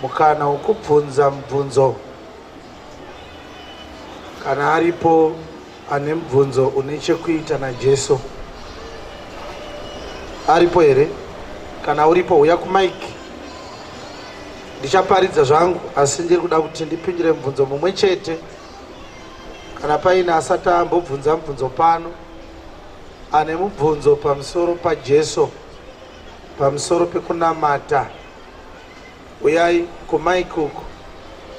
Mukana wokubvunza mubvunzo. Kana aripo ane mubvunzo une chekuita naJesu. Aripo here? Kana uripo huya kumaiki. Ndichaparidza zvangu asi ndiri kuda kuti ndipindure mubvunzo mumwe chete. Kana paine asati ambobvunza mubvunzo pano ane mubvunzo pamusoro paJesu, pamusoro pekunamata. Uyai kumic uku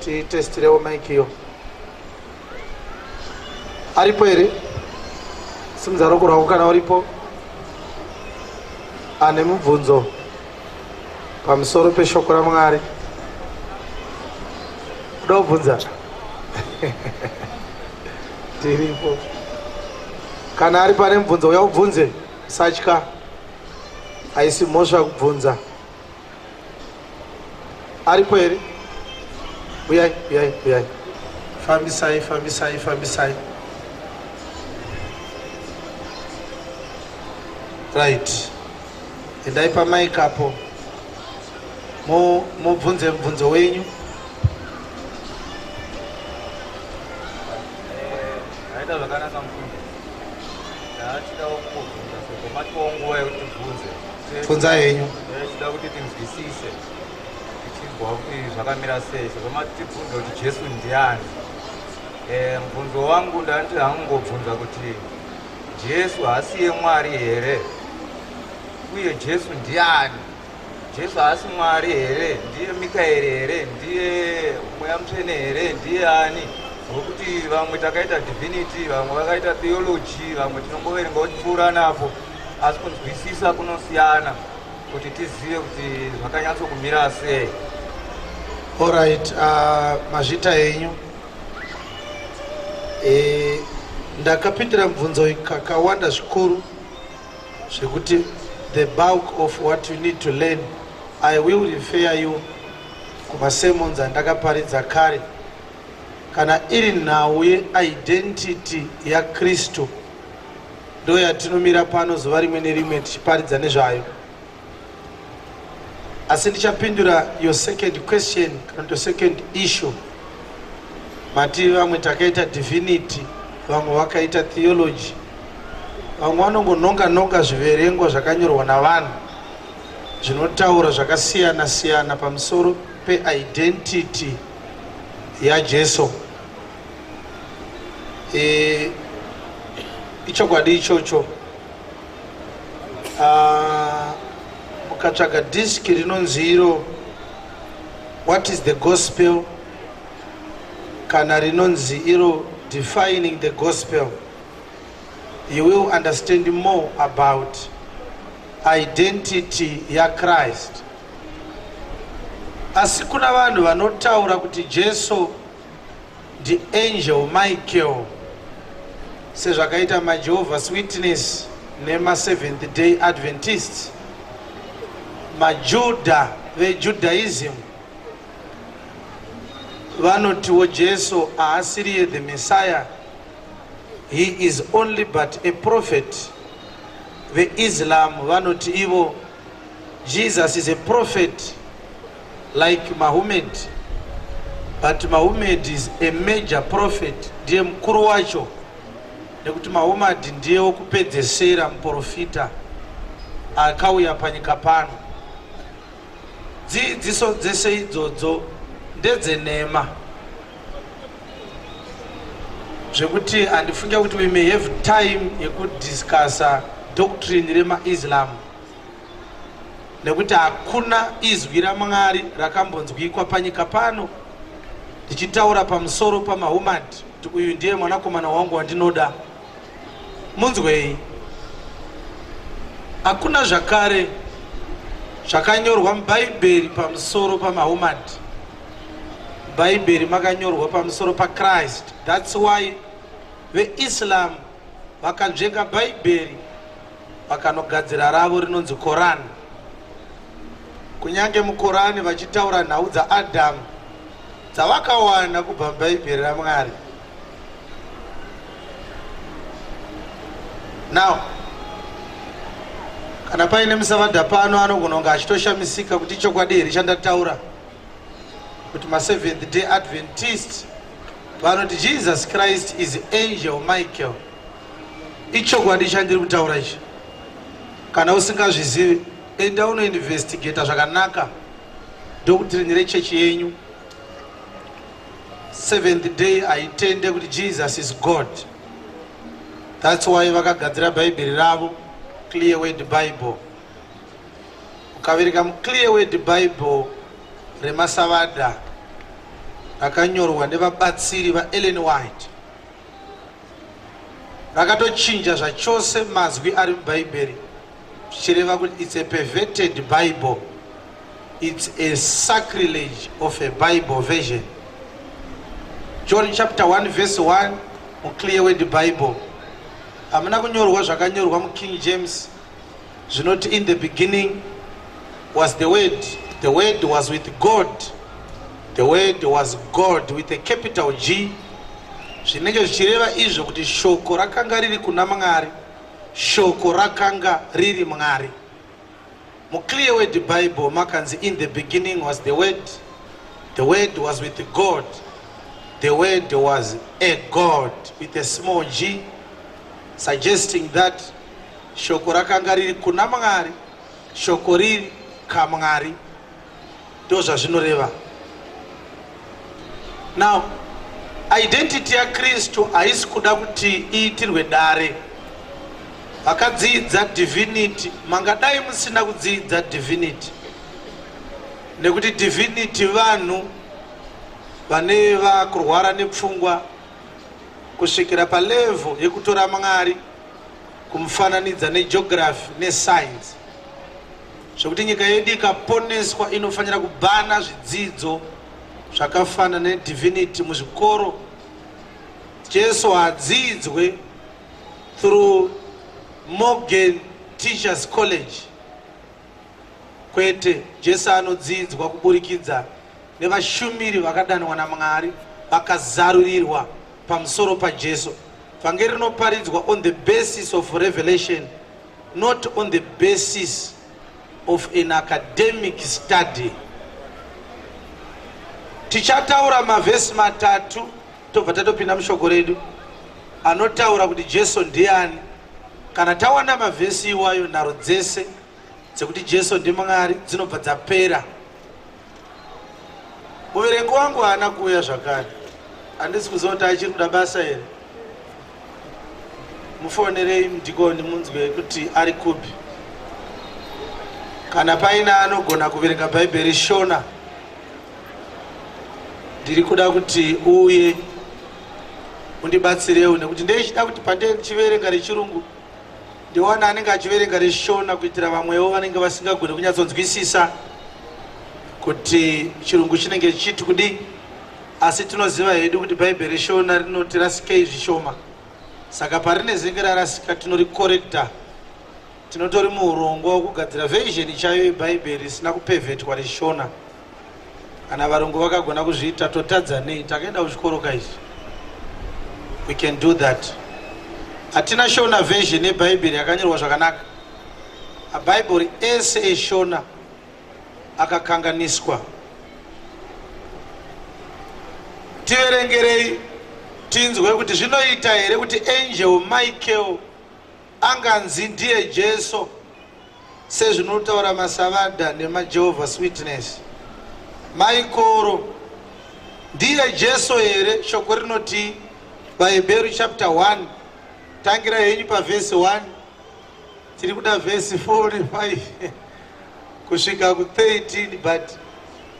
titestirewo mic iyo. Aripo here? Simudza ruoko rwako kana uripo. Ane mubvunzo pamusoro peshoko raMwari. Kuda kubvunza? Tiripo. Kana ari pane mubvunzo uya ubvunze, usatya. Haisi mhosva kubvunza. Aripo here? Uyai, uyai, uyai. Fambisai, fambisai, fambisai. Right. Endai pamic apo. Mubvunze mubvunzo wenyu. Aita zvakanaka mufundisi. Ndachida kungobvunza sezvo matipawo nguva yekuti tibvunze. Bvunza henyu. Ndachida kuti tinzwisise tichinzwa kuti zvakamira sei sezvo matibvunza kuti Jesu ndiani. Eh, mubvunzo wangu ndanditi hangobvunza kuti Jesu haasiye Mwari here? Uye Jesu ndiani? Jesu haasi Mwari here? Ndiye Mikaeri here? Ndiye Mweya Mutsvene here? Ndiye ani? Nokuti vamwe takaita divinity, vamwe vakaita theology, vamwe tinongoverenga kupfuura napo, asi kunzwisisa kunosiyana kuti tizive kuti zvakanyatsokumira sei. Alright, mazvita henyu. Ndakapindira mubvunzo iyi kakawanda zvikuru zvekuti the bulk of what you need to learn I will refer you kumasermons andakaparidza kare. Kana iri nhau yeidentity yaKristu ndo yatinomira pano zuva rimwe nerimwe tichiparidza nezvayo. Asi ndichapindura your second question kana your second issue. Mati vamwe takaita divinity, vamwe vakaita theology, vamwe vanongononga nonga zviverengwa zvakanyorwa navanhu zvinotaura zvakasiyana siyana pamusoro peidentity yaJesu. Ichokwadi ichocho. Mukatsvaga disk rinonzi iro What is the Gospel kana rinonzi iro Defining the Gospel, you will understand more about identity yaChrist. Asi kuna vanhu vanotaura kuti Jesu ndiAngel Michael sezvakaita maJehovah's Witness nemaSeventh Day Adventists, maJuda veJudaism vanotiwo Jesu haasiriye the Messiah, he is only but a prophet. VeIslam vanoti ivo Jesus is a prophet like Muhammad, but Muhammad is a major prophet, ndiye mukuru wacho, nekuti Muhammad ndiye wokupedzesera muprofita akauya panyika pano. Dzidziso dzese idzodzo ndedzenhema zvekuti handifunge kuti we may have time yekudiscussa doctrine remaIslam, nekuti hakuna izwi raMwari rakambonzwikwa panyika pano ndichitaura pamusoro paMuhammad kuti uyu ndiye mwanakomana wangu wandinoda, munzwei. Hakuna zvakare zvakanyorwa muBhaibheri pamusoro paMuhammad. Bhaibheri makanyorwa pamusoro paChrist. That's why veIslam vakanzvenga Bhaibheri vakanogadzira ravo rinonzi Koran. Kunyange muKorani vachitaura nhau dzaAdhamu dzavakawana kubva muBhaibheri raMwari. Now, kana paine musavadha pano anogona kunge achitoshamisika kuti ichokwadi here chandataura. kuti maSeventh Day Adventist vanoti Jesus Christ is Angel Michael. Ichokwadi chandiri kutaura ichi. Kana usingazvizivi, enda unoinvestigata zvakanaka doctrine rechechi yenyu. Seventh Day haitende kuti Jesus is God. That's why vakagadzira Bhaibheri ravo, Clear Word Bible. Ukaverenga muClear Word Bible remaSavada rakanyorwa nevabatsiri vaEllen White, rakatochinja zvachose mazwi ari muBhaibheri, zvichireva kuti it's a perverted Bible, it's a sacrilege of a Bible version. John chapter 1 verse 1 muClear Word Bible hamuna kunyorwa zvakanyorwa muKing James zvinoti, "In the beginning was the Word, the Word was with God, the Word was God," with a capital G, zvinenge zvichireva izvo kuti Shoko rakanga riri kuna Mwari, Shoko rakanga riri Mwari. MuClear Word Bible makanzi, "In the beginning was the Word, the Word was with God, the Word was a God," with a small g, suggesting that Shoko rakanga riri kuna Mwari, Shoko riri kaMwari. Ndo zvazvinoreva. Now, identity yaKristu haisi kuda kuti iitirwe dare. Vakadzidza divinity, mangadai musina kudzidza divinity, nekuti divinity vanhu vane vakurwara nepfungwa kusvikira palevel yekutora Mwari kumufananidza negeography nescience, zvekuti nyika yedu ikaponeswa inofanira kubhana zvidzidzo zvakafanana nedivinity muzvikoro. Jesu hadzidzwe through Morgan Teachers College, kwete. Jesu anodzidzwa kuburikidza nevashumiri vakadanwa naMwari, vakazarurirwa pamusoro paJesu. Vhangeri rinoparidzwa on the basis of revelation, not on the basis of an academic study. Tichataura mavhesi matatu, tobva tatopinda mushoko redu, anotaura kuti Jesu ndiani. Kana tawana mavhesi iwayo, nharo dzese dzekuti Jesu ndiMwari dzinobva dzapera. Muverengi wangu haana kuuya zvakare. Handisi kuziva kuti achiri kuda basa here. Mufonerei mudhikoni munzwe kuti ari kupi. Kana paine anogona kuverenga Bhaibheri Shona, ndiri kuda kuti uye undibatsirewo, nekuti ndeichida kuti pandee ndichiverenga rechirungu ndiwana anenge achiverenga reShona, kuitira vamwewo vanenge vasingagoni kunyatsonzwisisa kuti chirungu chinenge chichiti kudii. Asi tinoziva hedu kuti Bhaibheri reShona rinoti rasikei zvishoma, saka parine zenge rarasika tinorikorekta. Tinotori muurongwa wekugadzira version chaiyo yeBhaibheri risina kupervertwa reShona. Kana varungu vakagona kuzviita, totadza nei? Takaenda kuchikoro kaizvi, we can do that. Hatina Shona version yeBhaibheri yakanyorwa zvakanaka. Mabhaibheri ese eShona akakanganiswa. Tiverengerei tinzwe kuti zvinoita here kuti Angel Michael anganzi ndiye Jesu sezvinotaura maSavadha nemaJehovah's Witness. Maikoro ndiye Jesu here? Shoko rinoti, VaHebheru chapter 1, tangira henyu pavhesi 1. Tiri kuda vhesi 4 ne5 kusvika ku13, but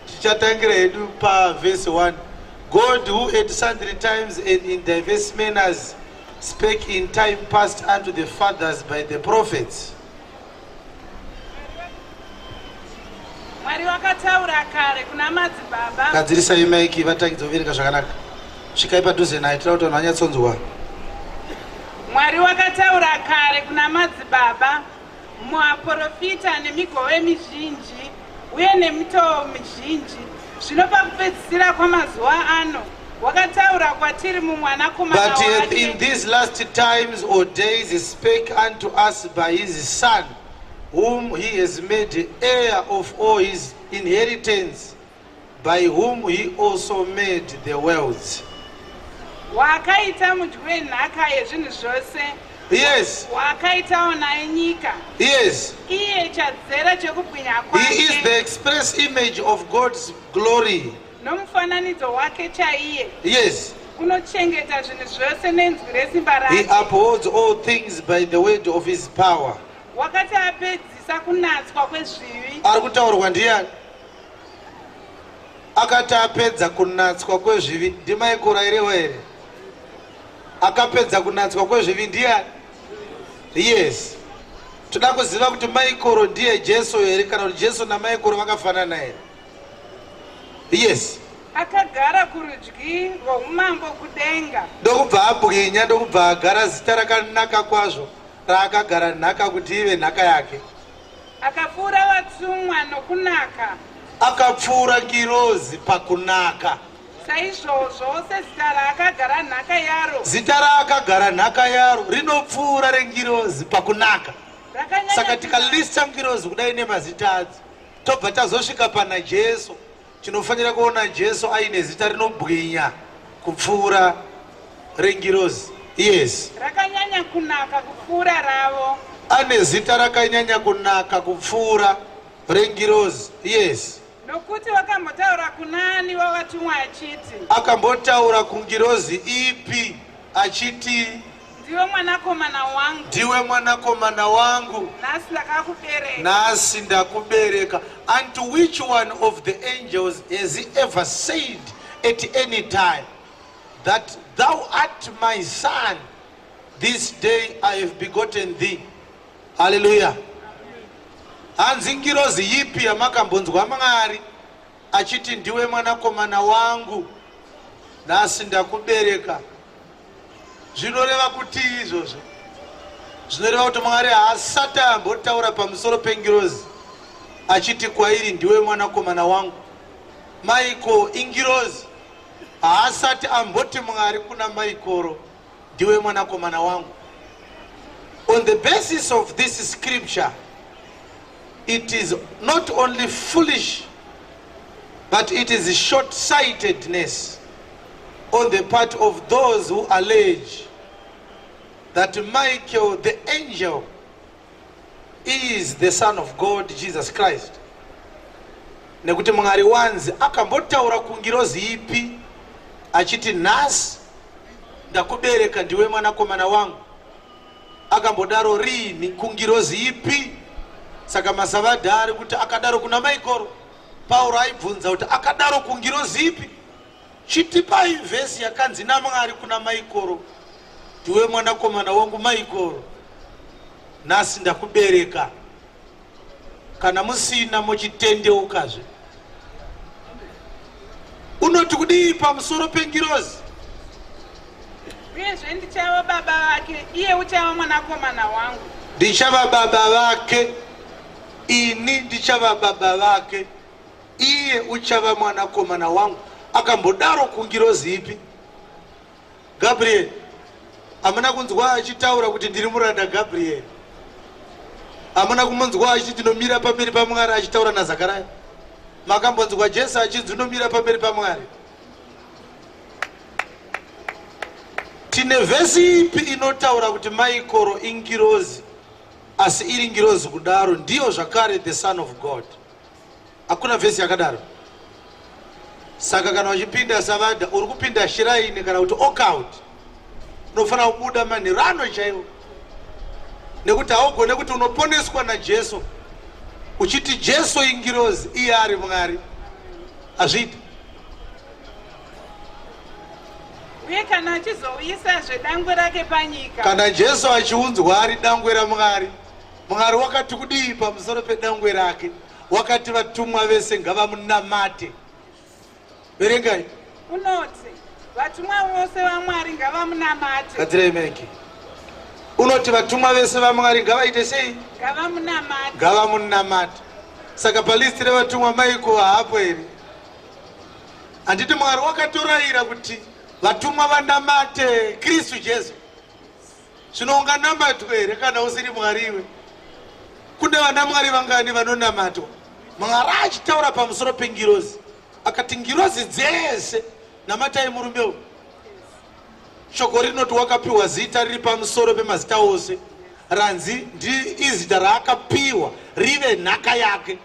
tichatangira hedu pavhesi 1. "God, who at sundry times and in diverse manners spake in time past unto the fathers by the prophets." Mwari wakataura kare kuna madzibaba. Gadzirisai maiki, vatangidza kuverenga zvakanaka. Svikai padhuze naye, tira kuti vanhu vanyatsonzwa. Mwari wakataura kare kuna madzibaba muaprofita nemigove mizhinji uye nemitoo mizhinji. Zvino pakupedzisira kwamazuva ano wakataura kwatiri mumwanakomana "But hath in wake. these last times or days spake unto us by his Son, whom he has made heir of all his inheritance, By whom he also made the worlds. Waakaita mudyi wenhaka yezvinhu zvose. Yes. Waakaitawo naye nyika. Yes. Iye chadzera chekubwinya kwake. He is the express image of God's glory. Nomufananidzo wake chaiye. Yes. Unochengeta zvinhu zvose nenzwi resimba rake. He upholds all things by the word of his power. Wakati apedzisa kunatswa kwezvivi. Ari kutaurwa ndiyani? Akati apedza kunatswa kwezvivi, ndiMaikoro here? Akapedza kunatswa kwezvivi ndiyani? Yes. Toda kuziva kuti Maikoro ndiye Jesu here kana kuti Jesu naMaikoro vakafanana here? Yes. Akagara kurudyi rwoumambo kudenga. Ndokubva abwinya, ndokubva agara zita rakanaka kwazvo raakagara nhaka kuti ive nhaka yake. Akapfuura vatumwa nokunaka. Akapfuura ngirozi pakunaka. Saizvozvo sezita raakagara nhaka yaro. Zita raakagara nhaka yaro rinopfuura rengirozi pakunaka. Saka tikalista ngirozi kudai nemazita adzo tobva tazosvika pana Jesu, tinofanira kuona Jesu aine zita rinobwinya kupfuura rengirozi. Yes. Rakanyanya kunaka kupfuura ravo. Ane zita rakanyanya kunaka kupfuura rengirozi. Yes. Nokuti wakambotaura kunani wavatumwa achiti? Akambotaura kungirozi ipi achiti? Ndiwe mwanakomana wangu. Ndiwe mwanakomana wangu. Nhasi ndakakubereka. Nhasi ndakubereka. Unto which one of the angels has he ever said at any time that thou art my son, this day I have begotten thee? Hallelujah. Hanzi ngirozi yipi yamakambonzwa Mwari achiti ndiwe mwanakomana wangu, nhasi ndakubereka? Zvinoreva kuti izvozvo zvinoreva kuti Mwari haasati ambotaura pamusoro pengirozi achiti kwairi ndiwe mwanakomana wangu. Maiko ingirozi, haasati amboti Mwari kuna Maikoro ndiwe mwanakomana wangu. On the basis of this scripture, it is not only foolish but it is short-sightedness on the part of those who allege that Michael the angel is the son of God Jesus Christ. Nekuti Mwari wanzi akambotaura kungirozi ipi achiti nhasi ndakubereka ndiwe mwanakomana wangu? Akambodaro riini kungirozi ipi? Saka masavadha ari kuti akadaro kuna Maikoro. Pauro aibvunza kuti akadaro kungirozi ipi? Chitipai vhesi yakanzi naMwari kuna Maikoro, ndiwe mwanakomana wangu Maikoro, nhasi ndakubereka. Kana musina mochitendeukazve. Unoti kudii pamusoro pengirozi? Uyezve ndichava baba vake, iye uchava mwanakomana wangu. Ndichava baba vake, ini ndichava baba vake, iye uchava mwanakomana wangu. Akambodaro kungirozi ipi? Gabriel. Hamuna kunzwa achitaura kuti ndiri muranda Gabriel? Hamuna kumunzwa achiti ndinomira pamberi paMwari achitaura naZakaraya? Makambonzwa Jesu achinzi unomira pamberi paMwari? Tine vhesi ipi inotaura kuti Maikoro ingirozi, asi iri ngirozi kudaro ndiyo zvakare the son of God? Hakuna vhesi yakadaro. Saka kana uchipinda savadha, uri kupinda shiraini kana kuti occult, unofanira kubuda manheru ano chaiwo, nekuti haugone kuti unoponeswa naJesu uchiti Jesu ingirozi iye ari Mwari. Hazviiti. Uye kana achizouyisazve dangwe rake panyika, kana Jesu achiunzwa ari dangwe raMwari, Mwari wakati kudii pamusoro pedangwe rake? Wakati vatumwa vese ngavamunamate. Verengai. Unoti vatumwa vose vaMwari ngavamunamate. Gadzirai maiki. Unoti vatumwa vese vaMwari ngavaite sei? Ngavamunamate. Ngavamunamate. Saka palisti revatumwa Maiko haapo here? Handiti Mwari wakatorayira kuti vatumwa vanamate Kristu Jesu? Zvino unganamatwe here kana usiri Mwari iwe? Kune vana Mwari vangani vanonamatwa? Mwari achitaura pamusoro pengirozi. Akati ngirozi dzese namatai murume uyu. Shoko rinoti wakapiwa zita riri pamusoro pemazita ose, ranzi izita raakapiwa rive nhaka yake,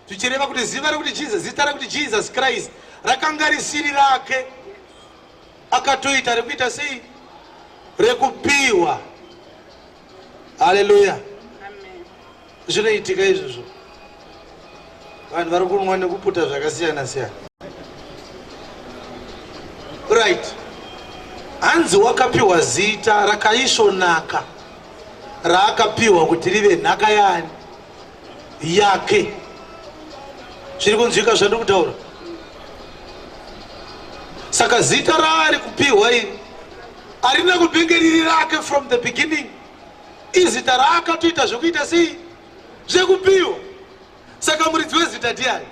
zvichireva kuti ziva rekuti Jesus, zita rekuti Jesus Christ rakanga risiri rake, akatoita rekuita sei? Rekupiwa. Haleluya! Zvinoitika izvozvo, vanhu vari kunwa nekuputa zvakasiyana siyana. Right, hanzi wakapiwa zita rakaisvonaka raakapiwa kuti rive nhaka yaani? Yake. Zviri kunzwika zvandiri kutaura? Saka zita raari kupiwa iri harina kubenge riri rake from the beginning. Izita raakatoita zvekuita sei? Zvekupiwa. Saka muridzi wezita ndiani?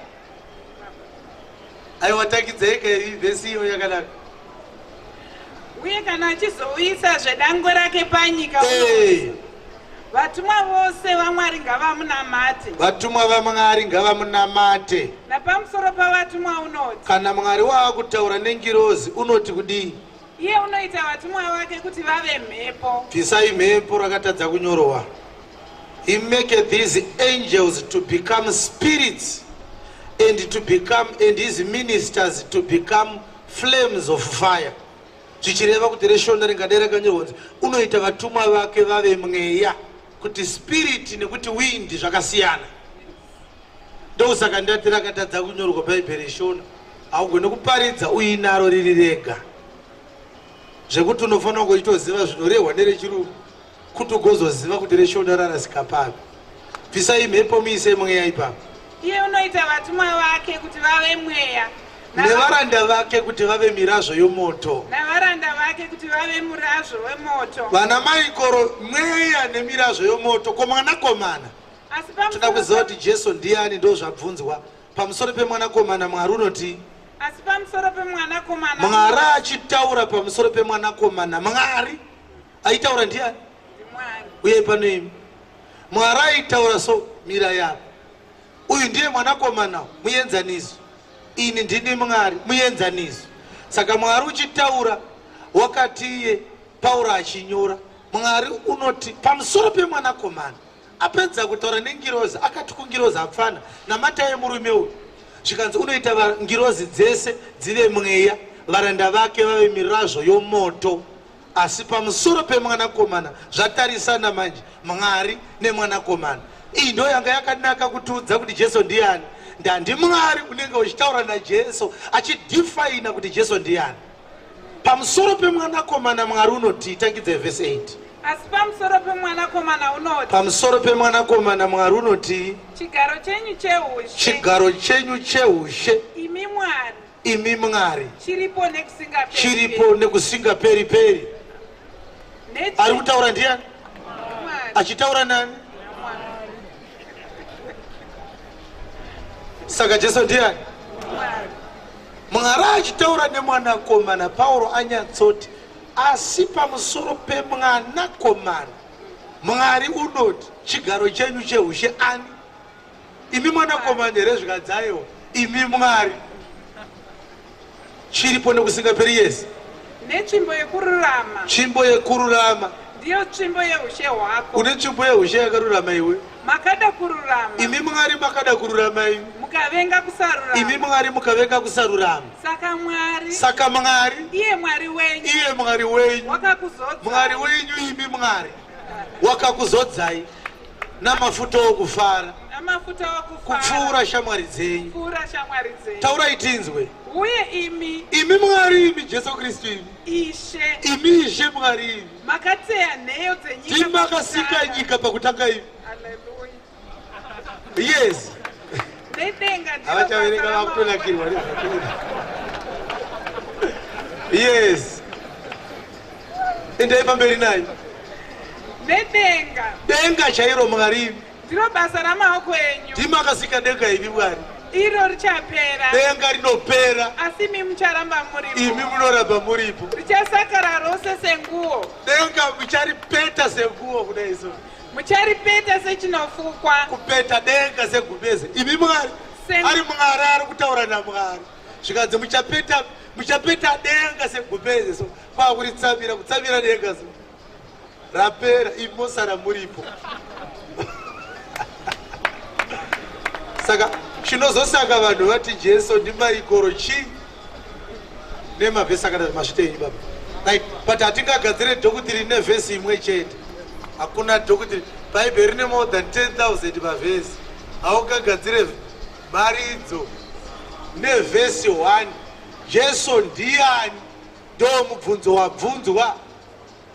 Aiwa, tangidzai vhesi iyo yakanaka. Uye kana achizouyisa zvedangwe rake panyika, vatumwa vose vaMwari ngavamunamate. Vatumwa vaMwari ngavamunamate. Napamusoro pavatumwa unoti. Kana Mwari waakutaura nengirozi unoti kudii? Iye unoita vatumwa vake kuti vave mhepo. Bvisai mhepo, rakatadza kunyorwa. He maketh his angels to become spirits and to become and his ministers to become flames of fire. Zvichireva kuti reshona ringadai rakanyorwa kunzi unoita vatumwa vake vave mweya, kuti spirit nekuti wind zvakasiyana. Ndosaka ndati rakatadza kunyorwa Bhaibheri reshona. Haugone kuparidza uinaro riri rega, zvekuti unofanira kuitoziva zvinorehwa nerechirungu kuti ugozoziva kuti reshona rarasika papi. Bvisai mhepo muise mweya ipapo. Iye unoita vatumwa vake kuti vave mweya, nevaranda vake kuti vave mirazvo yomoto. Navaranda vake kuti vave murazvo wemoto. Vana maikoro, mweya nemirazvo yomoto. Ko mwanakomana? Asi toda kuziva kuti Jesu ndiani, ndo zvabvunzwa. Pamusoro pemwanakomana Mwari unoti. Asi pamusoro pemwanakomana. Mwari achitaura pamusoro pemwanakomana, Mwari aitaura ndiani? Uye pano imi, Mwari aitaura so, mira yako, uyu ndiye mwanakomana, muenzaniso. Ini ndini Mwari, muenzaniso. Saka Mwari uchitaura wakati iye Pauro achinyora, Mwari unoti pamusoro pemwanakomana. Apedza kutaura nengirozi, akati kungirozi, apfana namatai murume uyu. Zvikanzi unoita ngirozi dzese dzive mweya, varanda vake vave mirazvo yomoto. Asi pamusoro pemwanakomana zvatarisana manje, Mwari nemwanakomana. Iyi ndo yanga yakanaka kutiudza kuti Jesu ndiani. Ndandi Mwari unenge uchitaura naJesu achidifaina kuti Jesu ndiani. Pamusoro pemwanakomana Mwari unoti, tangidza vhesi 8. Asi pamusoro pemwanakomana unoti. Pamusoro pemwanakomana Mwari unoti. Chigaro chenyu cheushe. Chigaro chenyu cheushe. Imi Mwari. Imi Mwari. Chiripo nekusingaperi. Chiripo nekusingaperi peri. Ari kutaura ndiani? Achitaura nani? Saka Jesu ndiani? Mwari achitaura nemwanakomana. Pauro anyatsoti asi pamusoro pemwanakomana Mwari unoti chigaro chenyu cheushe ani? Imi mwanakomana here? Zvikadzaiwa, imi Mwari, chiripo nekusingaperi. Yesi. Netsvimbo yekururama. Tsvimbo yekururama ndiyo tsvimbo yeushe hwako. Une tsvimbo yeushe yakarurama iwe. Makada kururama. Imi Mwari makada kururama imi. Mukavenga kusarurama. Imi Mwari mukavenga kusarurama. Saka Mwari. Saka Mwari. Iye Mwari wenyu. Iye Mwari wenyu. Wakakuzodzai. Mwari wenyu imi Mwari wakakuzodzai namafuta okufara. Namafuta okufara. Kupfuura shamwari dzenyu. Kupfuura shamwari dzenyu. Taurai tinzwe. Uye imi. Imi Mwari, imi Jesu Kristu imi. Ishe. Imi Ishe Mwari imi. Makateya nheyo dzenyika. Ndimi makasika nyika pakutanga imi. Hallelujah. Yes. Nedenga ndiro Havachaverenga, basa ramaoko. vakutonakirwa. Yes. Endai pamberi nayo. Nedenga. Denga chairo Mwari imi. Ndiro basa ramaoko enyu. Ndimi makasika denga imi Mwari. Iro richapera. Denga rinopera. Asi imi mucharamba muripo. Imi munoramba muripo. Richasakara rose senguo. Denga mucharipeta senguo kudai so. Mucharipeta sechinofukwa. Kupeta denga segumbeze. Imi Mwari. Ari Mwari ari kutaura naMwari. Zvikanzi muchapeta muchapeta denga segumbeze so kwakuritsamira kutsamira denga so rapera imosara muripo. Saka chinozosaka vanhu vati Jesu ndiMaikoro chii? Nemavhesi akada mazvitenyi baba. Right, but hatingagadzire doctrine nevhesi imwe chete. Hakuna doctrine. Bhaibheri rine more than 10,000 mavhesi. Haungagadzire mharidzo nevhesi 1. Jesu ndiyani? Ndo mubvunzo wabvunzwa.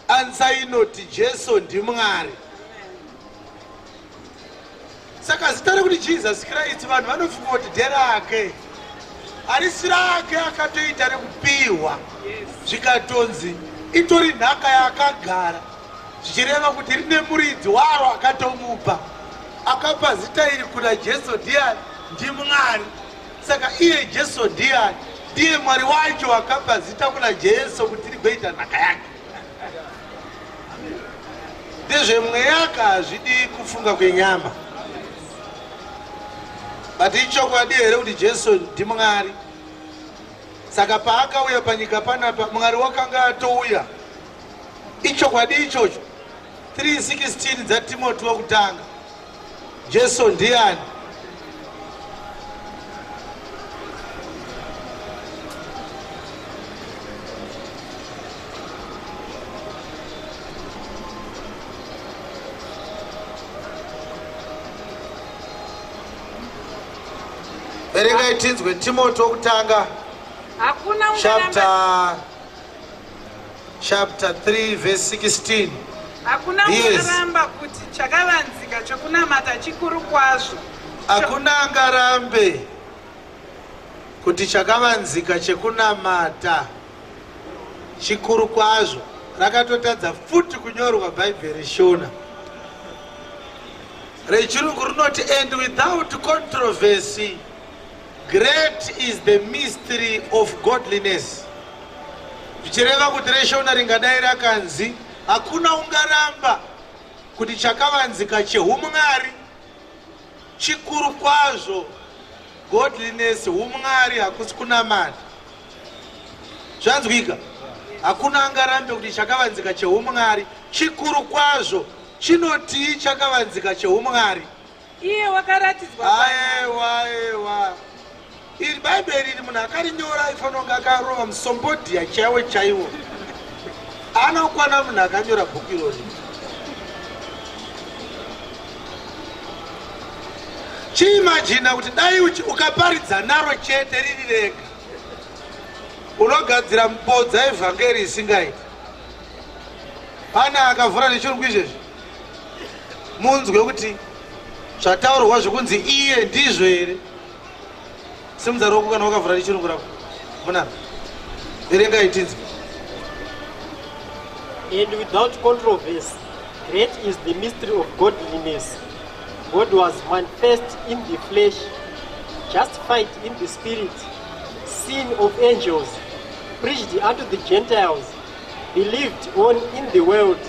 Ansa inoti Jesu ndiMwari. Saka zita rekuti Jesus Christ vanhu vanofunga kuti nderake. Harisi rake, akatoita rekupihwa. Zvikatonzi itori nhaka yaakagara, zvichireva kuti rine muridzi waro akatomupa. Akapa zita iri kuna Jesu ndiani? NdiMwari. Saka iye Jesu ndiani? Ndiye Mwari wacho akapa zita kuna Jesu kuti rigoita nhaka yake. Ndezvemweya ka, hazvidi kufunga kwenyama. But ichokwadi here kuti Jesu ndiMwari? Saka paakauya panyika panapa Mwari wakanga atouya. Ichokwadi ichocho. 3:16 dzaTimoti wokutanga. Jesu ndiani? Verengai tinzwe Timoti wokutanga Hakuna chapter chapter 3 verse 16. Hakuna ungaramba kuti chakavanzika chokunamata chikuru kwazvo. Hakuna angarambe kuti chakavanzika chekunamata chikuru kwazvo. Rakatotadza futi kunyorwa Bhaibheri Shona. Rechirungu rinoti and without controversy great is the mystery of godliness, zvichireva kuti reShona ringadai rakanzi hakuna ungaramba kuti chakavanzika chehumwari chikuru kwazvo. Godliness humwari, hakusi kunamata. Zvanzwika? Hakuna angarambe kuti chakavanzika chehumwari chikuru kwazvo. Chinotii chakavanzika chehumwari? Iye wakaratidzwa. Aewa, aewa, iri Bhaibheri iri munhu akarinyora aifanira kunge akarova musombodhiya chaiwo chaiwo. Anokwana munhu akanyora bhuku irori. Chiimajina kuti dai ukaparidza naro chete riri rega, unogadzira mupodza evhangeri isingaiti. Pane akavhura nechirungu izvezvi, munzwe kuti zvataurwa zvekunzi iye ndizvo here. Simudza ruoko kana wakavhura nechirungu rako. Muna verengai tinzwe. And without controversy, great is the mystery of godliness. God was manifest in the flesh, justified in the spirit, seen of angels, preached unto the Gentiles, believed on in the world,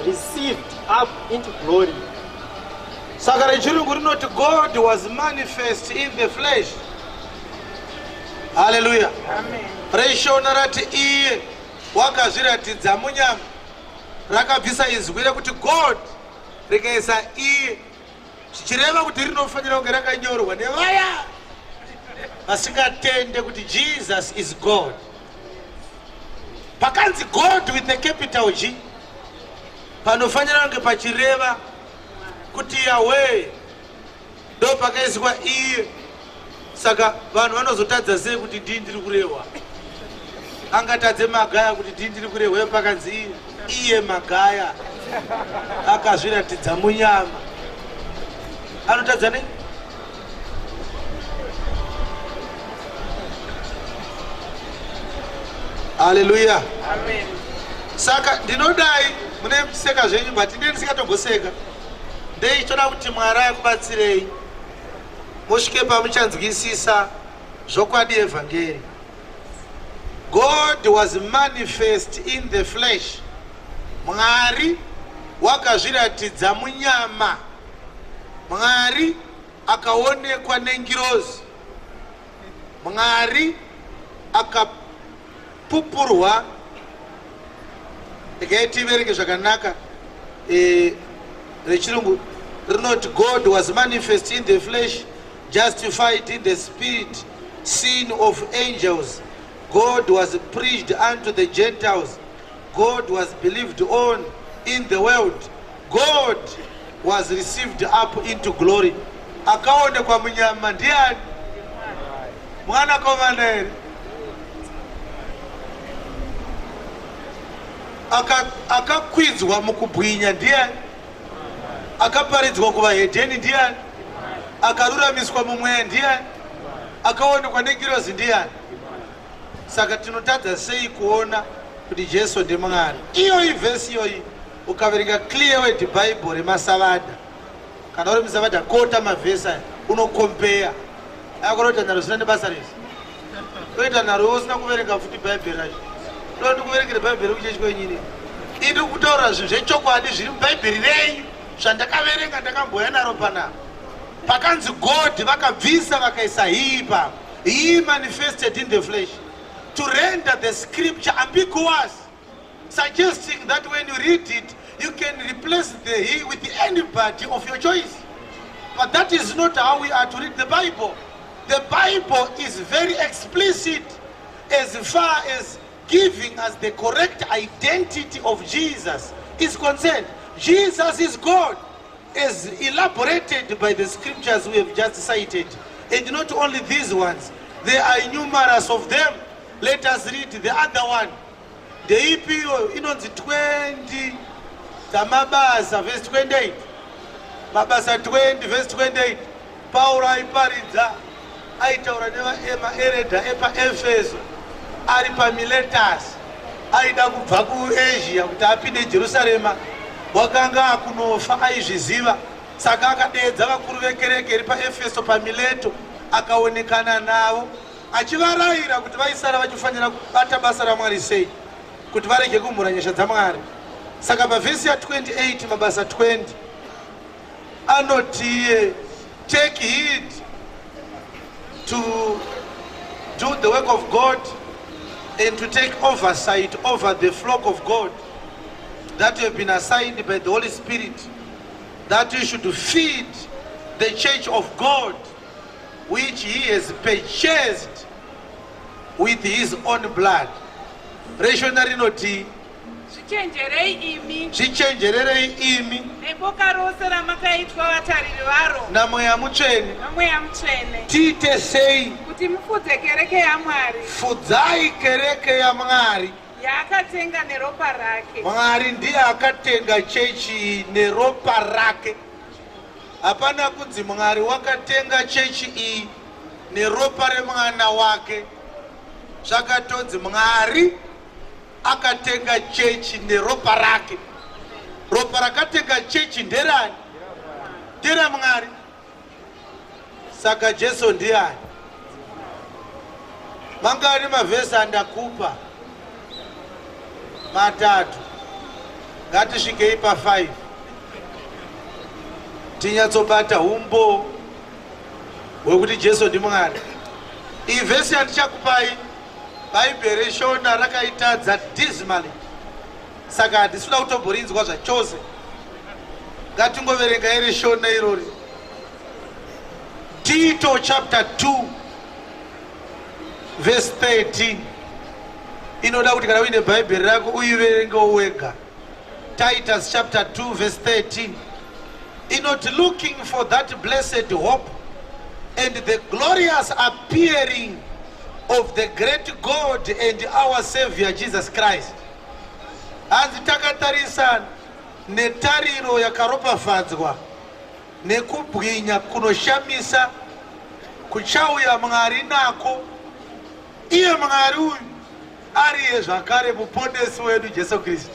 received up into glory. Saka rechirungu rinoti God was manifest in the flesh. Haleluya. ReShona rati iye wakazviratidza munyama. Rakabvisa izwi rekuti God rikaisa iye, zvichireva kuti rinofanira kunge rakanyorwa nevaya vasingatende kuti Jesus is God. Pakanzi God with a capital G panofanira kunge pachireva kuti Yahweh, ndo pakaiswa iye. Saka vanhu vanozotadza sei kuti ndii ndiri kurehwa? Angatadze Magaya kuti ndii ndiri kurehwa pakanzi iye? Iye Magaya akazviratidza munyama, anotadza nei? Haleluya. Saka ndinodai mune seka zvenyu, but ndine ndisingatomboseka, ndeichitoda kuti Mwari akubatsirei musvike pamuchanzwisisa zvokwadi yevhangeri. God was manifest in the flesh. Mwari wakazviratidza munyama. Mwari akaonekwa nengirozi. Mwari Akapupurwa, regai tiverenge zvakanaka. Rechirungu rinoti, "God was manifest in the flesh, justified in the spirit, seen of angels. God was preached unto the Gentiles. God was believed on in the world. God was received up into glory." Akaonekwa munyama ndiani? Mwanakomana here? Akakwidzwa mukubwinya ndiani? Akaparidzwa kuvahedheni ndiani? Akaruramiswa mumweya ndiani? Akaonekwa nengirozi ndiani? Saka tinotadza sei kuona kuti Jesu ndimwari? Iyoyi vhesi iyoyi, ukaverenga Clear Word Bible remasavadha, kana uri musavadha, kota mavhesi aya, unokompeya. Akoroita nharo zvisina nebasa rese, toita nharo iwe usina kuverenga futi Bhaibheri racho. Toda ndikuverengere Bhaibheri kuchechi kwenyini? Iri kutaura zvinhu zvechokwadi zviri mubhaibheri renyu zvandakaverenga. Ndakamboya naro panapa pakanzi God, vakabvisa vakaisa he ipapo. He manifested in the flesh to render the scripture ambiguous, suggesting that when you read it, you can replace the he with anybody of your choice. But that is not how we are to read the Bible. The Bible is very explicit as far as giving us the correct identity of Jesus is concerned. Jesus is God, as elaborated by the scriptures we have just cited. And not only these ones, there are numerous of them. Let us read the other one. Ndeipi iyoyo? Inonzi 20 dzamabasa vhesi 28. Mabasa 20 vhesi 28. Pauro aiparidza, aitaura nemaeredha epaEfeso ari paMiletus. Aida kubva kuAsia kuti apinde Jerusarema. Wakanga akunofa, aizviziva. Saka akadeedza vakuru vekereke iri paEfeso paMileto, akaonekana navo achivarayira kuti vaisara vachifanira kubata basa raMwari sei kuti varege kumhura nyasha dzaMwari. Saka pavhesi ya28, Mabasa 20, anotiye, "Take heed to do the work of God and to take oversight over the flock of God that have been assigned by the Holy Spirit, that you should feed the church of God which he has purchased with his own blood." ReShona rinoti, Zvichenjerei imi Zvichenjererei imi neboka rose ramakaitwa vatariri varo naMweya Mutsvene noMweya Mutsvene tiite sei? Kuti mufudze kereke yaMwari Fudzai kereke yaMwari yaakatenga neropa rake. Mwari ndiye akatenga chechi iyi neropa rake. Hapana kunzi Mwari wakatenga chechi iyi neropa remwana wake. Zvakatonzi Mwari akatenga chechi neropa rake. Ropa rakatenga chechi nderani? NderaMwari. Saka Jesu ndiani? Mangani mavhesi andakupa? Matatu. Ngatisvikei pa5 tinyatsobata umbo hwekuti Jesu ndimwari. Iyi vhesi yandichakupai, Bhaibheri reShona rakaitadza dismally, saka handisi kuda kutomborinzwa zvachose. Ngatingoverenga iri Shona irori, Tito chapter 2 verse 13. Inoda kuti kana uine Bhaibheri rako uiverengewo wega. Titus chapter 2 verse 13 inoti, "Looking for that blessed hope and the glorious appearing of the great God and our Savior Jesus Christ." Hanzi takatarisa netariro yakaropafadzwa nekubwinya kunoshamisa kuchauya Mwari nako, iye Mwari uyu ariye zvakare Muponesi wedu Jesu Kristu.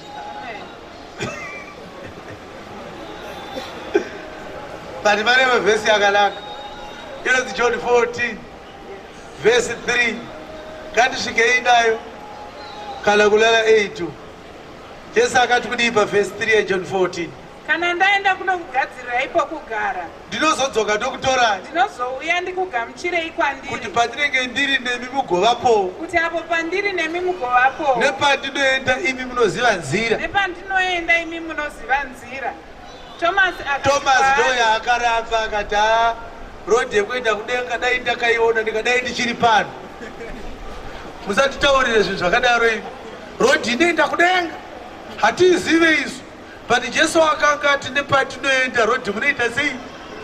But pane vhesi yakanaka inonzi John 14 vhesi 3. Ngatisvikei nayo kana kulala 8. Jesu akati kudii pavhesi 3 yeJohn 14? Kana ndaenda kunokugadzirirai pokugara, ndinozodzoka ndokutorai, ndinozouya ndikugamuchirei kuti kwandiri, pandinenge ndiri nemi mugovapowo, kuti apo pandiri nemi mugovapowo. Nepandinoenda imi munoziva nzira. Nepandinoenda imi munoziva nzira. Tomasi akati Thomas kwaari, ndoya akaramba akati, "Ah, road yekuenda kudenga dai ndakaiona ndikadai ndichiri pano. Musatitaurire zvinhu zvakadaro imi. Road inoenda kudenga hatiizive isu." But Jesu akanga ati, "Nepatinoenda road munoita sei?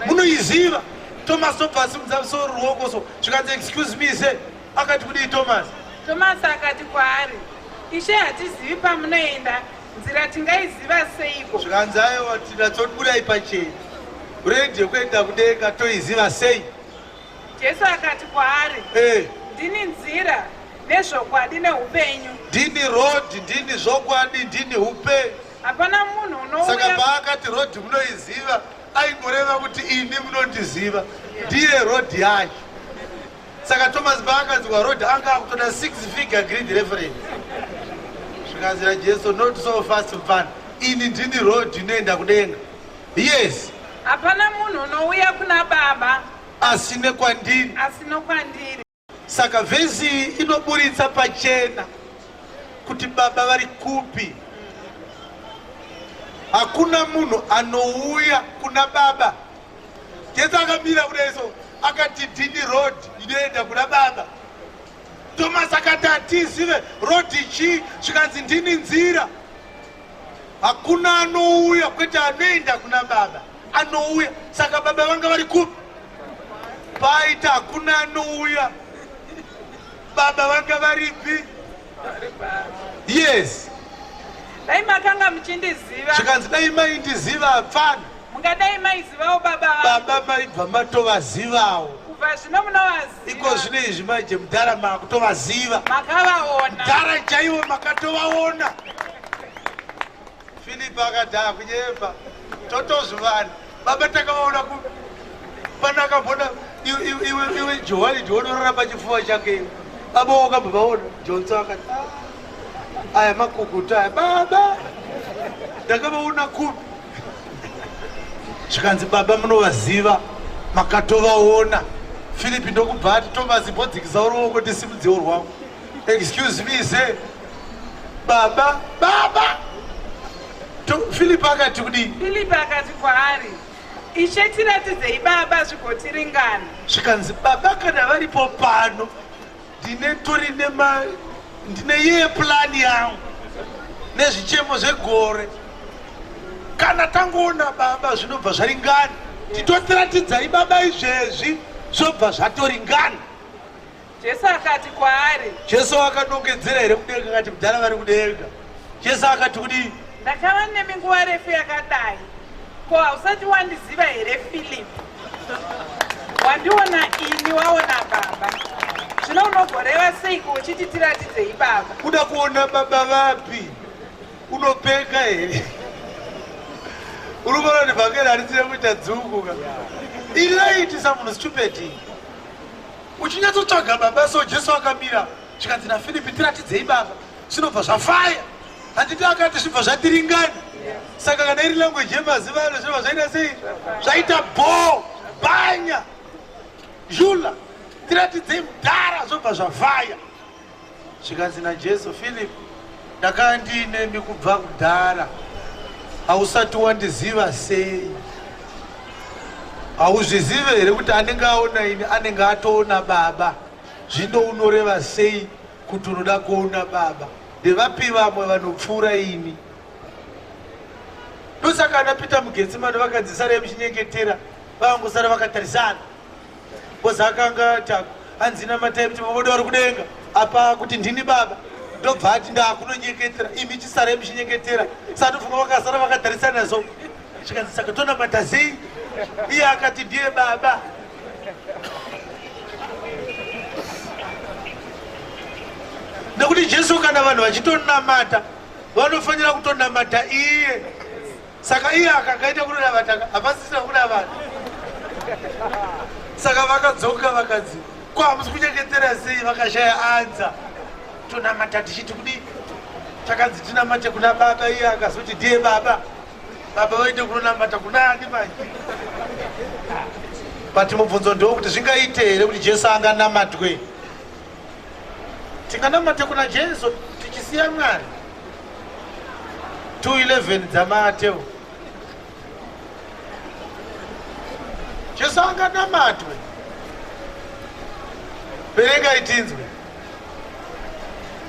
Munoiziva." Thomas obva asimudza musoro, ruoko so, zvikanzi, "Excuse me, sir." Akati kudii Thomas? Tomasi akati kwaari, "Ishe, hatizivi pamunoenda, nzira tingaiziva seiko?" Zvikanzi, "Aiwa, tinatsoburai pachena, road yekuenda kudenga toiziva sei?" Jesu akati kwaari, "Ndini nzira nezvokwadi neupenyu." Ndini road, ndini zvokwadi, ndini upenyu. Hapana munhu Saka unouya paakati road munoiziva, aingoreva kuti ini munondiziva, ndiye road yacho. Saka Thomas paakanzwa road, anga akutoda six figure grid reference. Zvikanzi naJesu, "Not so fast, mfana. Ini ndini road inoenda kudenga." Yes. Hapana munhu unouya kuna Baba asi nekwandiri. Asi nokwandiri. Saka vhesi iyi inoburitsa pachena kuti Baba vari kupi. Hakuna munhu anouya kuna Baba. Jesu akamira kudai so, akati, "Ndini road inoenda kuna Baba." Thomas akati, "Hatizive road chii." Zvikanzi, "Ndini nzira." Hakuna anouya, kwete anoenda kuna Baba, anouya. Saka Baba vanga vari kupi paita hakuna anouya? Baba vanga varipi? Yes. Dai makanga muchindiziva, Zvikanzi, "Dai maindiziva, apfana, mungadai maizivawo Baba vangu. Baba maibva matovazivawo. Kubva zvino munovaziva." Iko zvino izvi manje, mudhara, makutovaziva. Makavaona. Mudhara chaiwo, makatovaona. Filipi akati, "Akunyepa, totozvivana. Baba takavaona kupi? Pana akambona iwe Johani ndionorora pachifuva chake iwe. Baba wakabva vaona?" Johnson akati, "Ah, aya makukuta aya. Baba ndakavaona kupi?" Zvikanzi, "Baba munovaziva, makatovaona." Filipi ndokubva ati, "Tomasi, mbodzikisawo ruoko ndisimudziwo rwangu. Excuse me, sir. Baba, Baba." Filipi akati kudii? Filipi akati kwaari, "Ishe, tiratidzei Baba zvigotiringana." Zvikanzi, "Baba kana varipo pano, ndine tori nema ndine yeye plan yangu nezvichemo zvegore. Kana tangoona Baba zvinobva zvaringana. Titotiratidzai Baba izvezvi, zvobva zvatoringana." Jesu akati kwaari, Jesu akanongedzera here kudenga akati, "Mudhara, vari kudenga"? Jesu akati kudii? "Ndakava nemi nguva refu yakadai, ko hausati wandiziva here, Filipi? Wandiona ini waona Baba. Zvino unogoreva seiko uchiti, 'Tiratidzei Baba'?" Kuda kuona Baba vapi? Unopenga here? Uri kuona kuti vhangeri harisire kuita dzungu ka? Iri raiitisa munhu stupid uchinyatsotsvaga Baba. So Jesu akamira, zvikanzi naFilipi, "Tiratidzei Baba." Zvinobva zvafaya, handiti? Akati zvibva zvatiringani. Saka kana iri language yemazuva ano, zvinobva zvaita sei? Zvaita bo bhanya jula. "Tiratidzei mudhara," zvobva zvafaya. Zvikanzi naJesu, "Philip, ndakanga ndiinemi kubva kudhara, hausati wandiziva sei? Hauzvizive here kuti anenge aona ini anenge atoona Baba? Zvino unoreva sei kuti unoda kuona Baba? Ndevapi vamwe vanopfuura ini?" Ndosaka ana Peter muGetsemane vakanzi, "Sarai muchinyengetera." Vangosara vakatarisana, because akanga ati, hanzi, "Namatai kuti Baba vari kudenga." Apa kuti, "Ndini Baba," ndobva ati, "Ndakunonyengetera, imi chisarai muchinyengetera." Satofunga vakasara vakatarisana so, zvikanzi, "Saka tonamata sei? Iye akati ndiye Baba." Nekuti Jesu, kana vanhu vachitonamata, vanofanira kutonamata iye. Saka iye akakaita kunonamata, hapasisina kunamata. Saka vakadzoka vakadzi, "Ko hamusi kunyengetera sei?" Vakashaya answer. "Tonamata tichiti kudii? Takanzi tinamate kuna Baba, iye akazoti ndiye Baba." Baba vaite kunonamata kunani manje? But mubvunzo ndewokuti zvingaite here kuti Jesu anganamatwe? Tinganamate kuna Jesu tichisiya Mwari? 2:11 dzaMateo. Jesu anganamatwe? Verengai tinzwe.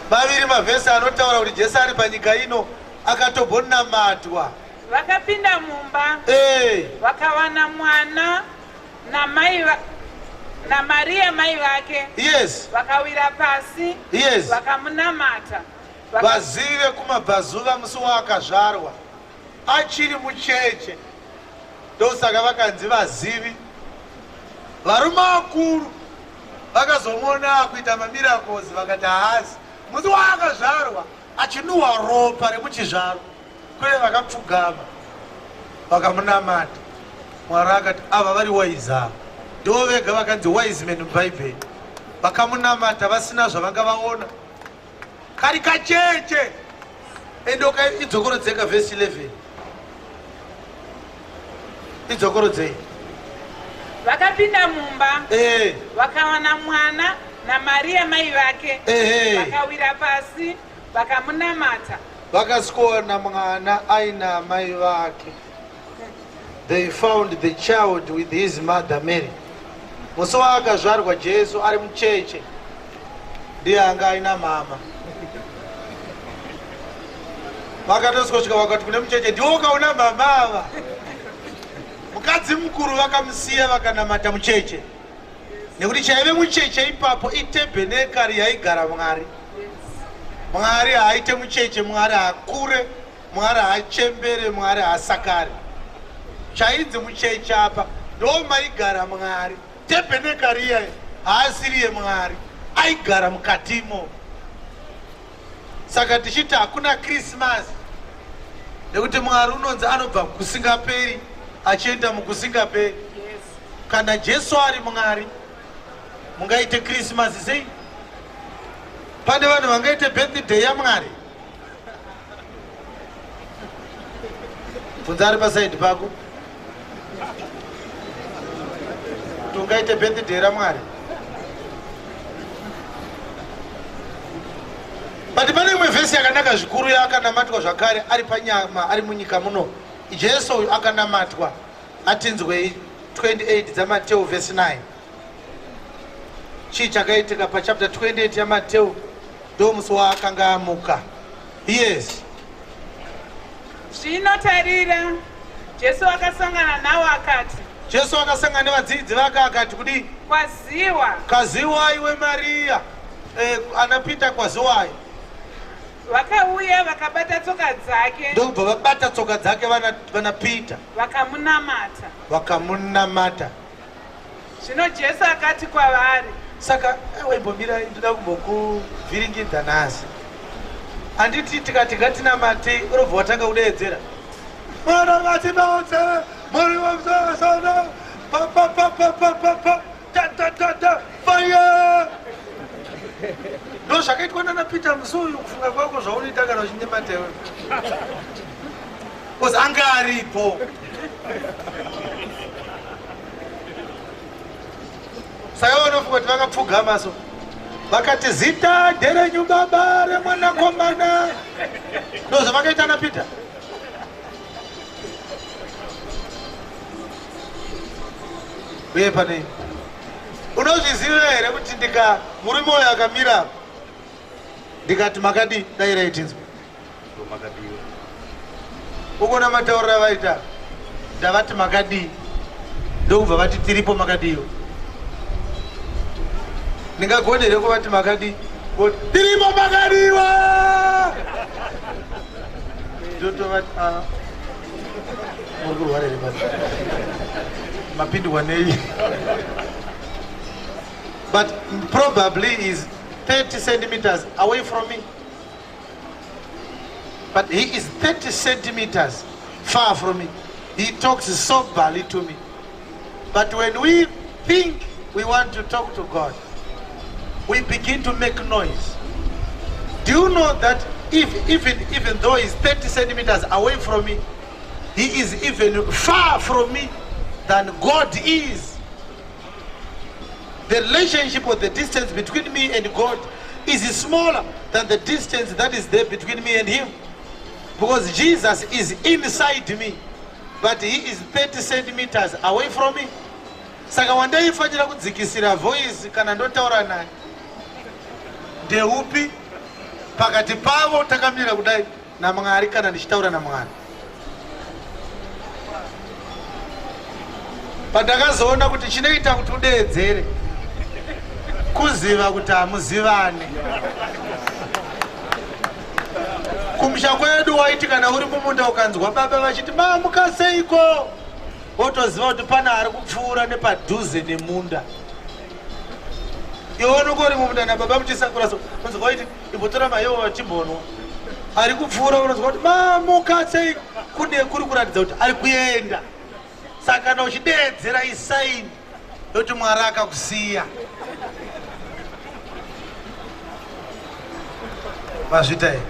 Maviri mavhesi anotaura kuti Jesu ari panyika ino akatobonamatwa. Vakapinda mumba hey. Vakawana mwana namai naMaria mai vake. Yes. Vakawira pasi. Yes. Vakamunamata. Vazivi vekumabvazuva musi waakazvarwa achiri mucheche, ndosaka vakanzi vazivi. Varume vakuru vakazomuona akuita mamiracles vakati haasi musi waakazvarwa achinuhwa ropa remuchizvaro. Kune vakapfugama vakamunamata. Mwari akati ava vari wise ava ndivo vega vakanzi wise men mubhaibheri, vakamunamata vasina zvavanga vaona. Kari kacheche endoka idzokorodzeka vhesi 11 idzokorodzei. Vakapinda mumba eh. Vakawana mwana naMaria mai vake eh. Vakawira pasi vakamunamata. Vakasikowana mwana aina mai vake. They found the child with his mother Mary. Musi waakazvarwa Jesu ari mucheche ndiye anga aina mama. Vakatosvika vakati kune mucheche, ndiwo ukaona mama ava. Mukadzi mukuru vakamusiya vakanamata mucheche, nekuti chaive mucheche ipapo itebhenekari yaigara Mwari. Mwari haaite mucheche, Mwari haakure, Mwari haachembere, Mwari haasakare. Chainzi mucheche apa ndo maigara Mwari. Tebhenekari iyayi haasiriye Mwari, aigara mukatimo. Saka tichiti hakuna Christmas nekuti Mwari unonzi anobva kusingaperi achienda mukusingaperi. Yes. Kana Jesu ari Mwari, mungaite Christmas sei? Pane vanhu vangaite birthday yaMwari? Bvunza ari pasaidi pako kuti ungaite birthday raMwari. But pane imwe vhesi yakanaka zvikuru yaakanamatwa zvakare ari panyama ari munyika muno. Jesu uyu akanamatwa. Atinzwei 28 dzaMateo vhesi 9. Chii chakaitika pachapter 28 yaMateo? Ndo musi waakanga amuka. Yes. Zvino tarira, Jesu akasangana nawo akati, Jesu akasangana nevadzidzi vake akati kudii? Kwaziwa. Kwaziwai iwe Maria. Ana Peter kwaziwai. Vakauya vakabata tsoka dzake. Ndokubva vabata tsoka dzake vana Peter. Vakamunamata. Vakamunamata. Zvino Jesu akati kwavari. Saka waimbomira, ndoda kumbokuvhiringidza nhasi. Handiti tikati ngatinamatei, urobva watanga kudeedzera. Mwana vatibautse, muri wamusana, pa pa pa pa pa pa pa, ta ta ta ta, fire! Ndo zvakaitwa nana Peter musi uyu, kufunga kwako zvaunoita kana uchinyemata iwe. Because anga aripo. Saka vanofunga kuti vakapfugama so vakati zita nderenyu baba remwanakomana. Ndo zvavakaita na Peter. Uye pane unozviziva here kuti ndika murume uyo akamira ndikati makadii, dairai tinzwe. Ukona matauriro avaita, ndavati makadii, ndokubva vati tiripo makadiiwo. Ndingagone here kuvati makadii voti tiripo makadiwa? Ndotovati a muri kurwara here baba, mapindwa nei? But probably is 30 centimeters away from me. But he is 30 centimeters far from me. He talks soberly to me. But when we think we want to talk to God, we begin to make noise. Do you know that if, even, even though he's 30 centimeters away from me, He is even far from me than God is. The relationship or the distance between me and God is smaller than the distance that is there between me and him. Because Jesus is inside me, but he is 30 centimeters away from me. Saka wandaifanira kudzikisira voice kana ndotaura naye ndeupi pakati pavo takamira kudai naMwari kana ndichitaura naMwari? Pandakazoona kuti chinoita kuti udeedzere kuziva kuti hamuzivane. Kumusha kwedu waiti kana uri mumunda ukanzwa baba vachiti mamuka seiko, wotoziva kuti pane ari kupfuura nepadhuze nemunda. Iwe unenge uri mumunda nababa muchisakura so, unonzwa waiti imbotora maiwo vachimbonwa. Ari kupfuura unonzwa kuti mamuka sei, kune kuri kuratidza kuti ari kuenda. Saka kana uchideedzera isaini yoti Mwari akakusiya. Mazvita here?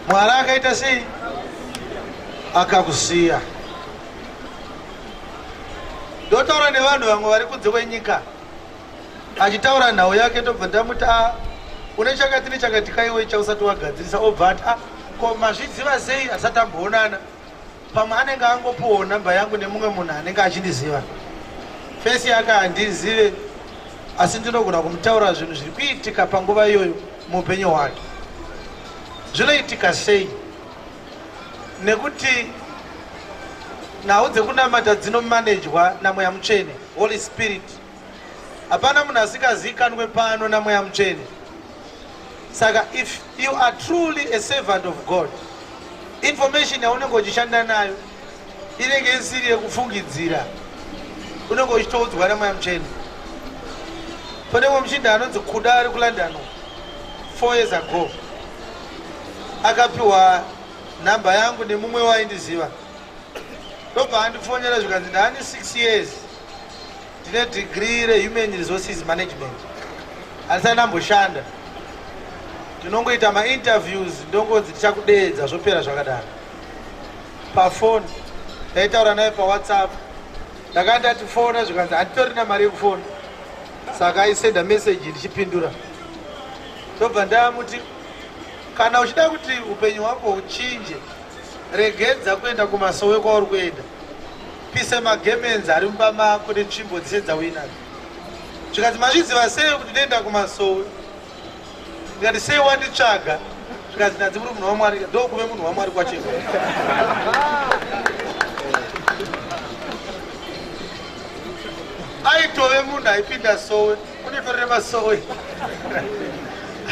Mwari akaita sei? Akakusiya. Ndotaura nevanhu vamwe vari kunze kwenyika, achitaura nhau yake, ndobva ndamuti, a une chakati nechakati kaiwe chausati wagadzirisa. Obva ati, a ko mazviziva sei asati amboonana? Pamwe anenge angopiwawo namba yangu nemumwe munhu anenge achindiziva. Fesi yake handizive, asi ndinogona kumutaura zvinhu zviri kuitika panguva iyoyo muupenyu hwake. Zvinoitika sei? Nekuti nhau dzekunamata dzinomanejwa naMweya Mutsvene, Holy Spirit. Hapana munhu asingazivikanwe pano naMweya Mutsvene. Saka if you are truly a servant of God, information yaunenge uchishanda nayo inenge isiri yekufungidzira, unenge uchitoudzwa naMweya Mutsvene. Pane mumwe muchinda anonzi Kuda ari kuLondon, 4 years ago akapiwa nhamba yangu nemumwe waindiziva, ndobva andifonera zvikanzi ndaane 6 years ndine degree rehuman resources management, handisati ndamboshanda, ndinongoita mainterviews, ndongonzi tichakudeedza, zvopera zvakadaro. Pafoni ndaitaura naye paWhatsApp, ndakanga ndati fona, zvikanzi handitorina mari yekufona, saka aisenda message ndichipindura. Ndobva ndamuti, kana uchida kuti upenyu hwako uchinje, regedza kuenda kumasowe kwauri kuenda, pise magemenzi ari mumba mako netsvimbo dzese dzauinadzo. Zvikanzi, mazviziva sei kuti ndoenda kumasowe? Ndikati, sei wanditsvaga? Zvikanzi, ndadzi muri munhu waMwari. Ndokuve munhu waMwari kwacheko. Aitove munhu aipinda sowe, unotorere masowe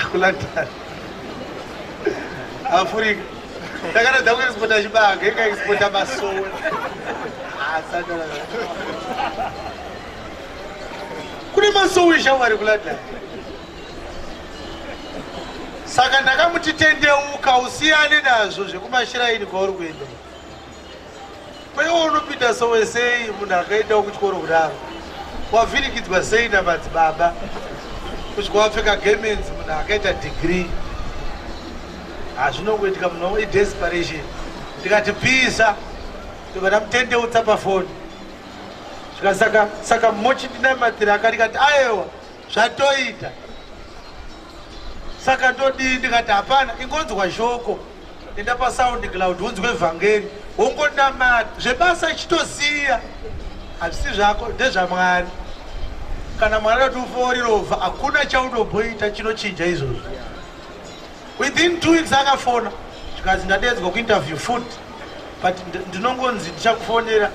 akuLondon Afrika. Ndakaratidza kuexpota chibage, ikaexpota masowe. Kune masowe shamwari kuLondon. Saka ndakamuti tendeuka, usiyane nazvo zvekumashiraini kwauri kuenda. Kweiwo unopinda sowe sei munhu akaendawo kuchikoro kudaro? Wavhirikidzwa sei namadzibaba kusvika wapfeka gemenzi munhu akaita degree? Hazvinongoitika, munhu idesperation. Ndikati pisa, ndobva ndamutendeutsa pafoni. Saka saka mochindinamatira akandikati ayewa zvatoita, saka ndodii? Ndikati hapana, ingonzwa shoko, enda paSound Cloud unzwe vhangeri, wongonamata. Zvebasa ichitosiya, hazvisi zvako, ndezvaMwari. Kana Mwari ati ufoorirovha, hakuna chaunomboita chinochinja izvozvo. Within 2 weeks akafona, zvikanzi ndadedzwa kuinterview futi, but ndinongonzi ndichakufonera.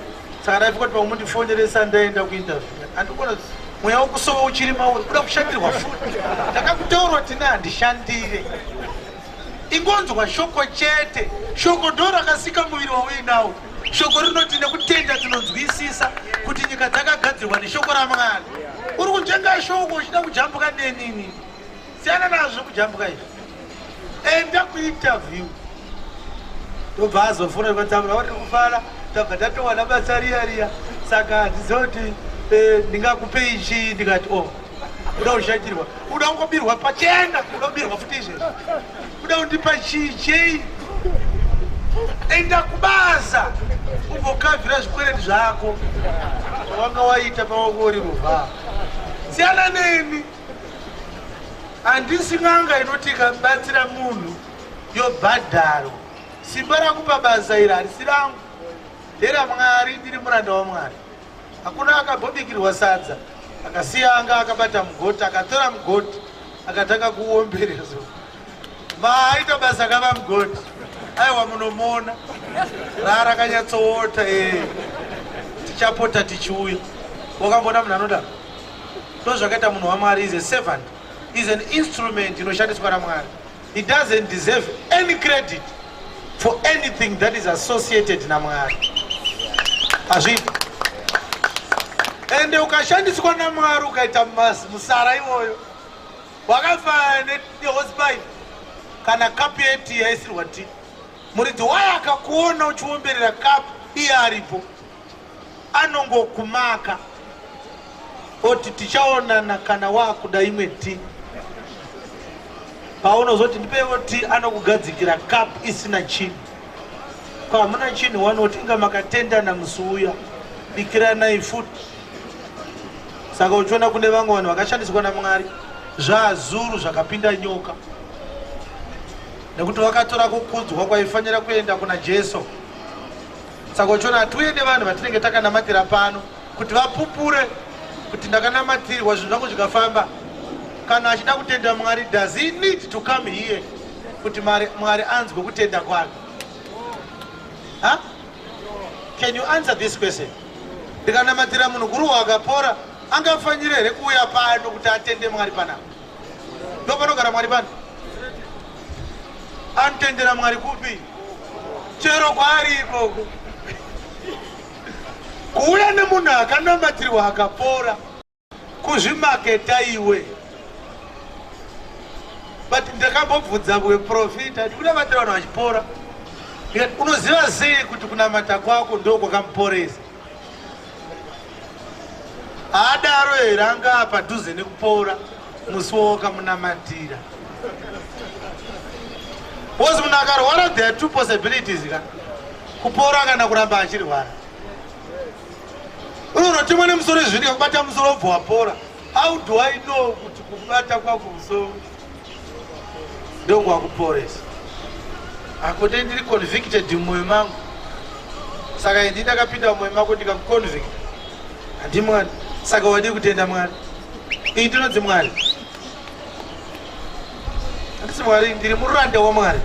Saka ndaifika kuti pamwe mundifoneresa ndaenda kuinterview. Andikuona mweya wokusova uchiri mauri, kuda kushandirwa futi. Ndakakutaurwa tine handishandire, ingonzwa shoko chete. Shoko ndo rakasika muviri wauinawo. Shoko rinoti nekutenda tinonzwisisa kuti nyika dzakagadzirwa neshoko raMwari. Uri kunzvenga shoko uchida kujambuka nenini, siyana nazvo kujambuka izvi, enda kuinterview. Ndobva azofona kwatsamura vari kufara, tabva tatowana basa riya riya, saka handiziva kuti ndingakupei chii. Ndikati o uda kushatirwa, uda kungobirwa pachena, uda kubirwa futi izvezvi, uda kundipa chii chei? Enda kubasa umbokavhira zvikwereti zvako zvawanga waita pawanga uri rovha. Siyana neni. Handisi n'anga inoti ikabatsira munhu yobhadharwa. Simba rangu pabasa iri harisi rangu, nderaMwari, ndiri muranda waMwari. Hakuna akambobikirwa sadza akasiya anga akabata mugoti, akatora mugoti akatanga kuuombereza. Maaita basa kava mugoti. Aiwa munomuona raa rakanyatsoota ee tichapota tichiuya. Wakamboona munhu anodaro? Ndozvakaita munhu waMwari, is a servant, is an instrument inoshandiswa naMwari. He doesn't deserve any credit for anything that is associated naMwari. Hazviiti. Ende ukashandiswa naMwari ukaita musara iwoyo wakafanana nehosepipe kana kapu yetii yaisirwa tii. Muridzi wayo akakuona uchiomberera kapu iye aripo anongokumaka oti tichaonana kana wakuda imwe tii. Paunozoti ndipewo tii anokugadzikira cup isina chinhu. Ko hamuna chinhu wanoti inga makatendana musi uya bikiranai futi. Saka uchiona kune vamwe vanhu vakashandiswa naMwari zvazuru zvakapinda nyoka nekuti vakatora kukudzwa kwaifanira kuenda kuna Jesu. Saka uchiona hatiuye nevanhu vatinenge takanamatira pano kuti vapupure kuti ndakanamatirwa zvinhu zvangu zvikafamba. Kana achida kutenda Mwari, does he need to come here kuti Mwari anzwe kutenda kwake? Huh? Can you answer this question? Ndikanamatira munhu guruwa akapora, angafanire here kuuya pano kuti atende Mwari panapa? Ndo panogara Mwari pano? Anotendera Mwari kupi? Chero kwaari ikoko. Kuuya nemunhu akanamatirwa akapora kuzvimaketa iwe. But ndakambobvunza muprofita ndikunamatira vanhu vachipora, ndikati unoziva sei kuti kunamata kwako ndo kwakamuporesa? Haadaro here, anga padhuze nekupora musi wawakamunamatira. Because munhu akarwara there are two possibilities ka, kupora kana kuramba achirwara. Unonotemwa nemusoro izvi kubata musoro wobva wapora. How do I know kuti kubata kwako musoro ndokwakuporesa? Akuti ndiri convicted mumwoyo mangu, saka ini ndakapinda mumwoyo mako ndikakuconvict, handi Mwari. Saka wadii kutenda Mwari? Iyi ndinonzi Mwari, handisi Mwari, ndiri muranda waMwari.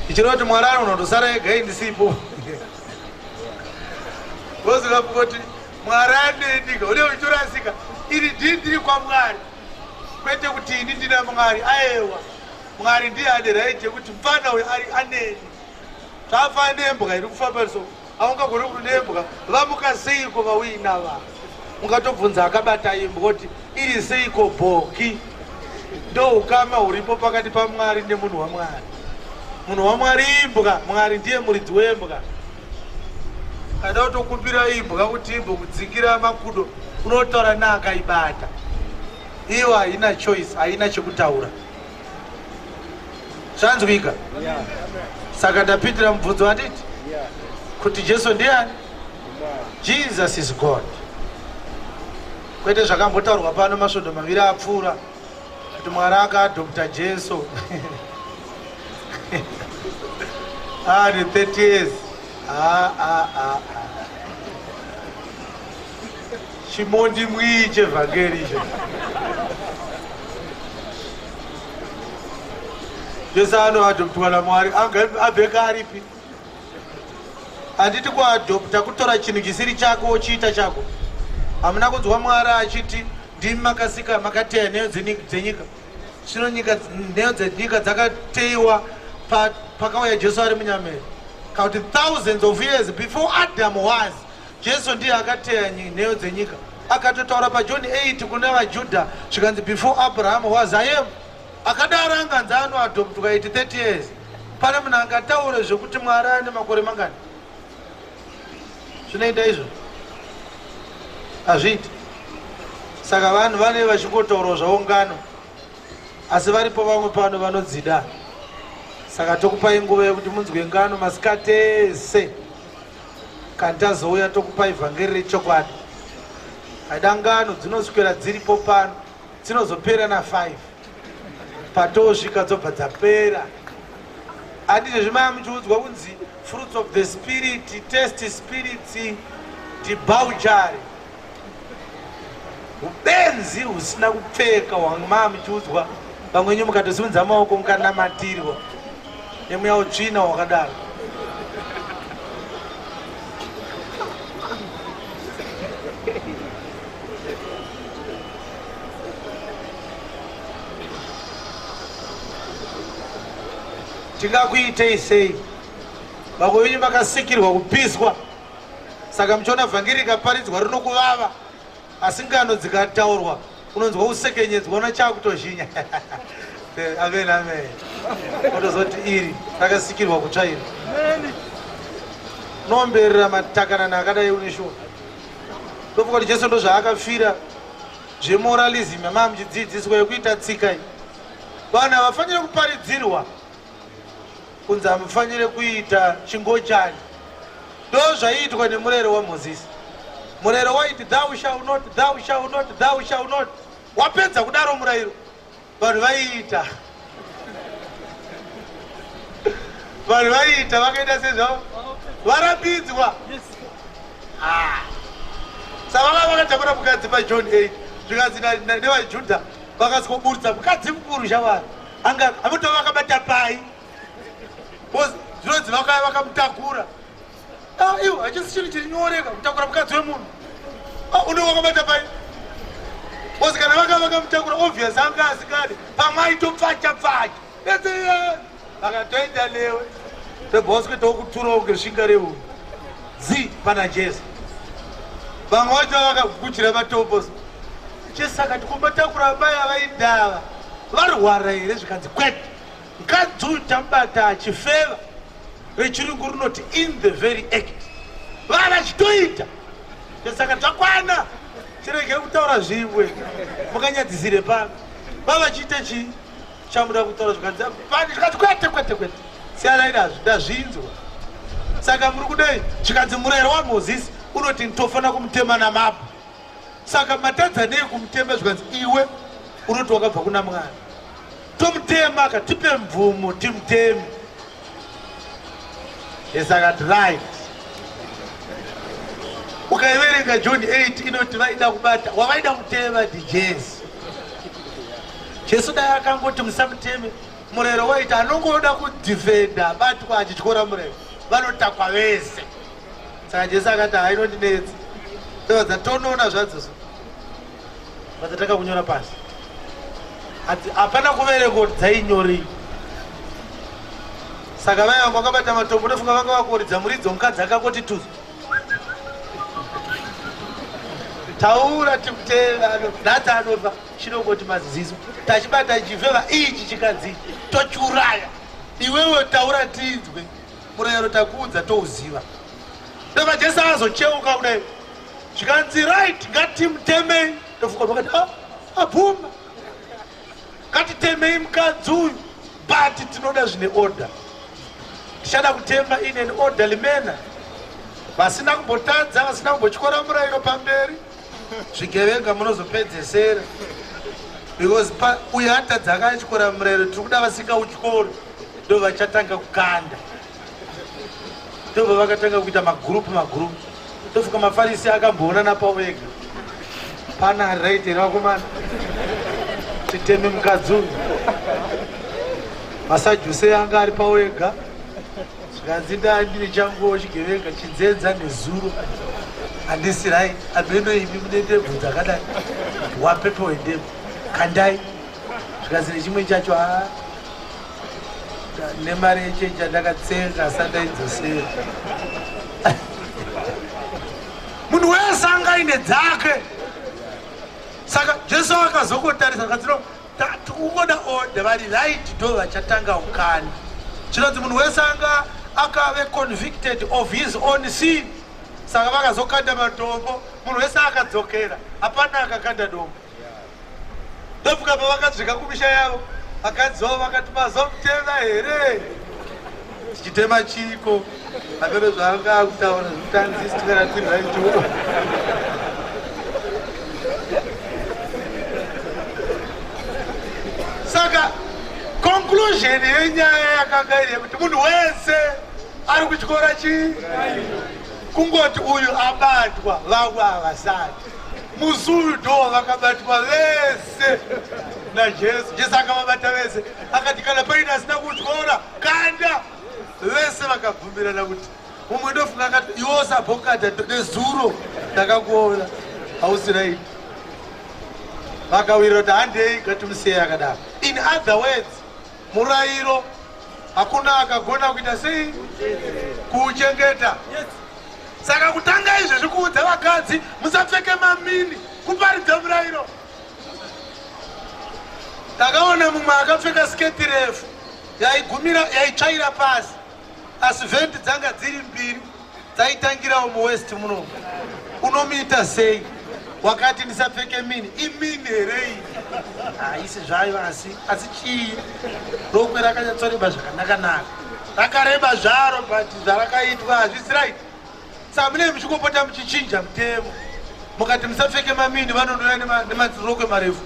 Ichireva kuti Mwari anonotosara ega ini ndisipo. Vozokapukoti Mwari anendika une uchitorasika. Ini ndii ndiri kwaMwari, kwete kuti ini ndina Mwari. Aewa, Mwari ndiye ane right yekuti mfana uyu ari aneni. Zvafana nembwa iri kufamba so, haungagoni kuti nembwa vamuka seiko vauinava. Ungatobvunza akabata imbwa kuti iri seiko bhoki. Ndo ukama huripo pakati paMwari nemunhu waMwari. Munhu waMwari imbwa, Mwari ndiye muridzi wembwa. Kada kutokumbira imbwa kuti imbokudzikira makudo, unotaura neakaibata. Iyo haina choice, haina chekutaura. Zvanzwika? Saka ndapindira mubvunzo handiti? Kuti Jesu ndiani? Jesus is God. Kwete zvakambotaurwa pano masvondo maviri apfuura kuti Mwari akaadopta Jesu ane 30 years. Ah, ah, ah, ah. Chimondi mwii chevhangeri icho. Jesu anoadoptwa naMwari abveka aripi? Handiti kuadopta kutora chinhu chisiri chako wochiita chako. Hamuna kunzwa Mwari achiti ndimi makasika makateya nheyo dzenyika. Zvino nyika nheyo dzenyika dzakateiwa pakauya Jesu ari munyama here? Kana kuti thousands of years before Adam was, Jesu ndiye akateya nheyo dzenyika. Akatotaura paJohn 8 kuna vaJudha zvikanzi before Abraham was I am. Akadaro anganzi anoadoptwa 80 30 years. Pane munhu angataure zvekuti Mwari ane makore mangani? Zvinoita izvo? Hazviiti. Saka vanhu vane vachingotaurawo zvavo ngano, asi varipo vamwe pano vanodzida. Saka tokupai nguva yekuti munzwe ngano masikati ese. Kana tazouya tokupai vhangeri rechokwadi. Aida ngano dzinoswera dziripo pano dzinozopera na 5. Patosvika dzobva dzapera. Handizvo zvimaya muchiudzwa kunzi fruits of the spirit, test spirits, debauchery. Ubenzi husina kupfeka hwamaya muchiudzwa vamwe nyu mukatosimudza maoko mukanamatirwa nemweya utsvina wakadaro. Tingakuitei sei? Vamwe venyu makasikirwa kupiswa, saka muchiona vhangeri rikaparidzwa rinokuvava, asi ngano dzikataurwa unonzwa kusekenyedzwa una chakutozhinya. Amen, amen. Otozoti iri rakasikirwa kutsva iri. Unoomberera matakanana akadai une shuwa. Ndofunga kuti Jesu ndozvaakafira zvemoralism yamaa muchidzidziswa yekuita tsika iyi. Vanhu havafanire kuparidzirwa kunzi hamufanire kuita chingochani. Ndozvaiitwa nemurayiro waMozisi. Murayiro waiti thou shall not, thou shall not, thou shall not. Wapedza kudaro murayiro, vanhu vaiita. Vanhu vaiita vakaita sezvavo varambidzwa. Ah. Saka vanga vakatakura mukadzi paJohn 8 zvikanzi nevaJudha vakasikoburitsa mukadzi mukuru shamwari anga amutova vakabata pai zvinonzi vakaya vakamutakura. Ah, iwo hachisi chinhu chiri nyoreka kutakura mukadzi wemunhu. Ah, unenge wakabata pai bcause kana vanga vakamutakura obvious anga asikadi pamwe aitopfacha pfacha vakatoenda newe tobva waswetawo kuturawo kunge svinga rehuni zi pana Jesu. Vamwe vacho vakagukuchira matombo. Jesu akati kumbatakura amai avaindava varwara here? Zvikanzi kwete, mukadzi uyu tamubata achifeva. Rechirungu rinoti in the very act, vava vachitoita. Jesu akati zvakwana, chirege kutaura zvimwe mukanyadzisire pano. Vava vachiita chii chamuda kutaura? Zvikanzi zvikanzi kwete kwete kwete, siyanai nazvo, ndazvinzwa. Saka muri kudei? Zvikanzi murayiro waMozisi unoti nitofanira kumutema namabwe, saka matadza nei kumutema? Zvikanzi iwe unoti wakabva kuna Mwari, tomutema akatipe mvumo timuteme. Jesu akati right. Ukaiverenga John 8 inoti vaida kubata wavaida kutema ndiJesu. Jesu dai akangoti musamuteme, murayiro waiti anongoda kudhifenda abatwa achityora murayiro vanotakwa vese. Saka Jesu akati hainondinetsa, ndobva tonoona zvadzo vadzatanga kunyora pasi. Hapana kuverenga kuti dzainyorei. Saka vaya vanga vakabata matombo ndofunga vanga vakuridza muridzo, mukadzi akangoti tuzu taura timuteva nhasi anofa chinongoti maziziso tachibata chifeva ichi chikadzi tochiuraya iwewe taura tinzwe murayiro takuudza touziva. Ndobva Jesu azocheuka kudai zvikanzi right, ngatimutemei. Ndofunga vakati ah, abvuma ngatitemei mukadzi uyu, but tinoda zvine order. Tichada kutema in an orderly manner, vasina kumbotadza, vasina kumbotyora murayiro pamberi. Zvigevenga munozopedzesera because uyo atadza akatyora murayiro, tiri kuda vasingautyori ndo vachatanga kukanda. Ndobva vakatanga kuita magurupu magurupu. Ndofuka mafarisi akamboonana pavo ega, pana ari right here vakomana, titeme mukadzi uyu? Masajuse anga ari pavo ega, zvikanzi ndandine changuwo chigevenga chinzenza nezuro, handisi right. Ameno imi mune ndebvu dzakadai, wapepe wendebvu kandai. Zvikanzi nechimwe chacho a nemari yechechi yandakatsenga asandaidzosera. Munhu wese anga aine dzake. Saka Jesu akazongotarisa akati tikungoda order, vari right ndo vachatanga ukani. Chinonzi munhu wese anga akave convicted of his own sin. Saka vakazokanda matombo, munhu wese akadzokera, hapana akakanda dombo. Ndofuka pavakasvika kumisha yavo, vakadzi vavo vakati mazomutema here? Tichitema chiko apero zvaanga akutaura zvekutanzisi tikaradzirwa icho. Saka conclusion yenyaya yakanga iri yekuti munhu wese ari kuchikora chii kungoti uyu abatwa vamwe havasati. Musi uyu ndo vakabatwa vese naJesu. Jesu akavabata vese akati kana paine asina kutyora kanda. Vese vakabvumirana kuti mumwe ndofunga akati iwe usabhokata nezuro ndakakuona hausi right. Vakawirira kuti handei ngatimusiyei akadaro. In other words, murayiro hakuna akagona kuita sei kuuchengeta. Saka kutanga izvezvi kuudza vakadzi musapfeke mamini kuparidza murayiro. Ndakaona mumwe akapfeka siketi refu yaigumira yaitsvaira pasi asi vhendi dzanga dziri mbiri dzaitangirawo muwest muno. Unomuita sei? Wakati ndisapfeke mini, imini here iyi? Haisi zvayo asi asi chii? Rokwe rakanyatsoreba zvakanaka-naka. Rakareba zvaro but zvarakaitwa hazvisi right. Saka munenge muchingopota muchichinja mutemo. Mukati musapfeke mamini vanonouya nemarokwe marefu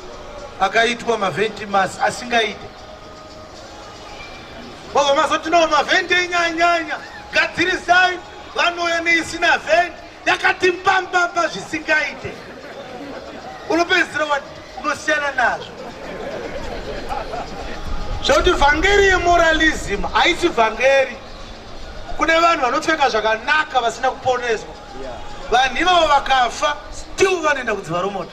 akaitwa mavhenti mas asingaite. Vobva mazoti no mavhenti enyanyanya gadzirisai vanouya neisina vhenti yakati mbambamba zvisingaite. Unopedzisira unosiyana nazvo. Zvekuti vhangeri yemoralism haisi vhangeri. Kune vanhu vanopfeka zvakanaka vasina kuponeswa. Vanhu ivavo vakafa still vanoenda kudziva romoto.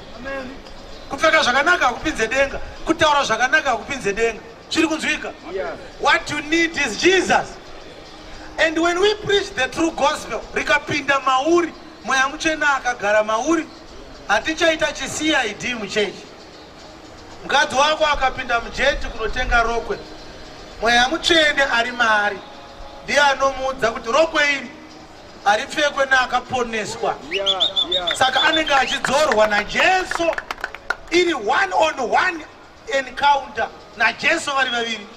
Kupfeka zvakanaka hakupinze denga, kutaura zvakanaka hakupinze denga. Zviri kunzwika? What you need is Jesus. And when we preach the true gospel, rikapinda mauri, Mweya Mutsvene akagara mauri, hatichaita chiCID muchechi. Mukadzi wako akapinda mujeti kunotenga rokwe, Mweya Mutsvene ari maari ndiye anomuudza kuti rokwe iri haripfekwe neakaponeswa. Saka anenge achidzorwa naJesu iri one on one encounter naJesu vari vaviri.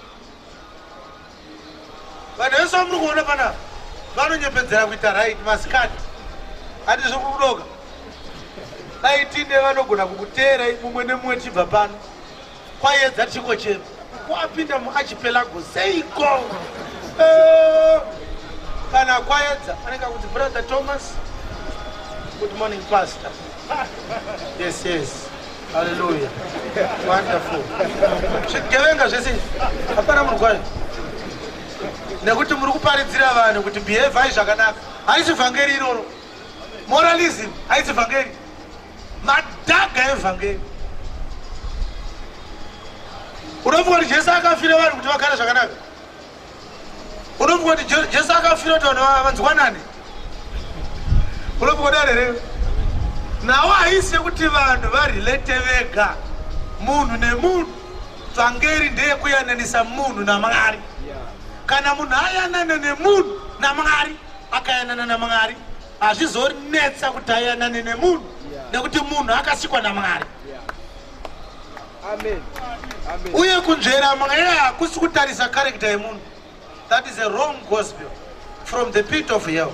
Vanhu vese vamuri kuona panapa vanonyepedzera kuita right masikati, hati zviri kudoka. Dai tine vanogona kukuteerai mumwe nemumwe tichibva pano kwayedza tichikochema kwapinda muarchipelago seiko kana kwayedza anenge akuti brother Thomas, good morning pastor. Yes, yes, hallelujah, wonderful. Zvigevenga zvese izvi hapana munhu kwayo, nekuti muri kuparidzira vanhu kuti behavai zvakanaka. Haisi vhangeri iroro. Moralism haisi vhangeri. Madhaga evhangeri. Unofunga kuti Jesu akafira vanhu kuti vagare zvakanaka? Unofunga kuti Jesu akafira kuti vanhu vanzwanane? Unofunga kudaro here? Nawo haisi yekuti vanhu varelate vega, munhu nemunhu. Vhangeri ndeyekuyananisa munhu naMwari. Kana munhu ayanana nemunhu naMwari, akayanana naMwari, hazvizonetsa kuti ayanane nemunhu, nekuti munhu akasikwa naMwari. Amen. Amen. Uye kunzvera mweya hakusi kutarisa character yemunhu. That is a wrong gospel from the pit of hell.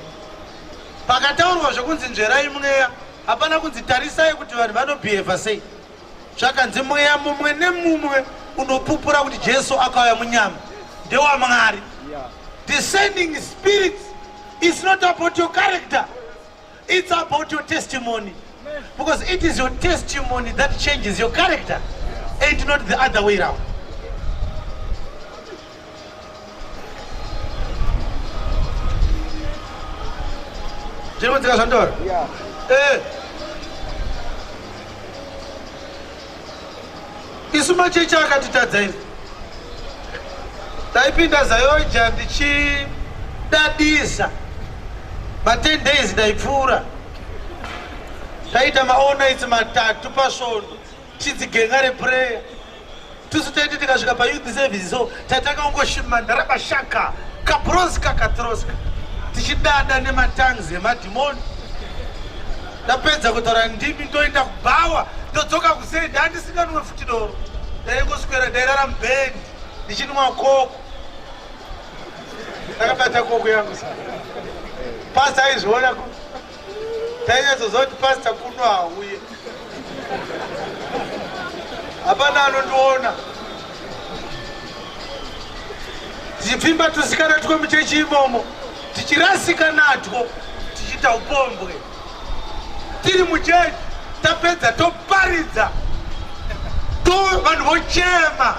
Pakataurwa zvekunzi nzverai mweya, hapana kunzi tarisai kuti vanhu vanobehave sei. Zvakanzi mweya mumwe nemumwe unopupura kuti Jesu akauya munyama ndewaMwari. Discerning spirits is not about your character, it's about your testimony. Because it is your testimony that changes your character and not the other way round. Zvinodzika zvandora? Yeah. Isu machechi akatitadza izvi. Taipinda Zayoja ndichidadisa. Ma 10 days ndaipfuura. Taita ma all nights matatu pasvondo. Tichidzigenga reprayer. Tusu taiti tikasvika pa youth service so tatakangoshima ndarabashaka kaproska katroska tichidada nematangs emadhimoni. Ndapedza kutaura ndimi ndoenda kubhawa ndodzoka kuseni ndandisinganwe futi doro. Ndaingoswera ndairara mubhendi ndichinwa koko. Ndakabata koko yangu sa. Pastor aizviona ku. Tainyatsoziva kuti pastor kuno hauye. Hapana anondiona. Tichipfimba tusikana twemuchechi imomo, tichirasika natwo, tichiita upombwe. Tiri muchechi, tapedza toparidza. To vanhu vochema.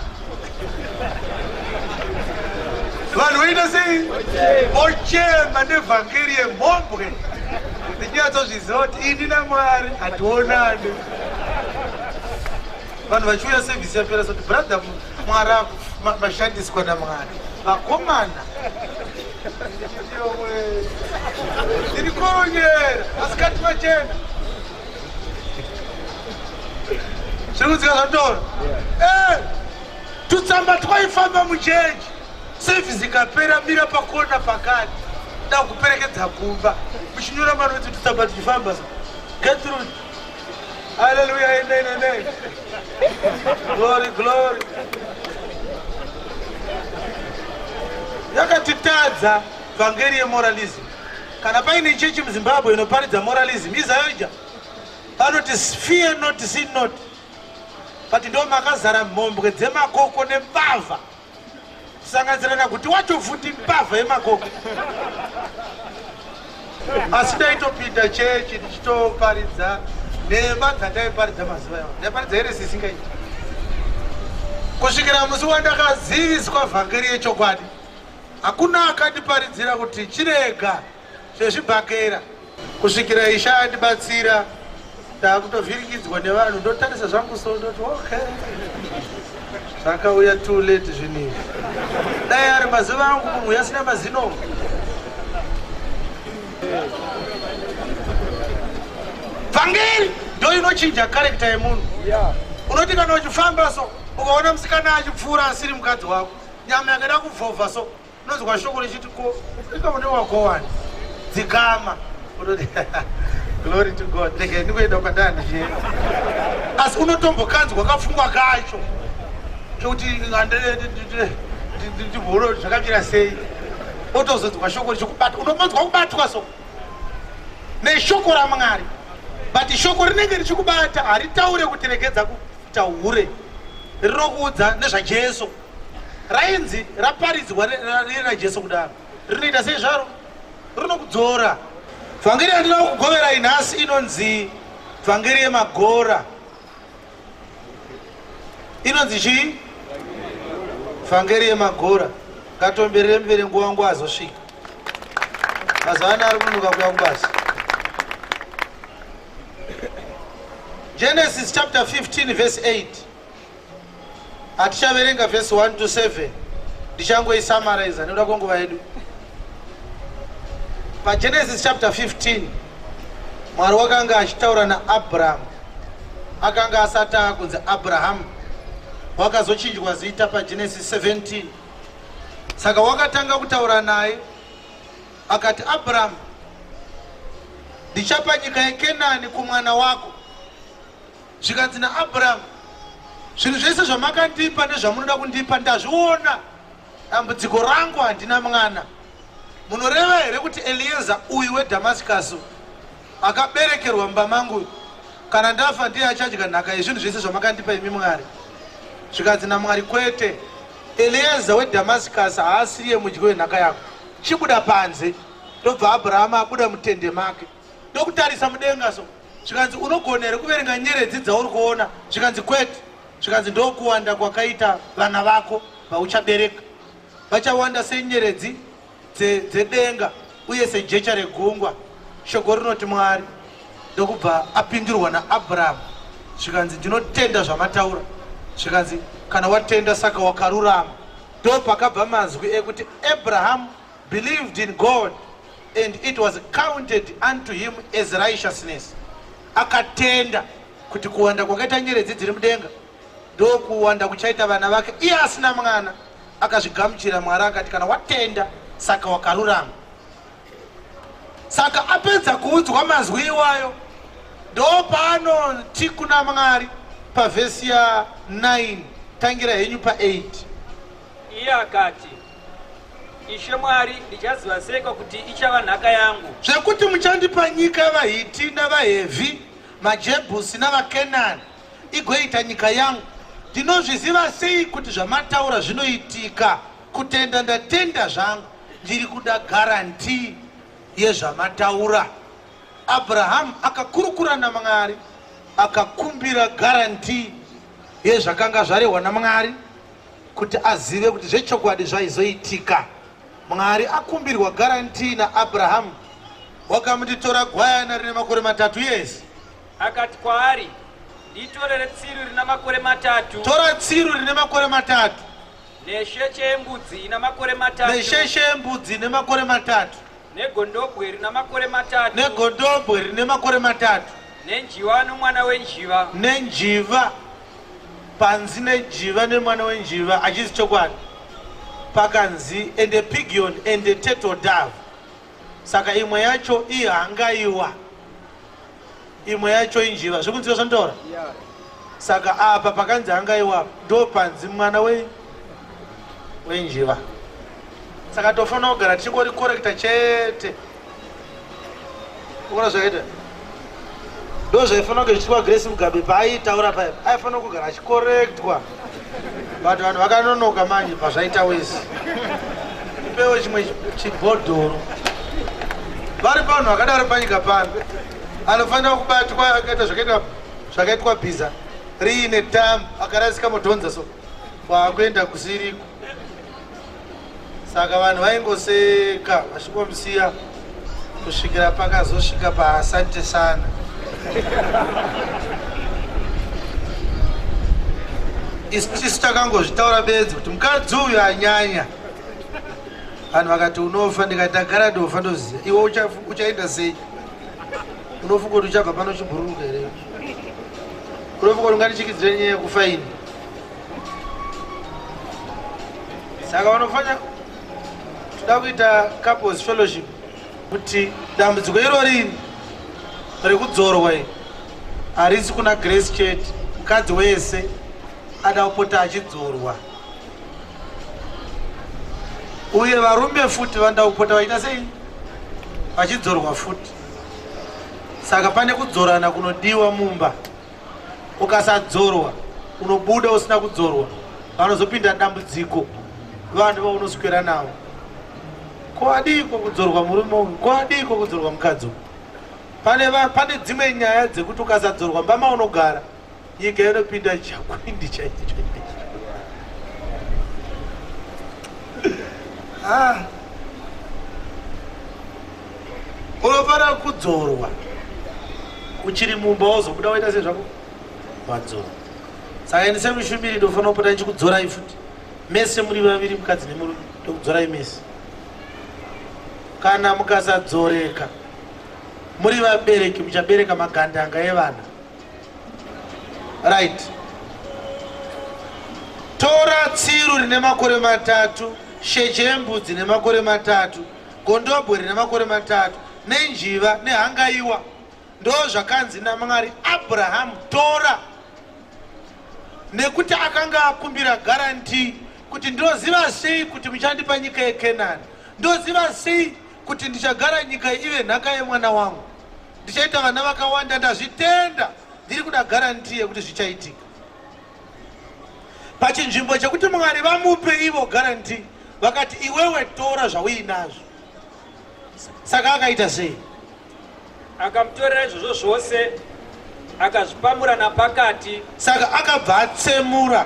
Vanhu voita sei? Vochema nevhangeri yemhombwe. Ndinyatsozviziva kuti ini naMwari hationani. Vanhu vachiuya service yapera soti brother Mwari mashandiswa naMwari. Vakomana. Ndiri koronyera masikati machena. Zviri kudzika zvatora. Eh, tutsamba twaifamba muchechi. Service ikapera mira pakona pakati. Ndakuperekedza kumba. Muchinyora manotsi tutsamba tuchifamba so. Gertrude. Hallelujah, amen, amen. Glory, glory. Yakatitadza vhangeri yemoralism. Kana paine chechi muZimbabwe inoparidza moralism, iZAOGA. Vanoti fear not, sin not. But ndo makazara mhombwe dzemakoko nembavha. Kusanganisira kuti wacho futi mbavha yemakoko. Asi ndaitopinda chechi ndichitoparidza nhema dzandaiparidza mazuva iwayo. Ndaiparidza here sisingaiti. Kusvikira musi wandakaziviswa vhangeri yechokwadi. Hakuna akandiparidzira kuti chirega zvezvibhakera. Kusvikira Ishe andibatsira ndakutovhiringidzwa nevanhu ndotarisa zvangu so ndoti okay zvakauya too late zvinhu izvi dai ari mazuva angu munhu uyo asina mazino vhangeri ndo inochinja karekta yemunhu unoti kana uchifamba so ukaona musikana achipfuura asiri mukadzi wako nyama yakada kuvhovha so unonzwa shoko richiti ko inga une wako wani dzikama unoti glory to god rege ndikuenda kwandaa ndichienda asi unotombokanzwa kapfungwa kacho kekuti ndibhoro zvakamira sei otozonzwa shoko richikubata unombonzwa kubatwa so neshoko ramwari but shoko rinenge richikubata haritaure kuti regedza kuita hure rinokuudza nezvajesu rainzi raparidzwa riri raJesu kudaro rinoita sei zvaro rinokudzora vhangeri yandinoda kugoverai nhasi inonzi vhangeri yemagora inonzi chii vhangeri yemagora ngatomberere muverengo wangu azosvika mazuva ano ari kunonoka kuya kubasa Genesis chapter 15 verse 8 Hatichaverenga verse 1 to 7 ndichangoisamaraiza nekuda kwenguva yedu. PaGenesis chapter 15 Mwari wakanga achitaura naAbraham, akanga asati akunzi Abraham, wakazochinjwa zita paGenesis 17. Saka wakatanga kutaura naye akati, Abraham, ndichapa nyika yeKenani kumwana wako. Zvikanzi naAbrahamu, Zvinhu zvese zvamakandipa nezvamunoda kundipa ndazviona. Dambudziko rangu handina mwana. Munoreva here kuti Elieza uyu weDhamasikasu akaberekerwa mumba mangu kana ndafa ndiye achadya nhaka yezvinhu zvese zvamakandipa imi Mwari? Zvikanzi naMwari, Kwete, Elieza weDhamasikasu haasiriye mudyi wenhaka yako. Chibuda panze. Ndobva Abrahamu abuda mutende make ndokutarisa mudenga so. Zvikanzi unogona here kuverenga nyeredzi dzauri kuona? Zvikanzi kwete. Zvikanzi ndokuwanda kwakaita vana vako vauchabereka. Vachawanda senyeredzi dzedenga uye sejecha regungwa. Shoko rinoti Mwari ndokubva apindurwa naAbrahamu. Zvikanzi ndinotenda zvamataura. Zvikanzi kana watenda saka wakarurama. Ndopakabva mazwi ekuti Abraham believed in God and it was counted unto him as righteousness. Akatenda kuti kuwanda kwakaita nyeredzi dziri mudenga ndokuwanda kuchaita vana vake, iye asina mwana. Akazvigamuchira. Mwari akati kana watenda saka wakarurama. Saka apedza kuudzwa mazwi iwayo ndopaanoti kuna Mwari pavhesi ya 9 tangira henyu pa 8. Iye akati, Ishe Mwari, ndichaziva seiko kuti ichava nhaka yangu? Zvekuti muchandipa nyika yavaHiti navaHevhi, maJebhusi navaKenani, igoita nyika yangu, ndinozviziva sei kuti zvamataura zvinoitika? Kutenda ndatenda zvangu, ndiri kuda guarantee yezvamataura. Abrahamu akakurukura naMwari akakumbira guarantee yezvakanga zvarehwa naMwari kuti azive kuti zvechokwadi zvaizoitika. Mwari akumbirwa guarantee naAbrahamu wakamuti tora gwayana rine makore matatu yes. Akati kwaari, Nditorere tsiru rina makore matatu. Tora tsiru rine makore matatu. Nesheche yembudzi ina makore matatu. Nesheche yembudzi ine makore matatu. Negondobwe rina makore matatu. Negondobwe rine makore matatu. Nenjiva nomwana wenjiva. Nenjiva panzi nejiva nemwana wenjiva achizi chokwadi pakanzi and a pigeon and a turtle dove saka imwe yacho ihangaiwa imwe yacho injiva zvekunzika zvandotaura saka apa pakanzi hangaiwa ndo panzi mwana we wenjiva saka tofanira kugara tichingori korekta chete Uona zvakaita ndo zvaifanira kunge zvichiitwa Grace Mugabe paaitaura paya aifanira kugara achikorektwa but vanhu vakanonoka manje pazvaita wese ipewo chimwe chibhodhoro vari panhu vakadaro panyika pano anofanira kubatwa akaita zvakaitwa zvakaitwa bhiza riine tam akarasika modhonza so kwakuenda kusiriko Saka vanhu vaingoseka vachingomusiya kusvikira pakazosvika paasante sana. Isu takangozvitaura bedzi kuti mukadzi uyu anyanya. Vanhu vakati unofa, ndikati ndagara ndofa ndoziva. Iwe uchaenda sei? Unofunga kuti uchabva pano uchibhururuka here? Unofunga kuti ungandichikidzire nyaya yekufa ini? Saka vanofanira toda kuita couples fellowship kuti dambudziko irori rekudzorwa iri harisi kuna Grace chete, mukadzi wese ada kupota achidzorwa, uye varume futi vanoda kupota vachiita sei, vachidzorwa futi. Saka pane kudzorana kunodiwa mumba. Ukasadzorwa unobuda usina kudzorwa, vanozopinda dambudziko vanhu vaunoswera navo. Ko adiiko kudzorwa murume uyu? Ko adiiko kudzorwa mukadzi uyu? Pane, va, pane dzimwe nyaya dzekuti ukasadzorwa mba maunogara nyika inopinda chakwindi chaicho. Ah. Unofanira kudzorwa uchiri mumba wozobuda waita sei zvako wadzorwa. Saka ini semushumiri ndofanira kupota ndichikudzorai futi mese muri vaviri mukadzi nemurume ndokudzorai mese. Kana mukasadzoreka muri vabereki muchabereka magandanga evana. Right. Tora tsiru rine makore matatu, sheche yembudzi nemakore matatu, gondobwe rine makore matatu, nenjiva nehangaiwa. Ndo zvakanzi naMwari Abrahamu, tora, nekuti akanga akumbira guarantee kuti ndoziva sei kuti muchandipa nyika yeKenani, ndoziva sei kuti ndichagara nyika ive nhaka yemwana wangu, ndichaita vana vakawanda, ndazvitenda, ndiri kuda guarantee yekuti zvichaitika. Pachinzvimbo chekuti Mwari vamupe ivo guarantee, vakati iwewe tora zvauinazvo. Saka akaita sei? Akamutorera izvozvo zvose akazvipamura napakati. Saka akabva atsemura.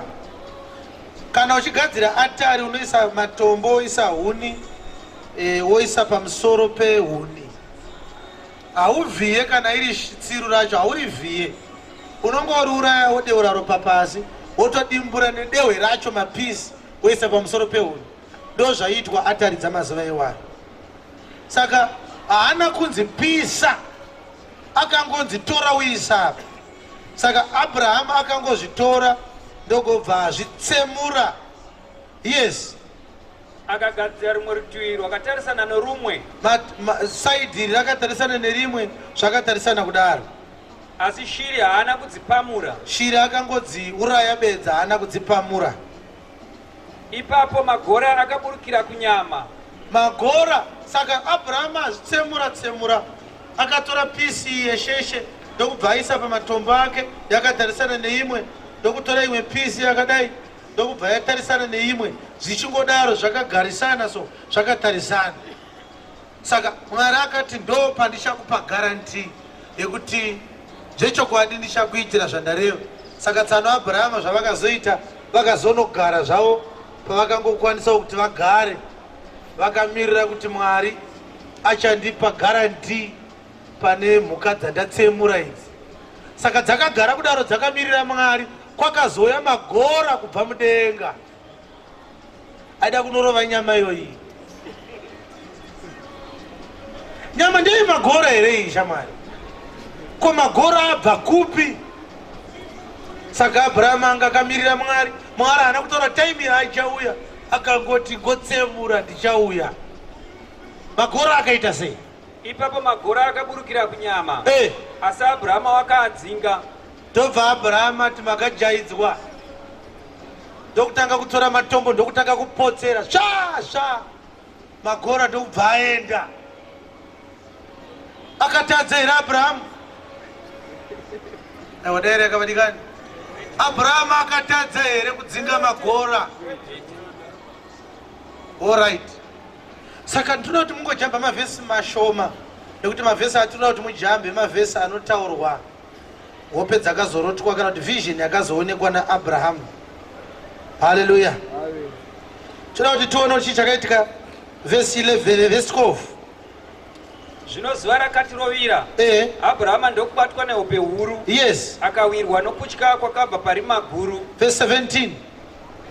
Kana uchigadzira atari unoisa matombo, woisa huni, e, woisa pamusoro pehuni. Hauvhiye kana iri tsiru racho haurivhiye, unongoriuraya wodeura ropa pasi wotodimbura nedehwe racho mapisi woisa pamusoro pehuni. Ndozvaiitwa atari dzamazuva iwayo. Saka haana kunzi pisa, akangonzi tora uisa apa. Saka Abrahamu akangozvitora ndokubva azvitsemura. Yes. Akagadzira rumwe rutivi rwakatarisana norumwe. Saidhi iri rakatarisana nerimwe, zvakatarisana kudaro. Asi shiri haana kudzipamura. Shiri akangodziuraya bedzi, haana kudzipamura. Ipapo magora akaburukira kunyama. Magora. Saka Abrahama azvitsemura tsemura, akatora pisi yesheshe ndokubva aisa pamatombo ake yakatarisana neimwe, ndokutora imwe pisi yakadai ndokubva yatarisana neimwe, zvichingodaro zvakagarisana so zvakatarisana. Saka Mwari akati ndo pandichakupa guarantee yekuti zvechokwadi ndichakuitira zvandareva. Saka tsano Abrahama zvavakazoita, vakazonogara zvavo pavakangokwanisawo kuti vagare, vakamirira kuti Mwari achandipa guarantee pane mhuka dzandatsemura idzi. Saka dzakagara kudaro dzakamirira Mwari, kwakazouya magora kubva mudenga aida kunorova nyama iyoyi. Nyama ndeye magora here iyi shamwari? Ko magora abva kupi? Saka Abrahama anga akamirira Mwari. Mwari haana kutaura taimi yaachauya, akangoti ngotsemura ndichauya. Magora akaita sei? Ipapo magora akaburukira kunyama. Hey. Asi Abrahama wakaadzinga. Ndobva Abrahama ati makajaidzwa. Ndokutanga kutora matombo ndokutanga kupotsera sva sva. Magora ndokubva aenda. Akatadza here Abrahamu? Aiwa akavadikani. Abrahamu akatadza here kudzinga magora? All right. Saka ndinoda kuti mungojamba mavhesi mashoma nekuti mavhesi atinoda kuti mujambe mavhesi anotaurwa hope dzakazorotwa kana kuti vision yakazoonekwa naAbrahamu. Haleluya. Toda kuti tione kuti chii chakaitika vhesi 11 vhesi 12. Zvino zuva rakati rovira, Abrahama ndokubatwa nehope huru, Yes. akawirwa nokutya kwakabva parima guru. Vhesi 17.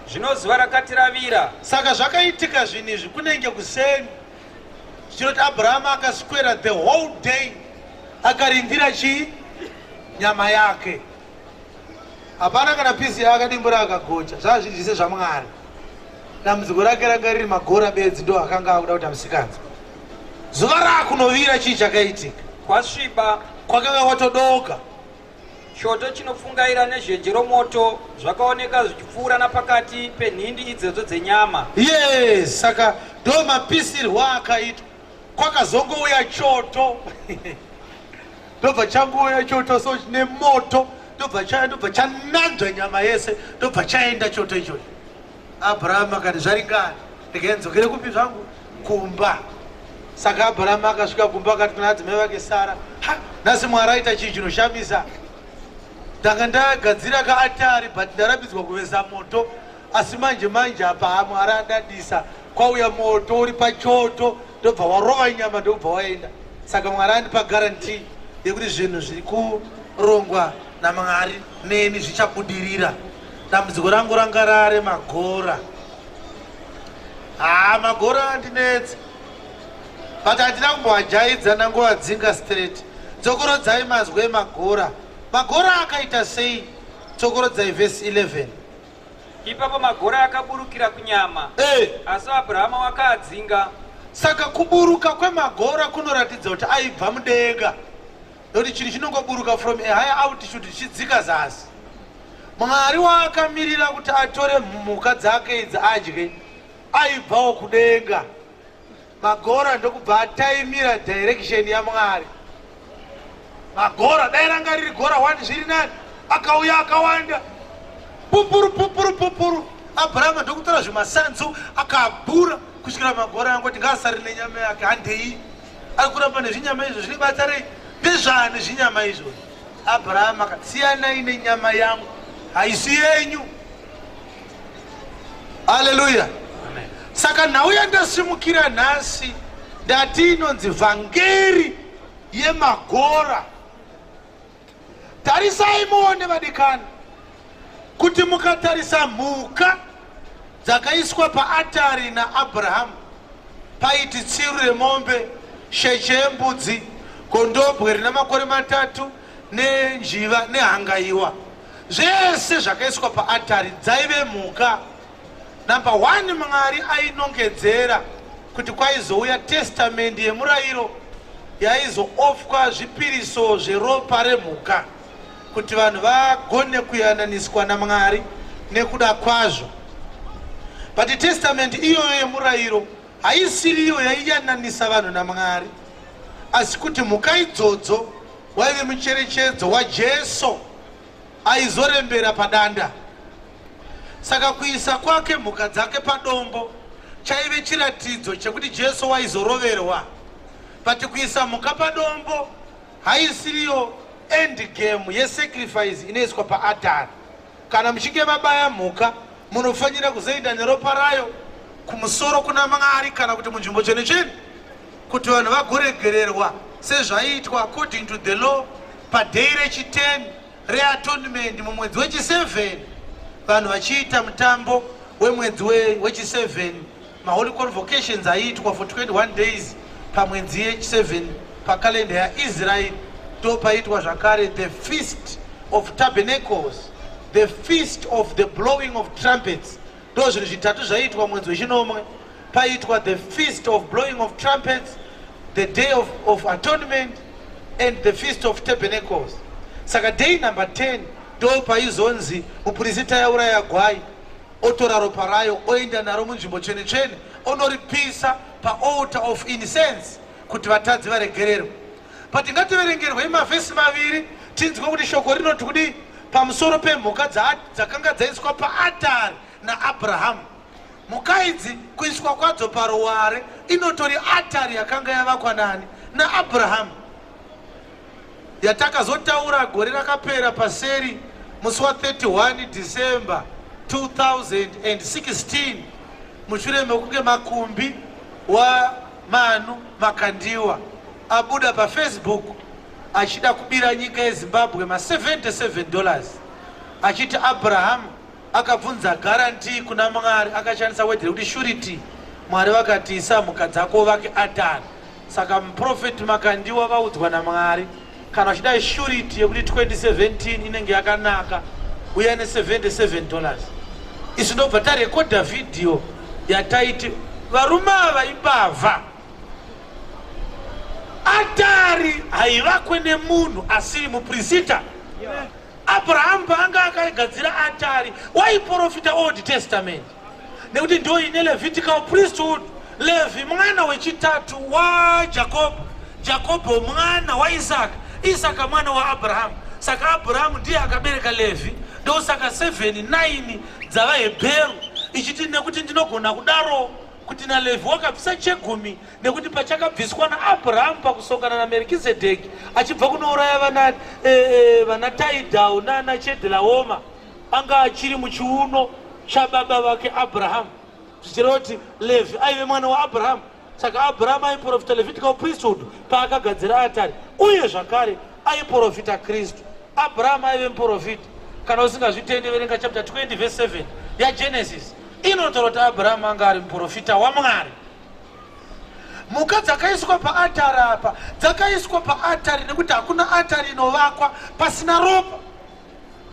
Zvino zuva rakati ravira. Saka zvakaitika zvinhu izvi kunenge kuseni. Zvinoti Abrahama akaswera the whole day akarindira chii? Nyama yake. Hapana kana pisi yaakadimbura akagocha, zvava zviri zvese zvaMwari. Dambudziko rake ranga riri magora bedzi ndo akanga akuda kuti amusikanzwa. Zuva raakunovira chii chakaitika? Kwasviba. Kwakanga kwatodoka. Choto chinopfungaira nezhenje romoto zvakaoneka zvichipfuura napakati penhindi idzodzo dzenyama. Yes, saka ndo mapisirwo akaitwa. Kwakazongouya choto ndobva changouya choto so chine moto ndobva chaya ndobva chananzva nyama yese ndobva chaenda choto ichocho. Abraham akati zvaringana, regai ndidzokere kupi zvangu kumba. Saka Abraham akasvika kumba akati kuna adzimai vake Sara, ha, nhasi Mwari aita chinhu chinoshamisa. Ndanga ndagadzira kaatari but ndarambidzwa kuvesa moto, asi manje manje apa Mwari adadisa, kwauya moto uri pachoto ndobva warova nyama ndobva waenda. Saka Mwari andipa guarantee yekuti zvinhu zviri kurongwa naMwari neni zvichabudirira. Dambudziko rangu ranga rare magora. Haa magora andinetsa. But handina kumboajaidza ndangoadzinga straight. Dzokorodzai mazwi emagora. Magora akaita sei? Dzokorodzai verse 11. Ipapo magora akaburukira kunyama. Hey. Asi Abrahama wakaadzinga. Saka kuburuka kwemagora kunoratidza kuti aibva mudenga. Nekuti chinhu chinongoburuka from a higher altitude chichidzika zasi. Mwari waakamirira kuti atore mhuka dzake idzi adye aibvawo kudenga. Magora ndokubva ataimira direction yaMwari. Magora dai ranga riri gora one zviri nani, akauya akawanda pupuru pupuru pupuru. Abrahama ndokutora zvimasanzu akabhura kusvikira magora angoti ngaasare nenyama yake handei. Ari kuramba nezvinyama izvo zvine basa rei? Ndezvani zvinyama izvo? Abrahama akati siyanai nenyama yangu, haisi yenyu. Haleluya. Saka nhau yandasimukira nhasi ndati inonzi vhangeri yemagora. Tarisai muone vadikani kuti mukatarisa mhuka dzakaiswa paatari naAbrahamu paiti tsiru remombe, sheche yembudzi, gondobwe rina makore matatu nenjiva nehangaiwa. Zvese zvakaiswa paatari dzaive mhuka. Number 1, Mwari ainongedzera kuti kwaizouya testamendi yemurayiro yaizoofwa zvipiriso zveropa remhuka kuti vanhu vagone kuyananiswa naMwari nekuda kwazvo. But testamendi iyoyo yemurayiro Haisiriyo yaiyananisa vanhu naMwari, asi kuti mhuka idzodzo waive mucherechedzo waJesu aizorembera padanda. Saka kuisa kwake mhuka dzake padombo chaive chiratidzo chekuti Jesu waizoroverwa. But kuisa mhuka padombo haisiriyo end game yesacrifice inoiswa paatari. Kana muchinge mabaya mhuka, munofanira kuzoenda neropa rayo kumusoro kuna Mwari kana kuti munzvimbo tsvene tsvene kuti vanhu vagoregererwa sezvaiitwa according to the law paday rechi10 reatonement mumwedzi wechi7, vanhu vachiita mutambo wemwedzi wechi7, maholy convocations aiitwa for 21 days pamwedzi yechi7 pakalenda yaIsraeri. Ndo paiitwa zvakare the Feast of Tabernacles, the Feast of the Blowing of Trumpets. Ndo zvinhu zvitatu zvaiitwa mwedzi wechinomwe. Paiitwa the Feast of Blowing of Trumpets, the Day of Atonement and the Feast of Tabernacles. Saka day number 10 ndo paizonzi mupurisita yauraya gwai, otora ropa rayo, oenda naro munzvimbo tsvene tsvene, onoripisa paaltar of incense kuti vatadzi varegererwe. But ngativerengerwei mavhesi maviri tinzwe kuti shoko rinoti kudii pamusoro pemhuka dzakanga dzaiswa paatari naAbrahamu. Mhuka idzi, kuiswa kwadzo paruware, inotori atari yakanga yavakwa nani? NaAbrahamu, yatakazotaura gore rakapera paseri musi wa31 December 2016, mushure mekunge makumbi waManu Makandiwa abuda paFacebook achida kubira nyika yeZimbabwe ma77 dollars, achiti Abrahamu akabvunza guarantee kuna Mwari, akashandisa word rekuti surety. Mwari vakati, "Isa mhuka dzako vake atari." Saka muprofeti Makandiwa vaudzwa naMwari, kana uchida surety yekuti 2017 inenge yakanaka, uya ne77 dollars. Isu ndobva tarekodha vhidhiyo yataiti varume ava imbavha, atari haivakwe nemunhu asiri mupurisita. Abrahamu paanga akagadzira atari, waiprofita Old Testament, nekuti ndo ine Levitical priesthood. Levi mwana wechitatu waJakobho, Jakobho mwana waIsaka, Isaka mwana waAbrahamu. Saka Abrahamu ndiye akabereka Levi. Ndosaka 7 9 dzavaHebheru ichiti, nekuti ndinogona kudaro kuti naLevhi wakabvisa chegumi, nekuti pachakabviswa naAbrahamu pakusongana naMerikizedheki achibva kunouraya vana vana Taidhau nana Chedhelaoma, anga achiri muchiuno chababa vake Abrahamu, zvichireva kuti Levhi aive mwana waAbrahamu. Saka Abrahamu aiprofita Levitical priesthood paakagadzira atari, uye zvakare aiprofita Kristu. Abrahamu aive muprofita. Kana usingazvitendi, verenga chapter 20 verse 7 yaGenesis, inotaura kuti Abrahamu anga ari muprofita waMwari. Mhuka dzakaiswa paatari apa dzakaiswa paatari nekuti hakuna atari inovakwa pasina ropa.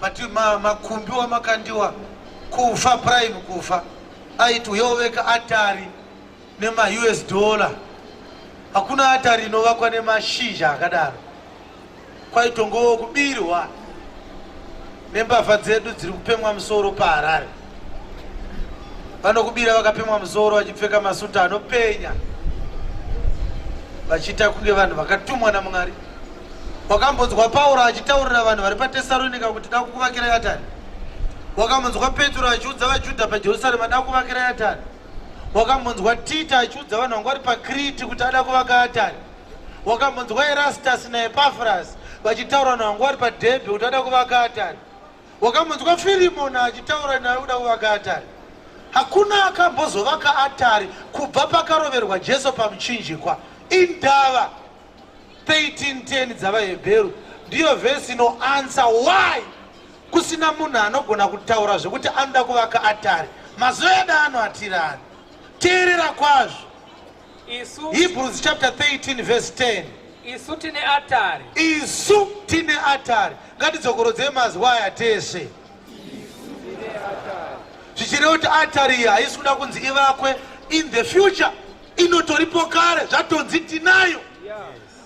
But makumbi waMakandiwa kufa prime kufa aiti uyoveka atari nemaUS dollar. Hakuna atari inovakwa nemashizha akadaro. Kwaitongowo kubirwa nembavha dzedu dziri kupemwa musoro paHarare. Vanokubira vakapemwa musoro, vachipfeka masuta anopenya, vachiita kunge vanhu vakatumwa naMwari. Wakambonzwa Pauro achitaurira vanhu vari paTesaronika kuti da kukuvakirai atari? Wakambonzwa Petro achiudza vaJudha paJerusarema, da kuvakirai atari? Wakambonzwa Tita achiudza vanhu vanga vari paKriti kuti ada kuvaka atari? Wakambonzwa Erastus naEpafras vachitaura vanhu vanga vari paDhebhe kuti ada kuvaka atari? Wakambonzwa Firimoni achitaura naye kuda kuvaka atari? Hakuna akambozovaka atari kubva pakaroverwa Jesu pamuchinjikwa. Indava 1310 dzavaHebheru ndiyo vhesi inoanswer why kusina munhu anogona kutaura zvekuti anoda kuvaka atari mazuva edu ano atirani. Teerera kwazvo. Isu Hebrews chapter 13 verse 10. Isu tine atari. Isu tine atari. Ngatidzokorodzei mazwi aya tese, zvichireva kuti atari iyi haisi kuda kunzi ivakwe in the future, inotoripo kare, zvatonzi tinayo.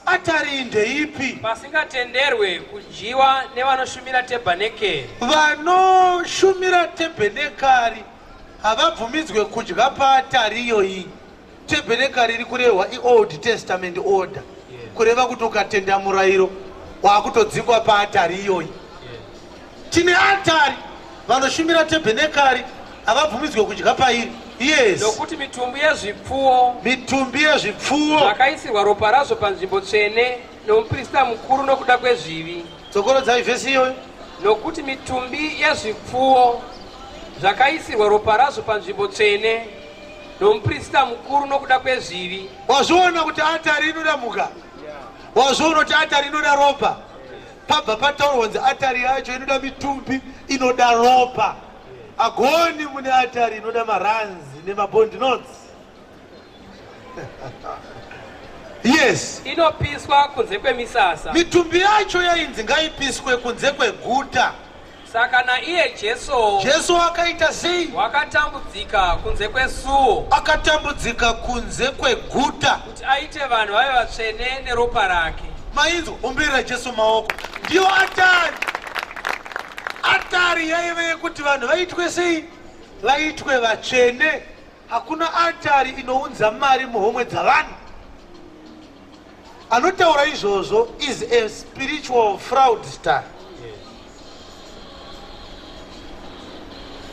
Atari iyi ndeipi? Pasingatenderwe kudyiwa nevanoshumira tebhanekeri. Vanoshumira tebhenekari havabvumidzwe kudya paatari iyoyi. Tebhenekari iri kurehwa iOld Testament order, kureva kuti ukatenda murayiro wakutodzingwa paatari iyoyi. Tine atari, vanoshumira tebhenekari havabvumidzwe kudya pairi. Yes. Nokuti mitumbi yezvipfuwo, mitumbi yezvipfuwo zvakaisirwa ropa razvo panzvimbo tsvene nomuprista mukuru nokuda kwezvivi. Dzokorodzai vhesi iyoyo. Nokuti mitumbi yezvipfuwo zvakaisirwa ropa razvo panzvimbo tsvene nomuprista mukuru nokuda kwezvivi. Wazviona kuti atari inoda mhuka? Wazviona kuti atari inoda ropa? Pabva pataurwa kunzi atari yacho inoda mitumbi, inoda ropa. Agoni mune atari inoda maranzi nemabond notes. Yes. Inopiswa kunze kwemisasa. Mitumbi yacho yainzi ngaipiswe kunze kweguta. Saka naiye Jesu, Jesu akaita sei? Wakatambudzika kunze kwesuo. Akatambudzika kunze kweguta. Kuti aite vanhu vave vatsvene neropa rake. Mainzwa, ombera Jesu maoko. Ndiyo atari. Atari yaive yekuti vanhu vaitwe sei? Vaitwe vatsvene. Hakuna atari inounza mari muhomwe dzavanhu. Anotaura izvozvo is a spiritual fraudster.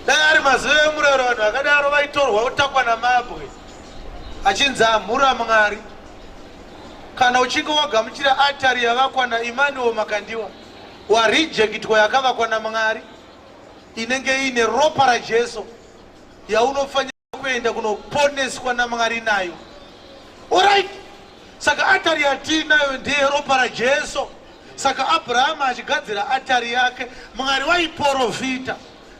Dai ari mazuva emurayiro vanhu vakadaro vaitorwa votakwa namabwe achinzi amhura Mwari. Kana uchinge wagamuchira atari yavakwa naEmmanuel Makandiwa, warejectwa yakavakwa naMwari inenge iine ropa raJesu yaunofanira kuenda kunoponeswa naMwari nayo. Alright. Saka atari yatiinayo ndeye ropa raJesu. Saka Abrahama achigadzira atari yake, Mwari waiporofita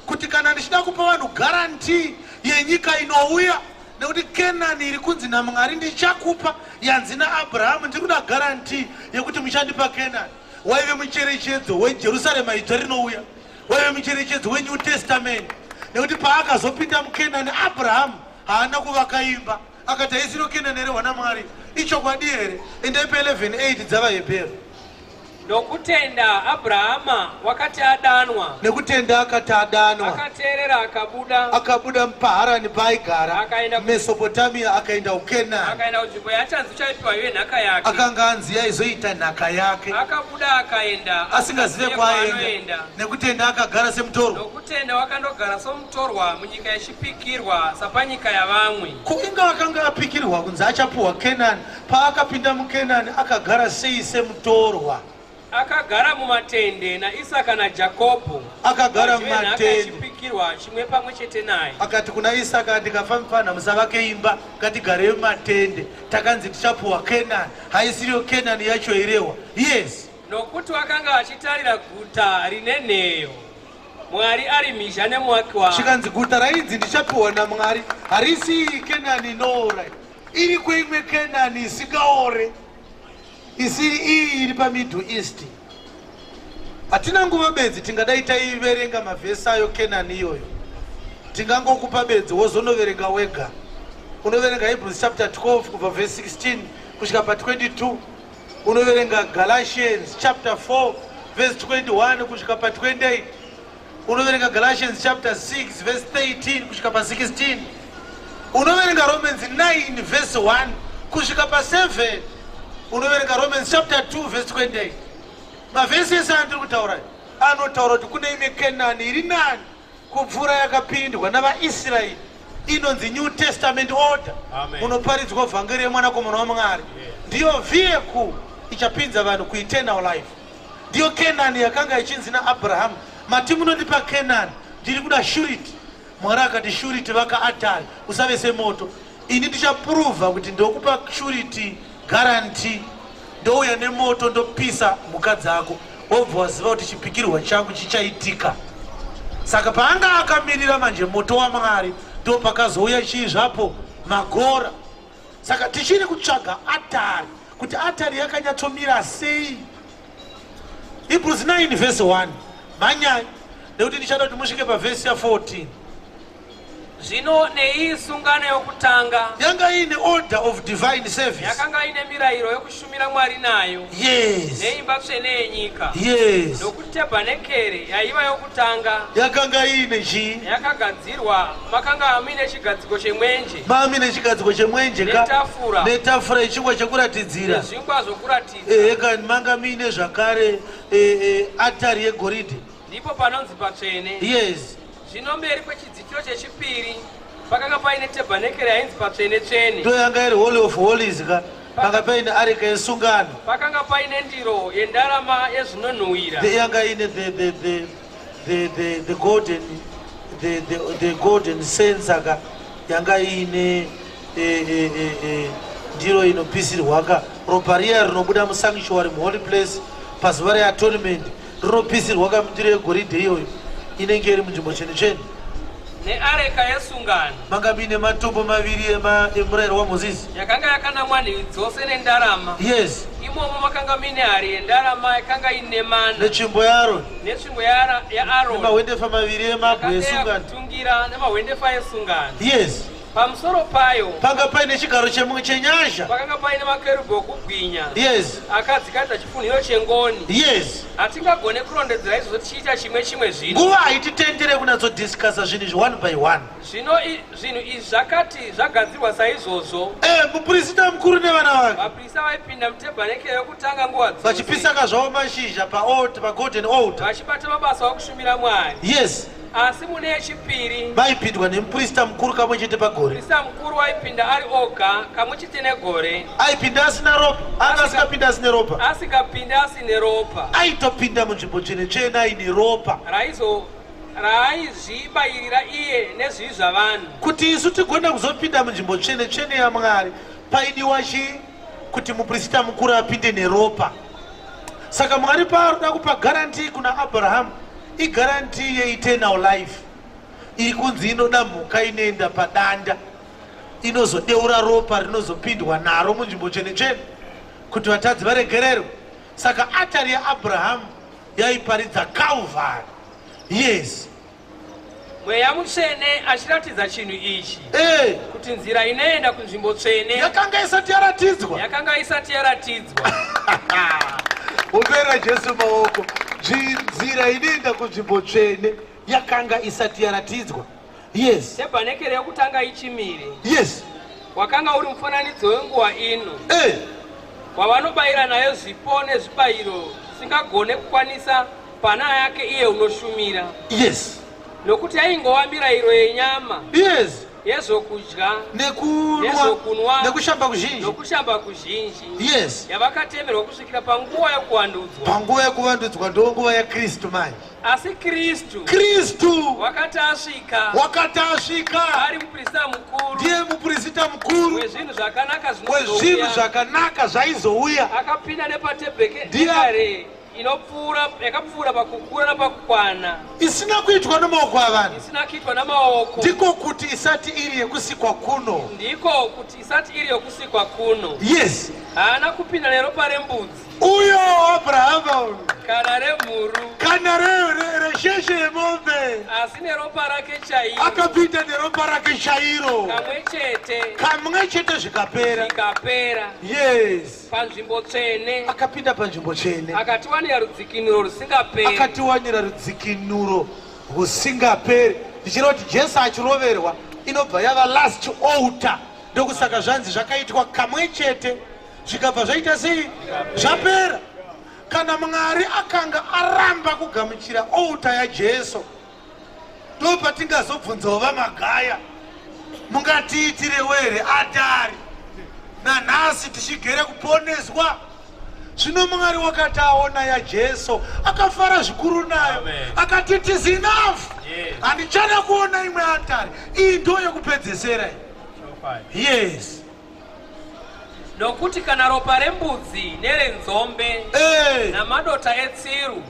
kuti kana ndichida kupa vanhu guarantee yenyika inouya, nekuti Kenani iri kunzi naMwari ndichakupa, yanzi naAbrahamu ndiri kuda guarantee yekuti muchandipa Kenani. Waive mucherechedzo weJerusarema idzva rinouya, waive mucherechedzo weNew Testament, nekuti paakazopinda muKenani Abrahamu haana kuvaka imba, akati haisiro Kenani here hwana Mwari? Ichokwadi here? Endai pa 11:8 dzavaHebheru. Nokutenda Abrahama wakati adanwa, Nekutenda akati adanwa, akateerera akabuda, akabuda mupaHarani paaigara, Akaenda Mesopotamia, akaenda kuKenani, akaenda kunzvimbo yaachanzi uchaipiwa ive nhaka yake. Akanga anzi yaizoita nhaka yake, Akabuda akaenda asingazive asingazive kwaaenda. kwaanoenda. Nekutenda akagara semutorwa. Nokutenda wakandogara somutorwa munyika yechipikirwa, sapanyika yavamwe. Ko inga akanga apikirwa kunzi achapuhwa Kenani, paakapinda muKenani akagara sei semutorwa? Akagara mumatende naIsaka naJakobho, Akagara vadyi venhaka mumatende. yechipikirwa chimwe pamwe chete naye. Akati kuna Isaka, ndikafa mupfanha musavake imba, ngatigarei mumatende. Takanzi tichapuhwa Kenani, haisiriyo Kenani yacho irehwa. Yes. Nokuti wakanga achitarira guta rine nheyo, Mwari ari mhizha nemuaki waro. Chikanzi guta rainzi ndichapiwa naMwari harisi iyi Kenani inoora, iri kweimwe Kenani isingaore, isiri iyi iri paMiddle East. Hatina nguva bedzi tingadai taiverenga mavhesi ayo Kenani iyoyo. Tingangokupa bedzi wozonoverenga wega. Unoverenga Hebrews chapter 12 kubva verse 16 kusvika pa 22. Unoverenga Galatians chapter 4 verse 21 kusvika pa 28. Unoverenga Galatians chapter 6 verse 13 kusvika pa 16. Unoverenga Romans 9 verse 1 kusvika pa 7. Unoverenga Romans chapter 2 verse 28. Mavhesi ese andiri kutaura anotaura kuti kune imwe Kenani iri nani kupfuura yakapindwa navaIsraeri inonzi New Testament order, munoparidzwa vhangeri yemwanakomana waMwari. Ndiyo vehicle ichapinza vanhu kueternal life. Ndiyo Kenani yakanga ichinzi naAbrahamu, mati munondipa Kenani, ndiri kuda surety. Mwari akati surety vaka atari, usave semoto. Ini ndichapuruvha kuti ndokupa surety guarantee, ndouya nemoto ndopisa mhuka dzako, wobva waziva kuti chipikirwa changu chichaitika. Saka paanga akamirira manje moto waMwari, ndo pakazouya chii zvapo magora. Saka tichiri kutsvaga atari kuti atari yakanyatsomira sei. Hebrews 9 verse 1, mhanyai nekuti ndichada kuti musvike pavhesi ya 14. Zvino neiyi sungano yokutanga yanga iine order of divine service, yakanga ine mirayiro yokushumira Mwari nayo, neimba tsvene yenyika. Nokuti tebhanekere yaiva yokutanga, Yakanga iine chii? Yakagadzirwa, makanga muine chigadziko chemwenje, Mame nechigadziko chemwenje ka netafura, netafura yechingwa chekuratidzira, nezvingwa zvokuratidza. Ehe kani, manga muine zvakare atari yegoridhe. Ndipo panonzi patsvene. Zvino mberi kwechidzitiro chechipiri pakanga paine tebhanekere yainzi patsvene tsvene. Ndo yanga iri Holy of Holies ka. Panga paine areka yesungano. Pakanga paine ndiro yendarama yezvinonhuhwira. Yanga ine the golden the golden censer ka. Yanga ine ndiro inopisirwa ka. Ropa riya rinobuda musanctuary, muholy place, pazuva reatonement, rinopisirwa ka mundiro yegoridhe iyoyo inenge iri munzvimbo tsvene tsvene. Neareka yesungano. Manga muine matombo maviri emurayiro waMozisi. Yakanga yakanamwa nhivi dzose nendarama. Imomo makanga muine hari yendarama yakanga ine mana, netsvimbo yaAroni, netsvimbo yaAroni, nemahwendefa maviri emabwe yakadeya esungano. Kutungira nemahwendefa esungano. Pamusoro payo Panga paine chigaro chenyasha. Pakanga paine makerubhi okubwinya akadzikadza chifunhiro chengoni. Hatingagone kurondedzera izvozvo tichiita chimwe chimwe zvino. Nguva haititendere kunyatsodiscussa zvinhu izvi one by one. Zvino zvinhu izvi zvakati zvagadzirwa saizvozvo, Muprista mukuru nevana vake vaprista vaipinda mutebhanekere yokutanga nguva dzose, vachipisaka zvavo mashizha paaltar, pagolden altar, vachibata mabasa okushumira Mwari. Asi mune yechipiri vaipindwa nemuprista mukuru kamwe chete pagore. Muprista mukuru waipinda ari oga kamwe chete negore. Aipinda asina ropa, anga asingapinda asine ropa. Asingapinde asine ropa. Aitopinda munzvimbo tsvene tsvene aine ropa raizo raaizvibayirira iye nezvivi zvavanhu. Kuti isu tigone kuzopinda munzvimbo tsvene tsvene yaMwari, paidiwa chii? Kuti muprista mukuru apinde neropa. Saka Mwari paari kupa guarantee kuna Abrahamu, iguarantee yeeternal life iri kunzi inoda mhuka inoenda padanda, inozodeura ropa rinozopindwa naro munzvimbo tsvene tsvene kuti vatadzi varegererwe. Saka atari yaAbrahamu yaiparidza Calvary. Mweya Mutsvene achiratidza chinhu ichi, kuti nzira inoenda kunzvimbo tsvene yakanga isati yaratidzwa. Yakanga isati yaratidzwa. Ombera Jesu maoko. Nzira inoenda kunzvimbo tsvene yakanga isati yaratidzwa. Tebhanekere yokutanga ichimire, wakanga uri mufananidzo wenguva ino, wavanobayira nayo zvipo nezvibayiro zvisingagone kukwanisa pana yake iye unoshumira. Nokuti yaingova mirayiro yenyama yezvokudya, nekunwa, nezvokunwa, nekushamba kuzhinji, nokushamba kuzhinji, yavakatemerwa kusvikira panguva yokuvandudzwa. Panguva yekuvandudzwa, ndo nguva yaKristu manje. Asi Kristu Kristu wakati asvika, wakati asvika, ari muprista mukuru ndiye muprista mukuru wezvinhu zvakanaka wezvinhu zvinozouya, zvakanaka zvaizouya, akapinda nepatebhenekere inopfuura, yakapfuura pakukura napakukwana, isina kuitwa nemaoko avanhu, isina kuitwa namaoko, ndiko kuti isati iri yekusikwa kuno. Ndiko kuti isati iri yokusikwa kuno. Haana kupinda neropa rembudzi, Uyo Abrahama uyu, kana remhuru, kana resheshe yemombe, asi neropa rake chairo. Akapinda neropa rake chairo. Kamwe chete. Kamwe chete, zvikapera. Zvikapera. Panzvimbo tsvene. Akapinda panzvimbo tsvene. Akatiwanira rudzikinuro rusingaperi. Akatiwanira rudzikinuro rusingaperi. Ndichireva kuti Jesu achiroverwa inobva yava last altar. Ndokusaka zvanzi zvakaitwa kamwe chete, zvikabva zvaita sei? Zvapera. Kana Mwari akanga aramba kugamuchira altar yaJesu, ndo patingazobvunzawo vaMagaya, mungatiitirewo here atari nanhasi tichigere kuponeswa? Zvino Mwari wakati aona yaJesu, akafara zvikuru nayo. Amen. Akati, "It is enough." Handichada kuona imwe atari, iyi ndo yekupedzesera iyi. Nokuti kana ropa rembudzi nerenzombe namadota etsiru,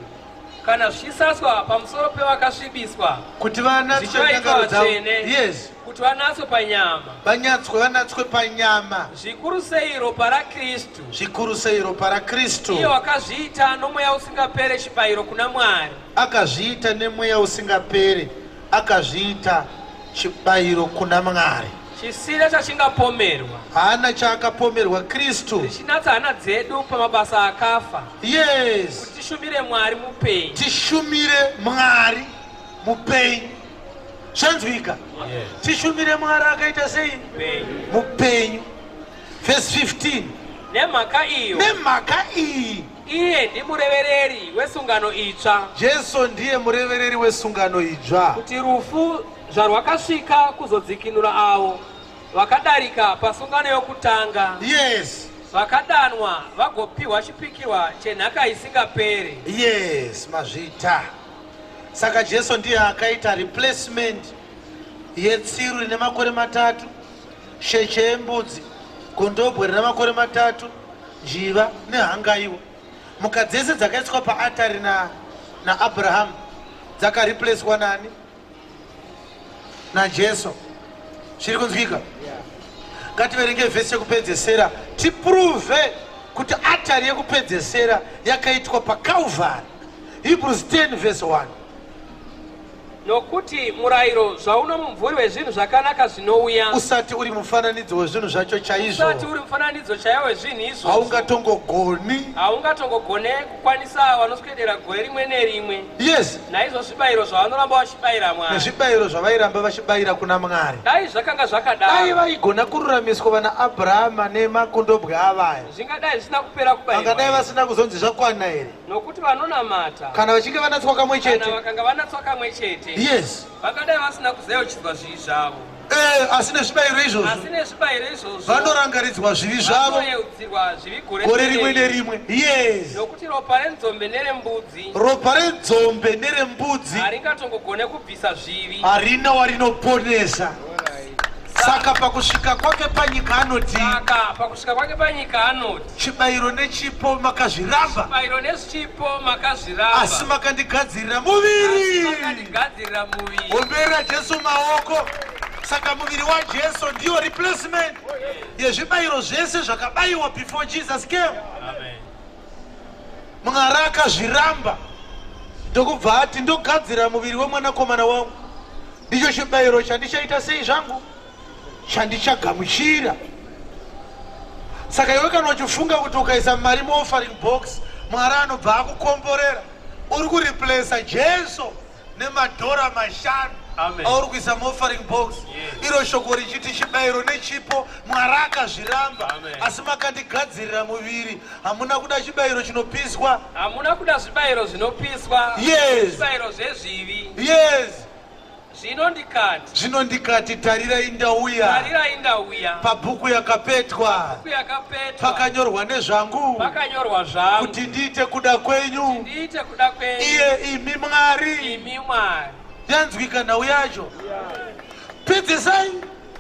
kana zvichisaswa pamusoro pevakasvibiswa, kuti vanatswe zvichivaitwa nyangaro dzavo, vatsvene, kuti vanatswe panyama, vanyatswe, vanatswe panyama, zvikuru sei ropa raKristu, zvikuru sei ropa raKristu, iye wakazviita nomweya usingapere chibayiro kuna Mwari. Akazviita nemweya usingaperi, akazviita. Chibayiro kuna Mwari. Chisina chachingapomerwa. Haana chaakapomerwa Kristu. Richinatsa hana dzedu pamabasa akafa. Yes. Kuti tishumire Mwari mupenyu. Tishumire Mwari mupenyu. Zvanzwika? Yes. Tishumire Mwari akaita sei? Mupenyu. Verse 15. Nemhaka iyo. Nemhaka iyi. Iye ndimurevereri wesungano itsva. Jesu ndiye murevereri wesungano idzva. Kuti rufu zvarwakasvika kuzodzikinura avo vakadarika pasungano yokutanga. Yes. Vakadanwa vagopiwa chipikirwa chenhaka isingaperi. Yes, mazvita. Saka Jesu ndiye akaita replacement yetsiru rine makore matatu, sheche yembudzi, gondobwe rine makore matatu, njiva nehangaiwa. Mhuka dzese dzakaiswa paatari naAbrahamu na dzakareplacwa nani? NaJesu. Zviri kunzwika? Ngativerenge vhesi yekupedzesera tiprove kuti atari yekupedzesera yakaitwa paCalvary. Hebrews 10 verse 1. Nokuti murayiro zvauno mumvuri wezvinhu zvakanaka zvinouya, usati uri mufananidzo wezvinhu zvacho chaizvo, usati uri mufananidzo chaiwo wezvinhu izvozvo, haungatongogoni, haungatongogone kukwanisa vanoswedera gore rimwe nerimwe. Yes. Naizvo zvibayiro zvavanoramba vachibayira Mwari, nezvibayiro zvavairamba vachibayira kuna Mwari, dai zvakanga zvakadaro, dai vaigona kururamiswa vana Abrahama nemakundobwe avaya, zvingadai zvisina kupera kubayirwa, vangadai vasina kuzonzi zvakwana here? Nokuti vanonamata kana vachinge vanatswa kamwe chete, kana vakanga vanatswa kamwe chete, yes, vangadai vasina kuzayeuchidzwa zvivi zvavo. Eh, asi nezvibayiro izvozvo, asi nezvibayiro izvozvo vanorangaridzwa zvivi zvavo, vanoyeudzirwa zvivi gore gore rimwe nerimwe. Yes, nokuti ropa renzombe nerembudzi, ropa renzombe nerembudzi haringatongogone kubvisa zvivi, harina warinoponesa. Saka pakusvika kwake panyika anoti, saka pakusvika kwake panyika anoti, chibayiro nechipo makazviramba, chibayiro nechipo makazviramba, asi makandigadzirira muviri, makandigadzirira muviri. Ombera Jesu maoko. Saka muviri waJesu ndiyo replacement yezvibayiro zvese zvakabayiwa before Jesus came. Amen. Mwari akazviramba ndokubva ati ndogadzira muviri wemwanakomana wangu, ndicho chibayiro chandichaita sei zvangu, chandichagamuchira. Saka iwe kana uchifunga kuti ukaisa mari muoffering box Mwari anobva akukomborera, uri kureplacer Jesu nemadhora 5 auri kuisa muoffering box. Iro shoko richiti chibayiro nechipo Mwari akazviramba, asi makandigadzirira muviri. Hamuna kuda chibayiro chinopiswa, hamuna kuda zvibayiro zvinopiswa, yes, zvibayiro zvezvivi, yes. Zvino ndikati, zvino ndikati, tarirai ndauya, tarirai ndauya, pabhuku yakapetwa, bhuku yakapetwa, pakanyorwa nezvangu, pakanyorwa zvangu, kuti ndiite kuda kwenyu, ndiite kuda kwenyu, iye imi Mwari, imi Mwari. Yanzwika nhau yacho? Pedzesai.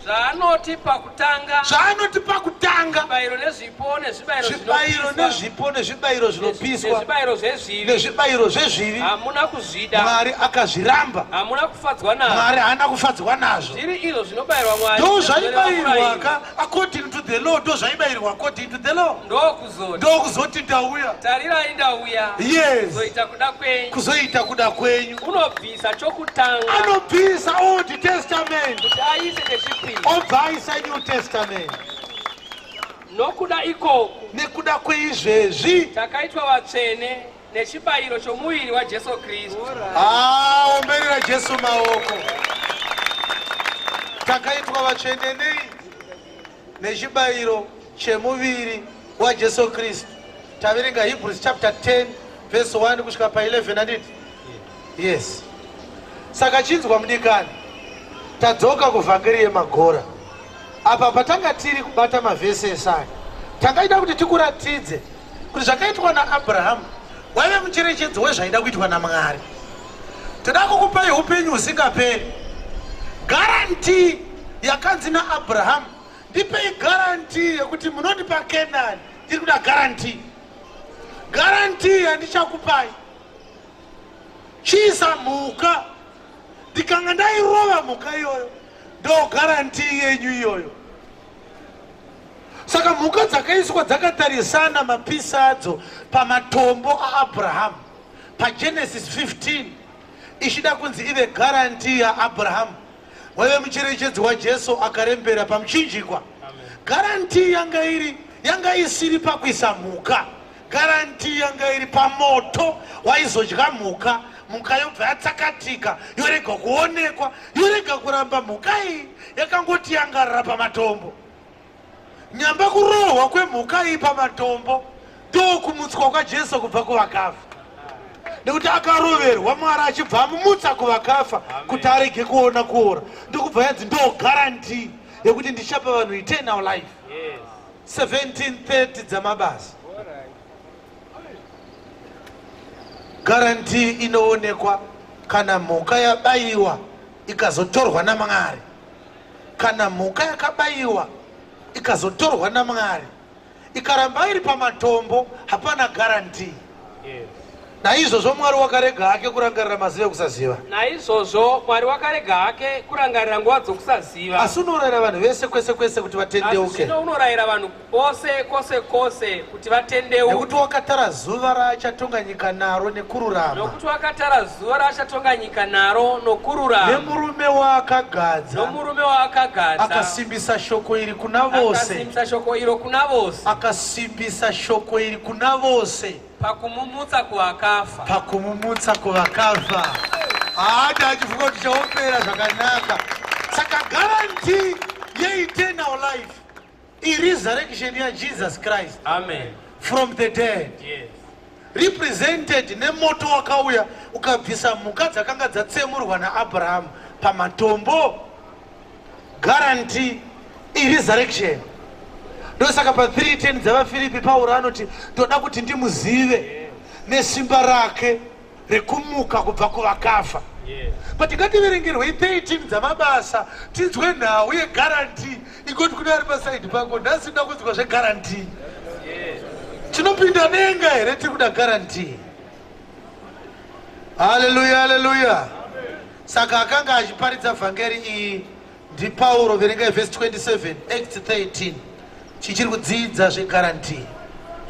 Zvaanoti pakutanga, zvaanoti pakutanga, zvibayiro nezvipo nezvibayiro zvibayiro nezvipo nezvibayiro zvinopiswa nezvibayiro zvezvivi nezvibayiro zvezvivi hamuna kuzvida, Mwari akazviramba, hamuna kufadzwa nazvo, Mwari haana kufadzwa nazvo. Zviri izvo zvinobayirwa Mwari, ndo zvaibayirwa ka according to the law, ndo zvaibayirwa according to the law. Ndokuzoti, ndokuzoti ndauya, tarirai ndauya, yes, kuzoita kuda kwenyu, kuzoita kuda kwenyu. Unobvisa chokutanga, anobvisa Old Testament kuti aise chechipiri, obva aisa New Testament. Nokuda ikoku, nekuda kweizvezvi, takaitwa vatsvene nechibayiro chomuviri waJesu Kristu. Ah, omberera Jesu maoko. Takaitwa vatsvene nei? Nechibayiro chemuviri waJesu Kristu. Taverenga Hebrews chapter 10 verse 1 kusvika pa11, handiti? Yes. Saka chinzwa mudikani, tadzoka kuvhangeri yemagora. Apa patanga tiri kubata mavhesi esaya, tangaida kuti tikuratidze kuti zvakaitwa naAbrahamu waive mucherechedzo wezvaida kuitwa naMwari. Toda kukupai upenyu husingaperi. Garanti yakanzi naAbrahamu, ndipei garanti yekuti munondipa Kenani. Ndiri kuda garanti. Garanti yandichakupai, chiisa mhuka, ndikanga ndairova mhuka iyoyo, ndo garanti yenyu iyoyo. Saka mhuka dzakaiswa dzakatarisana mapisi adzo pamatombo aAbrahamu paGenesis 15, ichida kunzi ive garanti yaAbrahamu. Waive mucherechedzo waJesu akarembera pamuchinjikwa. Guarantee yanga iri yanga isiri pakuisa mhuka. Guarantee yanga iri pamoto waizodya mhuka, mhuka yobva yatsakatika yorega kuonekwa, yorega kuramba mhuka iyi yakangoti yangarara pamatombo. Nyamba kurohwa kwemhuka iyi pamatombo ndokumutswa kwaJesu kubva kuvakafa, nekuti akaroverwa Mwari achibva amumutsa kuvakafa kuti arege kuona kuora, ndokubva yanzi ndo guarantee yekuti ndichapa vanhu eternal life. 1730 dzamabasa. Guarantee inoonekwa kana mhuka yabayiwa ikazotorwa naMwari. Kana mhuka yakabayiwa ikazotorwa naMwari ikaramba iri pamatombo, hapana guarantee. Naizvozvo Mwari wakarega hake kurangarira mazuva ekusaziva. Naizvozvo Mwari wakarega hake kurangarira nguva dzokusaziva. Asi unorayira vanhu vese kwese kwese kuti Asi vatendeuke. zvino unorayira vanhu vose kwose kwose kuti vatendeuke. Nekuti wakatara zuva raachatonga nyika naro nekururama. Nokuti wakatara zuva raachatonga nyika naro nokururama. Nemurume waakagadza. Nomurume waakagadza. Akasimbisa shoko iri kuna vose. Akasimbisa shoko iro kuna vose. Akasimbisa shoko iri kuna vose. Pakumumutsa kuvakafa. Pakumumutsa kuvakafa. Haadi achifunga kuti chaopera zvakanaka. Saka guarantee yeeternal life iresurrection yaJesus Christ. Amen. From the dead. Yes. Represented nemoto wakauya ukabvisa mhuka dzakanga dzatsemurwa naAbraham pamatombo. Guarantee iresurrection. Ndosaka pa 3:10 dzavaFiripi Pauro anoti toda kuti ndimuzive nesimba rake rekumuka kubva kuvakafa. But ngativerengerwei 13 dzamabasa tinzwe nhau yeguarantee. Igoti kune ari pasaidi pako nhasi ndoda kunzwa zveguarantee. Tinopinda denga here tiri kuda guarantee? Haleluya, haleluya. Saka akanga achiparidza vhangeri iyi ndiPauro. Verengai vhesi 27 Acts 13. Chichiri kudzidza zveguarantee.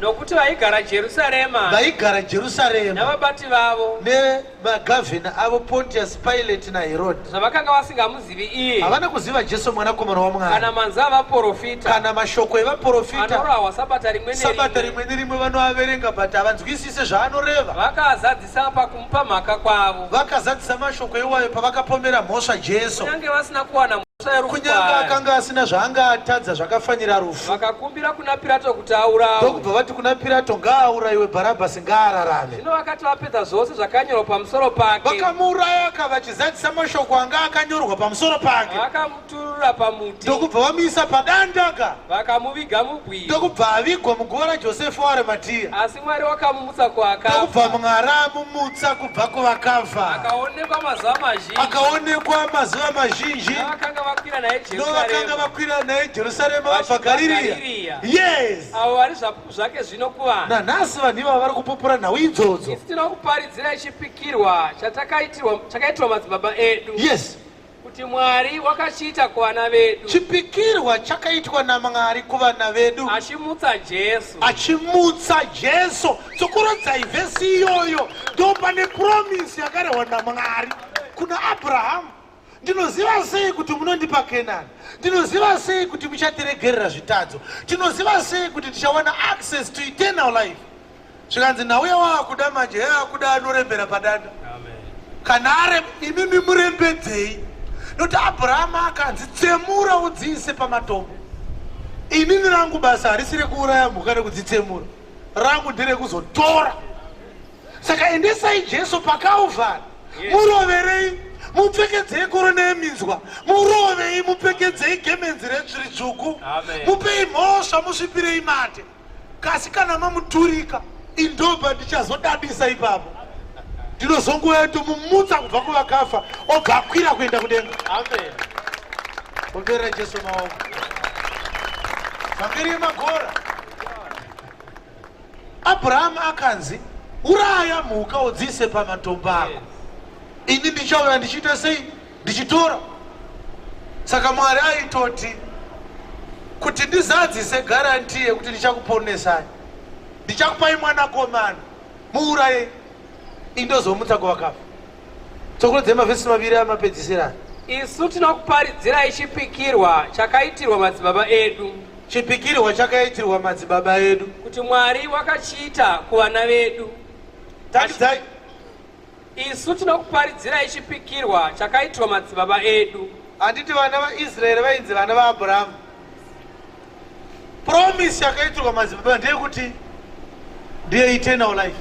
Nokuti vaigara Jerusarema, vaigara Jerusarema navabati vavo nemagavhina avo Pontius Pilate naHerod, zvavakanga vasingamuzivi iye, havana kuziva Jesu mwanakomana waMwari, kana manzwi avaprofita, kana mashoko evaprofita anorahwa sabata rimwe sabata nerimwe, rimwe nerimwe vanoaverenga, but havanzwisise zvaanoreva. Vakaazadzisa pakumupa mhaka kwavo, Vakazadzisa mashoko iwayo pavakapomera mhosva Jesu, kunyange vasina kuwana mhosva yerufu kunyange kwaari. akanga asina zvaanga atadza zvakafanira rufu. Vakakumbira kuna Pirato kuti aurawe. Ndokubva vati kuna Pirato, ngaaurayiwe, Bharabhasi ngaararame. Zvino vakati vapedza zvose zvakanyorwa pamusoro pake, Vakamuuraya ka vachizadzisa mashoko anga akanyorwa pamusoro pake. Vakamuturura pamuti, Ndokubva vamuisa padanda ka, vakamuviga mubwiro. Ndokubva avigwa muguva raJosefa waArimatiya. Asi Mwari wakamumutsa kuvakafa, Ndokubva Mwari amumutsa kubva kuvakafa. Akaonekwa mazuva mazhinji Akaonekwa mazuva mazhinji navakanga vakwira naye novakanga Jerusarema, vakwira naye Jerusarema vabva vachibva Garireya. Garireya. Yes. Avo vari zvapupu zvake zvino kuvanhu. Nanhasi vanhu ivava vari kupupura nhau idzodzo. Isu tinokuparidzirai chipikirwa chakaitirwa madzibaba edu, kuti Mwari wakachiita kuvana vedu, Chipikirwa chakaitwa naMwari kuvana vedu, achimutsa Jesu, achimutsa Jesu. Tsokorodzai vhesi iyoyo, ndo pane promise yakarehwa naMwari kuna Abrahamu. Ndinoziva sei kuti munondipa Kenani? Ndinoziva sei kuti muchatiregerera zvitadzo? Tinoziva sei kuti tichawana access to eternal life? Zvikanzi nauya waakuda manje, yaakuda anorembera padanda. Kana are imimi murembedzei, nokuti Abrahamu akanzi tsemura udziise pamatombo. Inini rangu basa harisi rekuuraya mhuka nekudzitsemura, rangu nderekuzotora. Saka endesai Jesu paKalvari, muroverei, mupfekedzei korona yeminzwa, murovei, mupfekedzei gemenzi redzvuku, mupei mhosva, musvipirei mate. Kasi kana mamuturika, indobva ndichazodadisa ipapo. Ndinozonguva tomumutsa kubva kuvakafa, obva akwira kuenda kudenga. Amen. Omberera Jesu maoko. Vhangeri yemagora. Abrahamu akanzi uraya mhuka udziise pamatombo ako, ini ndichauya ndichiita sei? Ndichitora. Saka Mwari aitoti kuti ndizadzise guarantee yekuti ndichakuponesai, ndichakupai mwanakomana, muurayei, indozomutsa kuvakafa. Tsokorodze mavhesi maviri amapedzisira. Isu tinokuparidzirai chipikirwa chakaitirwa madzibaba edu. Chipikirwa chakaitirwa madzibaba edu. Kuti Mwari wakachiita kuvana vedu. Tangidzai. Isu tinokuparidzirai chipikirwa chakaitirwa madzibaba edu. Handiti vana vaIsraeri vainzi vana vaAbrahamu. Promise yakaitirwa madzibaba ndeyekuti ndiye eternal life.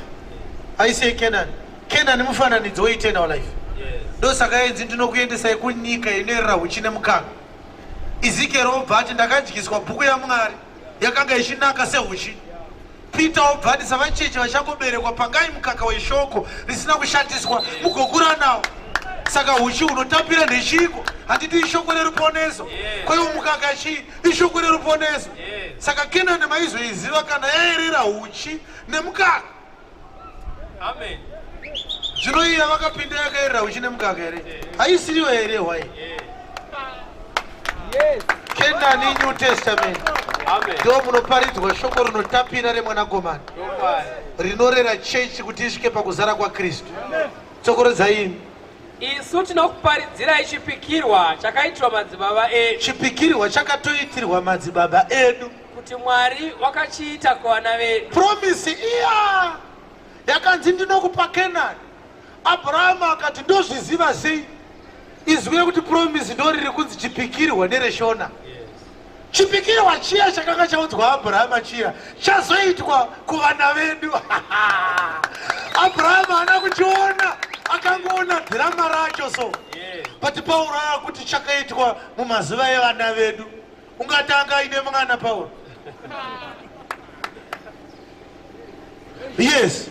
Haisi yeCanaan. Canaan mufananidzo weeternal life. Ndosaka yainzi ndinokuendesai kunyika inoerera huchi nemukaka. Ezekiel obva ati ndakadyiswa bhuku yaMwari yakanga ichinaka sehuchi. Peter obva ati savacheche vachangoberekwa pangai mukaka weshoko risina kushatiswa mugokura nawo. Saka huchi hunotapira ndechiko? Handiti ishoko reruponeso? Kwaiwo mukaka chii? Ishoko reruponeso. Saka Kenani maizoiziva kana yaerera huchi nemukaka. Amen. Zvino iya vakapinda yakaerera huchi nemukaka here? Haisiriyo here hwai? Yes. Kenani New Testament. Amen. Ndo munoparidzwa shoko rinotapira remwanakomana rinorera chechi kuti isvike pakuzara kwaKristu. Tsokoredzai imi. Isu tinokuparidzirai chipikirwa chakaitirwa madzibaba edu. Chipikirwa chakatoitirwa madzibaba edu. Kuti Mwari wakachiita kuvana vedu. Promise iya yakanzi ndinokupa Kenani. Abrahamu akati ndozviziva sei? Izwi rekuti promise ndoriri kunzi chipikirwa nereshona. Chipikirwa chiya chakanga chaudzwa Abrahama chiya chazoitwa kuvana vedu. Abrahama haana kuchiona, akangoona dhirama racho so. But Pauro akuti chakaitwa mumazuva evana vedu. Ungati anga aine mwana Pauro? Yes.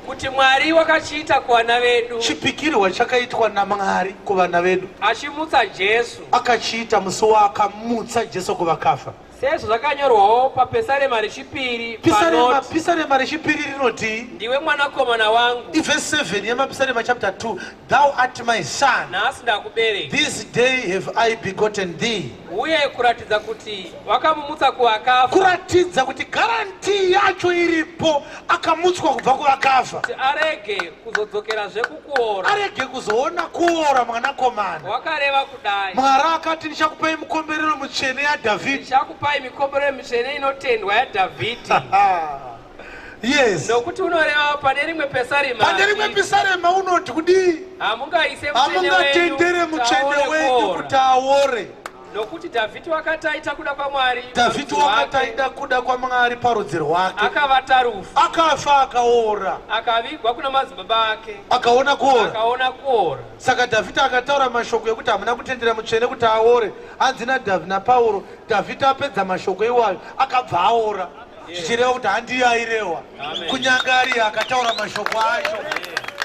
Kuti Mwari wakachiita kuvana vedu. Chipikirwa chakaitwa naMwari kuvana vedu. Achimutsa Jesu. Akachiita musi waakamutsa Jesu kuvakafa. Sezvo zvakanyorwawo paPesarema rechipiri panoti. Pisarema rechipiri rinoti. Ndiwe mwanakomana wangu. Ivhesi 7 yemaPisarema chapter 2. Thou art my son. Nhasi ndakubereka. This day have I begotten thee. Uye kuratidza kuti wakamumutsa kuvakafa. Kuratidza kuti guarantee yacho iripo, akamutswa kubva kuvakafa. Kuti arege kuzodzokerazve kukuora. Arege kuzoona kuora mwanakomana. Wakareva kudai. Mwari akati ndichakupai mikomberero mitsvene yaDhavhidhi. Ndichakupai mikomberero mitsvene inotendwa yaDhavhidhi. Yes. Nokuti unoreva pane rimwe pesarema. Pane rimwe pisarema unoti kudii? Hamungaise Hamungatendere mutsvene wenyu kuti aore. Nokuti Dhavhidhi wakati aita kuda kwaMwari. Dhavhidhi wakati aida kuda kwaMwari parudzi rwake. Akavata rufu. Akafa akaora. Akavigwa kuna madzibaba ake. Akaona kuora. Akaona kuora. Saka Dhavhidhi akataura mashoko ekuti hamuna kutendera mutsvene kuti aore. Hanzi naPauro, Dhavhidhi apedza mashoko iwayo akabva aora. Zvichireva kuti handiye airehwa, kunyange ariye akataura mashoko acho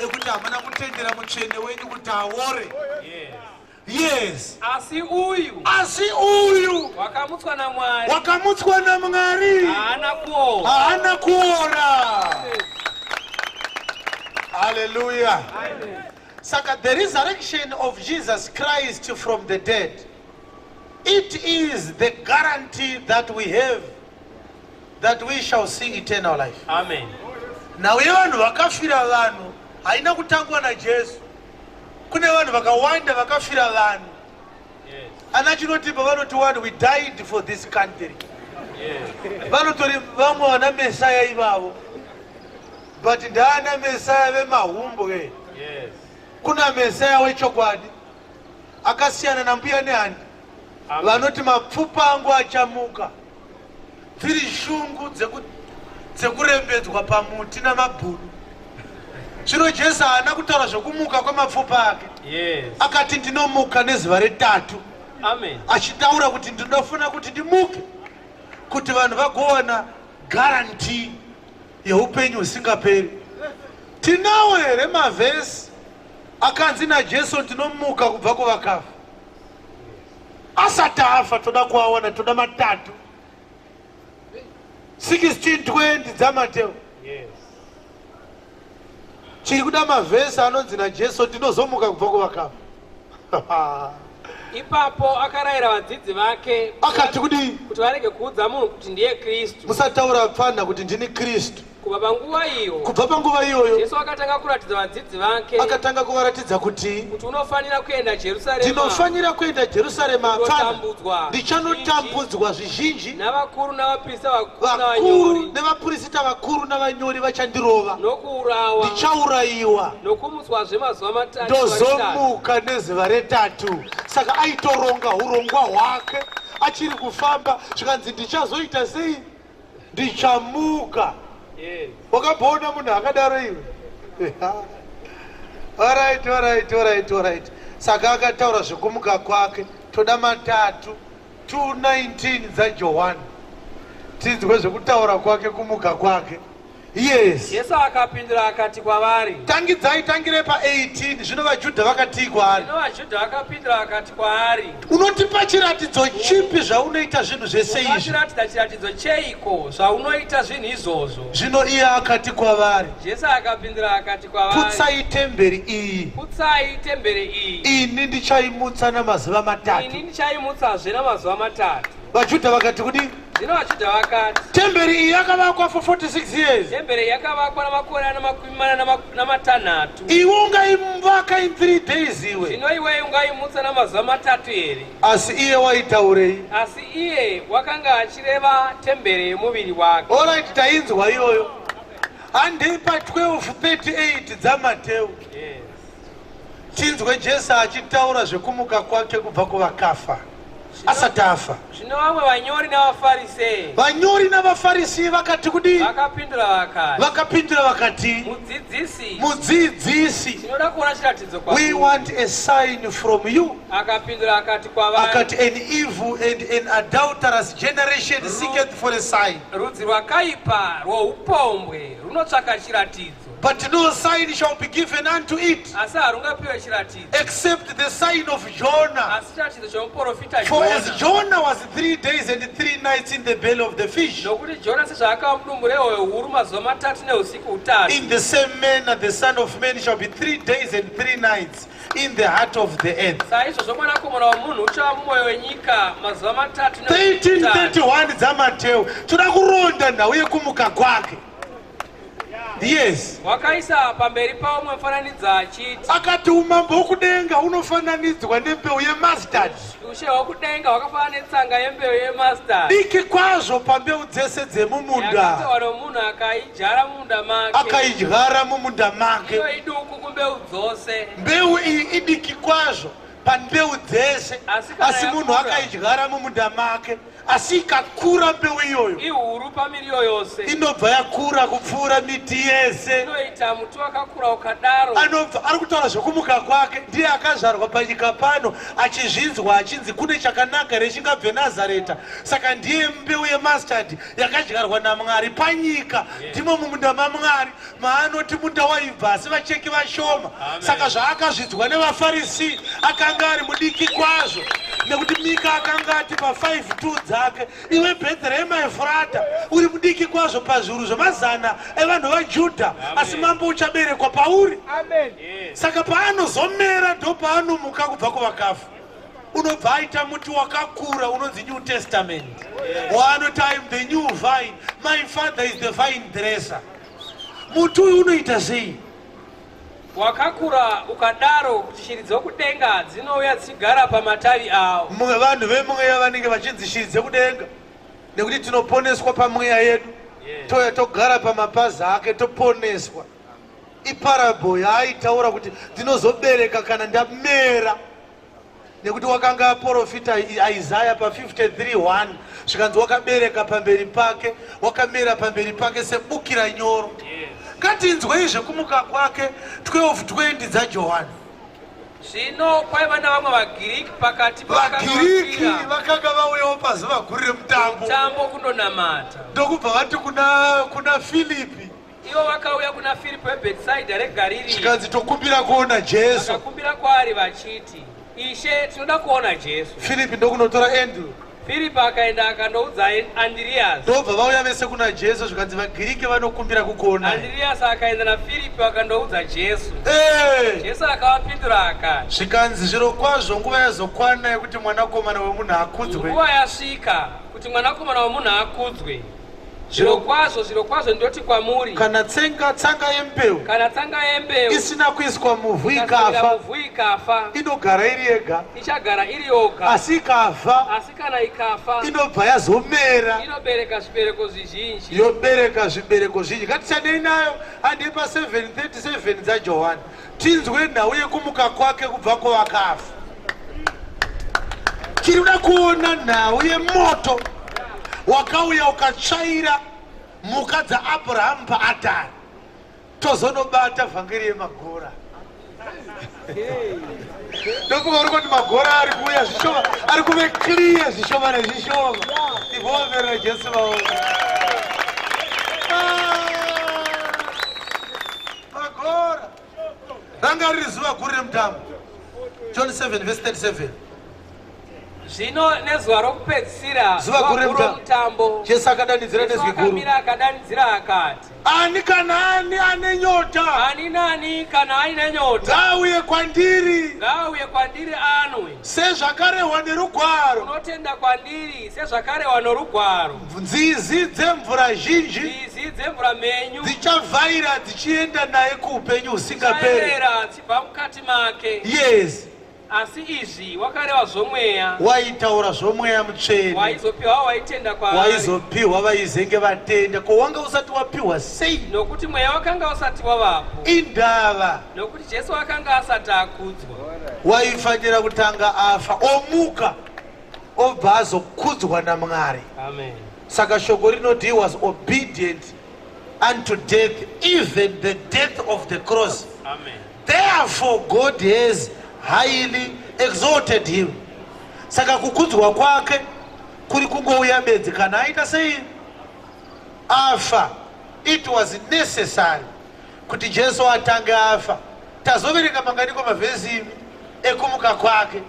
ekuti hamuna kutendera mutsvene wenyu kuti aore. Yes. Asi uyu, asi uyu wakamutswa naMwari, wakamutswa naMwari haana kuora, haana kuora. Hallelujah. Saka the resurrection of Jesus Christ from the dead, it is the guarantee that we have that we shall see eternal life. Amen. Nhau yevanhu vakafira vanhu haina kutangwa naJesu. Kune vanhu vakawanda vakafira vanhu. Ana chinotipa vanoti one, we died for this country. Vanotori vamwe vana Mesaya ivavo. But ndaana Mesaya vemahumbwe. Kuna Mesaya wechokwadi akasiyana nambuya nehandi vanoti mapfupa angu achamuka. Dziri shungu dzekurembedzwa pamuti namabhunu. Zvino Jesu haana kutaura zvekumuka kwemapfupa ake. Akati ndinomuka nezuva retatu. Amen. Achitaura kuti ndinofuna kuti ndimuke kuti vanhu vagowana guarantee yeupenyu husingaperi. Tinawo here mavhesi akanzi naJesu ndinomuka kubva kuvakafa? Asati afa toda kuawana, toda matatu. 16:20 dzaMateo. Chiri kuda mavhesi anonzi naJesu ndinozomuka kubva kuvakafa. Ipapo akarayira vadzidzi vake Akati kudii? kuti varege kuudza munhu kuti ndiye Kristu. Musataura pfana kuti ndini Kristu. Kubva panguva iyo, Kubva panguva iyoyo, Jesu akatanga kuratidza vadzidzi vake akatanga kuvaratidza kuti kuti unofanira kuenda Jerusarema, ndinofanira kuenda Jerusarema pfana, kunotambudzwa ndichanotambudzwa zvizhinji, navakuru navaprista vakuru vakuru navanyori, nevapurisita vakuru navanyori vachandirova, nokuurawa, ndichaurayiwa, nokumutswazve mazuva matatu. Ndozomuka nezuva retatu. Saka aitoronga urongwa hwake achiri kufamba, zvikanzi ndichazoita sei? Ndichamuka. Wakamboona munhu akadaro iwe? Alright. Saka akataura zvekumuka kwake. Toda matatu 2:19 dzaJohani, tinzwe zvekutaura kwake, kumuka kwake. Yes. Jesu akapindura akati kwavari, Tangidzai, tangire pa18. Zvino vaJudha vakatii kwaari? Zvino vaJudha vakapindura vakati kwaari, Unotipa chiratidzo chipi zvaunoita zvinhu zvese izvi? Ungatiratidza chiratidzo cheiko zvaunoita zvinhu izvozvo? Zvino iye akati kwavari, Jesu akapindura akati kwavari, Putsai temberi iyi, Putsai temberi iyi, ini ndichaimutsa namazuva 3. Ini ndichaimutsazve namazuva 3. VaJudha vakati kudii? Zvino vaJudha vakati, Temberi iyi yakavakwa for 46 years. Temberi yakavakwa namakore ana 46. Iwe ungaivaka in 3 days iwe? Zvino iwe ungaimutsa namazuva 3 here? Asi iye waitaurei? Asi iye wakanga achireva temberi yemuviri wake. Alright, tainzwa iyoyo. Handei pa12:38 dzaMateu, tinzwe Jesu achitaura zvekumuka kwake kubva kuvakafa asati afa. Zvino vamwe vanyori navaFarisei Vanyori navaFarisi vakati kudii? Vakapindura vakati, Vakapindura vakati, Mudzidzisi, Mudzidzisi, tinoda kuona chiratidzo we kwamuri. want a sign from you. Akapindura akati kwavari, Akati, "An evil and an adulterous generation seeketh for a sign, Rudzi rwakaipa rwoupombwe runotsvaka chiratidzo, but no sign shall be given unto it asi harungapiwe chiratidzo except the sign of Jonah. asi chiratidzo chomuprofita For as Jona. Jonah was 3 days and 3 nights in the belly of the fish, Nokuti Jona sezvaakava mudumbu rehove huru mazuva 3 neusiku hutatu, in the same manner the Son of Man shall be 3 days and 3 nights in the heart of the earth." Saizvozvo mwanakomana womunhu uchava mumwoyo wenyika mazuva 3 neusiku hutatu. 1331 dzaMateu, toda kuronda nhau yekumuka kwake. Yes. Wakaisa pamberi pavo mumwe mufananidzo achiti, Akati umambo hwokudenga hunofananidzwa nembeu yemustard, Ushe hwokudenga hwakafanana netsanga yembeu yemustard, diki kwazvo pambeu dzese dzemumunda, yakatorwa nomunhu akaidyara mumunda make. Akaidyara mumunda make. Iyo iduku kumbeu dzose, Mbeu iyi idiki kwazvo pambeu dzese, Asi kana asi munhu yakura, akaidyara mumunda make, asi ikakura mbeu iyoyo, ihuru pamiriwo yose, inobva yakura kupfuura miti yese. Inoita muti wakakura ukadaro. Anobva ari kutaura zvekumuka kwake. Ndiye akazvarwa panyika pano achizvinzwa achinzi kune chakanaka here chingabve Nazareta. Saka ndiye mbeu yemustard yakadyarwa naMwari panyika. Ndimo mumunda maMwari maanoti munda waibva asi vacheki vashoma. Saka zvaakazvidzwa nevaFarisi, akanga ari mudiki kwazvo, nekuti Mika akanga ati pa5:2 dzake, "Iwe Bhetherehema Efurata, uri mudiki kwazvo pazviuru zvemazana evanhu vaJudha, asi mambo uchaberekwa pauri." Saka paanozomera, ndo paanomuka kubva kuvakafa, unobva aita muti wakakura unonzi New Testament, waanoti, "I am the new vine, my Father is the vine dresser." Muti uyu unoita sei? Wakakura ukadaro kuti shiri dzokudenga dzinouya dzichigara pamatavi awo. Mumwe vanhu vemweya vanenge vachinzi shiri dzekudenga, nekuti tinoponeswa pamweya yedu, touya togara pamapazi ake, toponeswa. Iparable yaaitaura kuti ndinozobereka kana ndamera, nekuti wakanga aprofita Isaya pa53:1, zvikanzi wakabereka pamberi pake, wakamera pamberi pake sebukira nyoro. Ngatinzwei zvekumuka kwake, 12:20 dzaJohani. Zvino kwaiva navamwe vaGiriki pakati VaGiriki pavakanga vakanga vauyawo pazuva guru remutambo mutambo kundonamata. Ndokubva vati kuna Filipi, Ivo vakauya kuna Firipo weBhetisaidha reGaririya, zvikanzi, "Tokumbira kuona Jesu." Vakakumbira kwaari vachiti, Ishe, tinoda kuona Jesu. Filipi ndokunotora Andrew. Firipi akaenda akandoudza Andiriyasi. Ndobva vauya vese kuna Jesu zvikanzi vaGiriki vanokumbira kukuonai. Andiriyasi akaenda naFiripi akandoudza Jesu. Eh! Jesu akavapindura akati, Zvikanzi zvirokwazvo nguva yazokwana yekuti mwanakomana wemunhu akudzwe. Nguva yasvika kuti mwanakomana wemunhu akudzwe. Zvirokwazvo, zvirokwazvo ndinoti kwamuri, Kana tsenga tsanga yembeu kana tsanga yembeu isina kuiswa muvhu ikaswera ikafa, muvhu ikafa, inogara iri yega, ichagara iri yoga, asi ikafa asi kana ikafa inobva yazomera inobereka zvibereko zvizhinji. Yobereka zvibereko zhinji. Ngatichandei nayo handei pa 7:37 dzaJohani tinzwe nhau yekumuka kwake kubva kwavakafa. Tiri kuda kuona nhau yemoto wakauya ukatsvaira mhuka dzaAbrahamu paatari, tozonobata vhangeri yemagora. Ndokuva uri kuti magora ari kuuya zvishoma, ari kuve clear zvishoma nezvishoma. Ivomberera Jesu vaona. Ah, magora ranga riri zuva guru remutambo. John 7 verse 37. Zvino nezuva rokupedzisira, Zuva guru zuva guru remutambo, romutambo, Jesu akadanidzira Jesu nezwi guru, akamira akadanidzira akati, Ani kana ani ane nyota Ani nani kana aine nyota, ngaauye kwandiri, ngaauye kwandiri anwe. Sezvakarehwa nerugwaro, Unotenda kwandiri, sezvakarehwa norugwaro, nzizi dzemvura zhinji nzizi dzemvura mhenyu dzichavhaira dzichienda naye kuupenyu husingaperi. dzichayerera dzichibva mukati make. Yes. Asi izvi wakareva zvomweya, Waitaura zvomweya mutsvene, waizopiwa waitenda kwaari, waizopiwa vaizenge vatenda. Ko wanga usati wapiwa sei? Nokuti mweya wakanga usati wavapo, Indava? Nokuti Jesu akanga asati akudzwa. Waifanira kutanga afa, omuka, obva azokudzwa naMwari. Amen. Saka shoko rinoti he was obedient unto death, even the death of the cross. Amen. Therefore God has highly exalted him. Saka kukudzwa kwake kuri kungouya bedzi kana aita sei? Afa. It was necessary kuti Jesu atange afa. Tazoverenga manganiko mavhesi imi ekumuka kwake?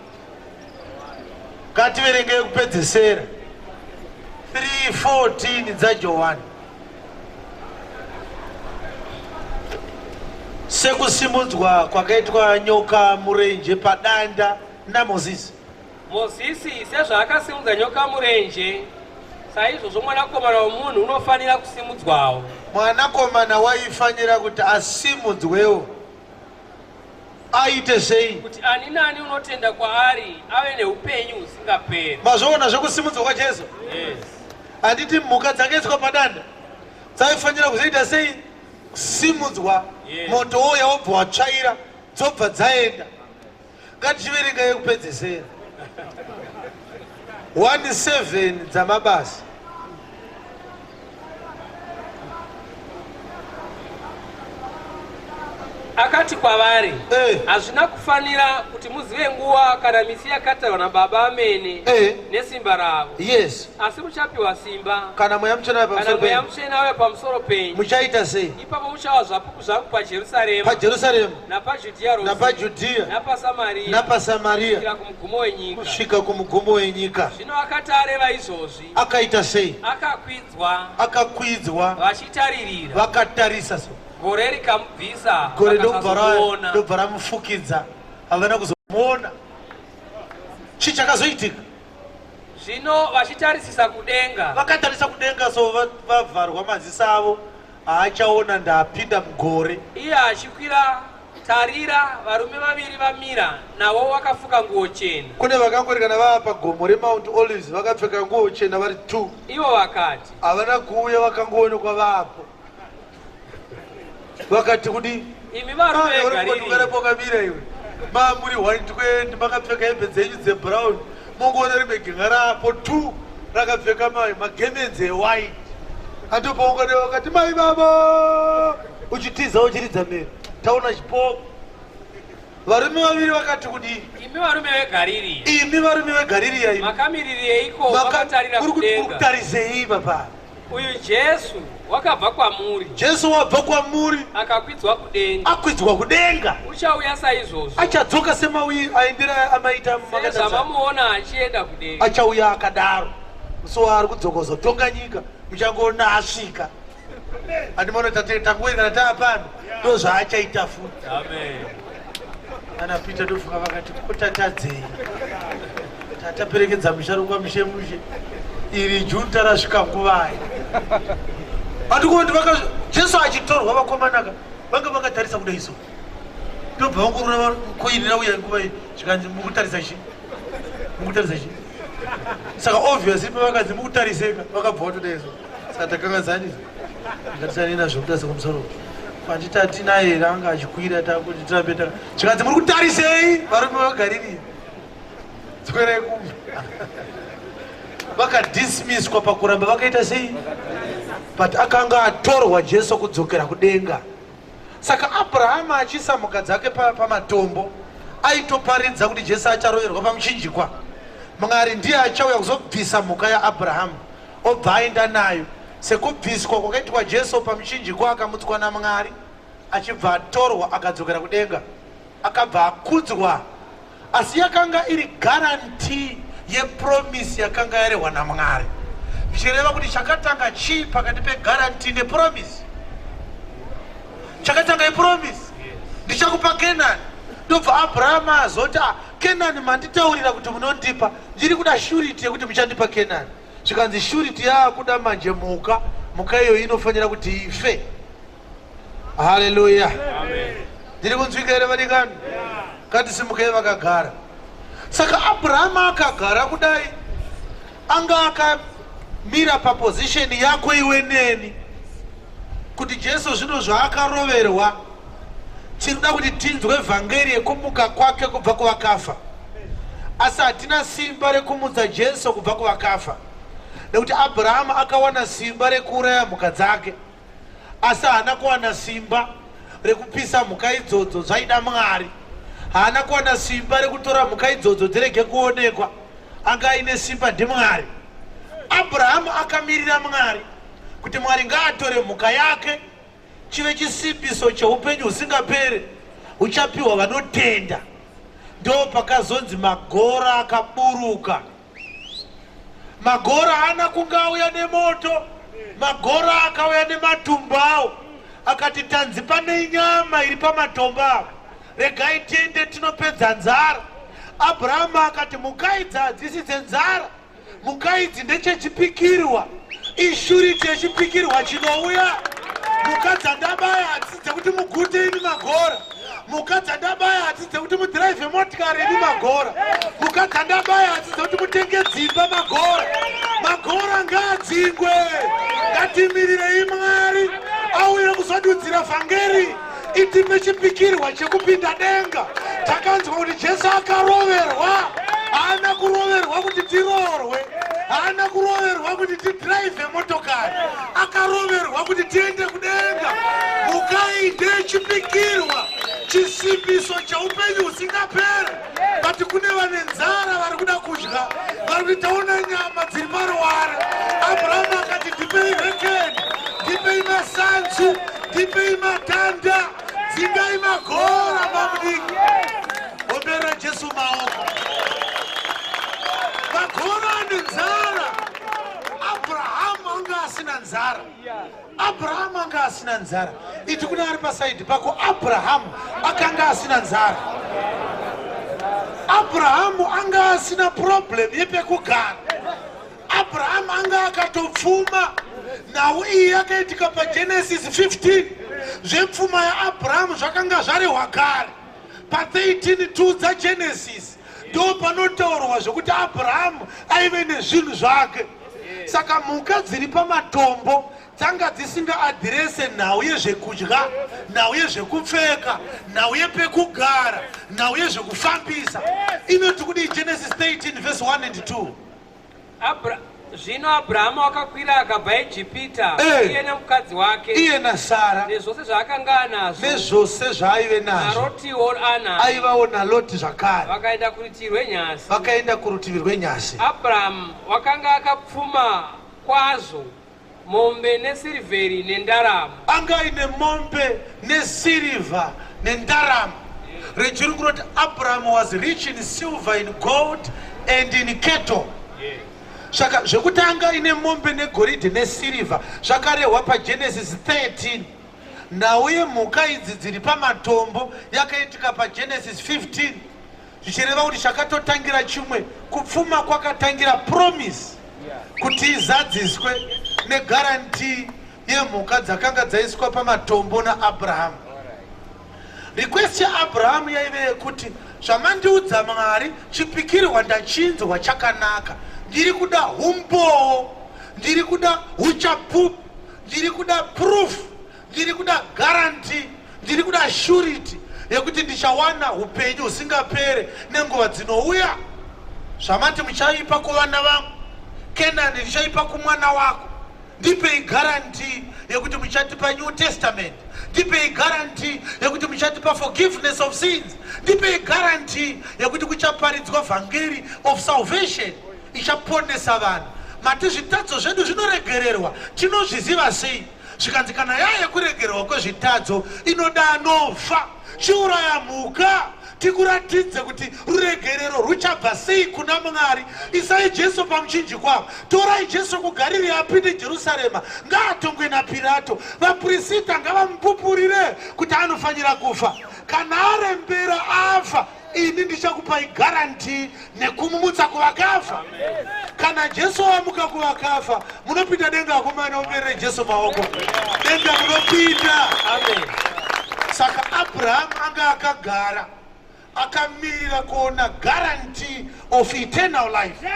Ngativerenge ekupedzesera 3:14 dzaJohani. Sekusimudzwa kwakaitwa nyoka murenje padanda naMozisi. Mozisi sezvaakasimudza nyoka murenje, saizvozvo mwanakomana womunhu unofanira kusimudzwawo. Mwanakomana waifanira kuti asimudzwewo aite sei? Kuti ani nani unotenda kwaari ave neupenyu husingaperi. Mazvoona zvekusimudzwa kwaJesu? Yes. Handiti mhuka dzakaiswa padanda dzaifanira kuzoita sei? Kusimudzwa. Yes. Moto wouya wobva watsvaira, dzobva dzaenda. Ngatichiverenga yekupedzesera 17 dzamabasa. Akati kwavari, Eh. Hazvina kufanira kuti muzive nguva kana misi yakatarwa naBaba amene Eh. nesimba ravo, Yes. asi muchapiwa simba Kana mweya mutsvene auya kana pamusoro mweya penyu, mutsvene auya pamusoro penyu, muchaita sei? Ipapo muchava zvapupu zvangu paJerusarema, PaJerusarema, napaJudhiya rose, napaJudhiya, napaSamaria, napaSamaria, kusvikira kumugumo wenyika. Kusvika kumugumo wenyika. Zvino akati areva izvozvi, Akaita sei? Akakwidzwa, Akakwidzwa, vachitaririra, vakatarisa so, gore rikamubvisa, gore ndobva vakasazomuona. ndobva ramufukidza, havana kuzomuona. Chii chakazoitika? Zvino vachitarisisa kudenga, Vakatarisa kudenga so, vavharwa maziso avo, haachaona, ndapinda mugore. Iye achikwira, tarira, varume vaviri vamira navo vakafuka nguo chena. Kune vakangori kana vava pagomo reMount Olives vakapfeka nguo chena vari two. Ivo vakati, Havana kuuya, vakangoonekwa vapo. Vakati kudi? Imi varume veGariri, Pokamira iwe, mamuri 120 makapfeka hembe dzenyu dzebrown, mongoona rimwe genga rapo two rakapfeka magemenzi ewhite, andopaungane vakati, "Mai baba," uchitiza uchiridza mhere, "Taona chipoko." Varume vaviri vakati kudii? Imi varume veGariri, Imi varume veGaririya imi, makamirireiko makatarira muri kudenga? kutarisei papa? Uyu Jesu wakabva kwamuri. Jesu wabva kwamuri. Akakwidzwa kudenga. Akwidzwa kudenga. Uchauya saizvozvo. Achadzoka semauyi aindira amaita sezvamamuona achienda kudenga. Achauya akadaro. Musi waari kudzoka kuzotonga nyika muchangoona asvika. Andimona tangoenda taa pano ndozvaachaita futi. Amen. Ana Peter ndofunga vakati kotatadzei. Tataperekedza musharukwa mushe mushe. Iri junta rasvika nguvai. Andikuona vaka Jesu achitorwa vakomanaka vanga vakatarisa kudai so. Ndobva vangorora koini rauya nguva iyi zvikanzi mukutarisa chii? Mukutarisa chii? Saka obviously pavakanzi mukutariseka vakabva vatodai so. Saka takanganzani ngatisane nazvo kutarisa kumusoro. Pandita tinaye here anga achikwira takuti tirambe taka zvikanzi muri kutarisei varume vaGarirea. Dzokerai kumba. Vakadismisswa pakuramba vakaita sei? But akanga atorwa Jesu kudzokera kudenga. Saka Abrahama achiisa mhuka dzake pamatombo pa aitoparidza kuti Jesu acharoverwa pamuchinjikwa. Mwari ndiye achauya kuzobvisa mhuka yaAbrahamu obva aenda nayo sekubviswa kwakaitwa Jesu pamuchinjikwa akamutswa naMwari achibva atorwa akadzokera kudenga akabva akudzwa asi yakanga iri guarantee yepromise yakanga yarehwa naMwari zvichireva kuti chakatanga chii pakati peguarantee nepromise chakatanga ipromise ndichakupa Kenani ndobva Abrahama azoti ah, Kenani manditaurira kuti munondipa ndiri kuda surety yekuti muchandipa Kenani zvikanzi surety yaakuda manje mhuka mhuka iyoyo inofanira kuti ife Haleluya. Ndiri kunzwika here vadikani? Ngatisimukei vakagara. Saka Abrahama akagara kudai anga akamira paposition yako iwe neni kuti Jesu zvino zvaakaroverwa tinoda kuti tinzwe vhangeri yekumuka kwake kubva kuvakafa asi hatina simba rekumutsa Jesu kubva kuvakafa nekuti Abrahama akawana simba rekuuraya mhuka dzake Asi haana kuwana simba rekupisa mhuka idzodzo zvaida Mwari. Haana kuwana simba rekutora mhuka idzodzo dzirege kuonekwa. Anga aine simba ndiMwari. Abrahamu akamirira Mwari kuti Mwari ngaatore mhuka yake chive chisimbiso cheupenyu husingapere huchapiwa vanotenda. Ndo pakazonzi magora akaburuka. Magora haana kunge auya nemoto, magora akauya nematumbu awo, akati tanzi pane nyama iri pamatombo awo, regai tiende tinopedza nzara. Abrahama akati mhuka idzi hadzisi dzenzara, mhuka idzi ndechechipikirwa, ishuriti yechipikirwa chinouya. Mhuka dzandabaya hadzisi dzekuti mugute imi magora. Mhuka dzandabaya hadzisi dzekuti mudhiraivhe motikari imi magora. Mhuka dzandabaya hadzisi dzekuti mutenge dzimba magora. Magora ngaadzingwe. Ngatimirirei Mwari auye kuzodudzira vhangeri itipe chipikirwa chekupinda denga. Takanzwa kuti Jesu akaroverwa. Haana kuroverwa kuti tiroorwe. Haana kuroverwa kuti tidhiraivhe motokari. Akaroverwa kuti tiende kudenga. Mhuka iyi ndeyechipikirwa, chisimbiso cheupenyu husingaperi. But kune vane nzara vari kuda kudya, vari kuti taona nyama dziri paruware. Abrahamu akati ndipei rekeni, ndipei masanzu, ndipei matanda, dzingai magora mamudiki. Ombera Jesu maoko. Magora ane nzara. Abrahamu anga asina nzara. Abrahamu anga asina nzara. Iti kuna ari pasaidhi pako, Abrahamu akanga asina nzara. Abrahamu anga asina problem yepekugara. Abrahamu anga akatopfuma. Nhau iyi yakaitika paGenesis 15. Zvepfuma yaAbrahamu zvakanga zvarehwa kare. Pa 13:2 dzaGenesis ndo panotaurwa zvekuti Abrahamu aive nezvinhu zvake. Saka mhuka dziri pamatombo dzanga dzisinga adhirese nhau yezvekudya, nhau yezvekupfeka, nhau yepekugara, nhau yezvekufambisa. Inoti kudii Genesis 13 verse 1 and 2? Zvino Abrahamu wakakwira akabva Ijipita, eh. iye nemukadzi wake, iye naSara, nezvose zvaakanga anazvo, nezvose zvaaive nazvo, naRotiwo anazvo, aivawo naLoti zvakare. Vakaenda kurutivi rwenyasi, vakaenda kurutivi rwenyasi. Abrahamu wakanga akapfuma kwazvo. Mombe nesirivheri nendarama. Anga aine mombe nesirivha nendarama. Rechirungu rinoti Abraham was rich in silver, in gold and in cattle. Saka zvekuti anga aine mombe negoridhe nesirivha zvakarehwa paGenesis 13. Nhau yemhuka idzi dziri pamatombo yakaitika paGenesis 15, zvichireva kuti chakatotangira chimwe kupfuma kwakatangira promise kuti izadziswe negarantii yemhuka dzakanga dzaiswa pamatombo naAbrahamu. Request yaAbrahamu yaive yekuti, Zvamandiudza Mwari, chipikirwa ndachinzwa chakanaka. Ndiri kuda humbowo, ndiri kuda huchapupu, ndiri kuda proof, ndiri kuda guarantee, ndiri kuda surety yekuti ndichawana hupenyu husingapere nenguva dzinouya. Zvamati muchaipa kuvana vangu, Kenani ndichaipa kumwana wako. Ndipei guarantee yekuti muchatipa New Testament. Ndipei guarantee yekuti muchatipa forgiveness of sins. Ndipei guarantee yekuti kuchaparidzwa vhangeri of salvation ichaponesa vanhu. Mati zvitadzo zvedu zvinoregererwa, tinozviziva sei? Zvikanzi kana yaya yekuregererwa kwezvitadzo inoda anofa, chiuraya mhuka tikuratidze kuti ruregerero rwuchabva sei kuna Mwari. Isai Jesu pamuchinjikwa, torai Jesu kuGarirea apinde Jerusarema, ngaatongwe naPirato. Vapurisita ngavamupupurire kuti anofanira kufa. Kana arembera afa, ini ndichakupai guarantee nekumumutsa kuvakafa. Kana Jesu amuka kuvakafa, munopinda denga. Akomana, omberere Jesu maoko. Denga munopinda. Amen. Saka Abrahamu anga akagara akamirira kuona guarantee of eternal life.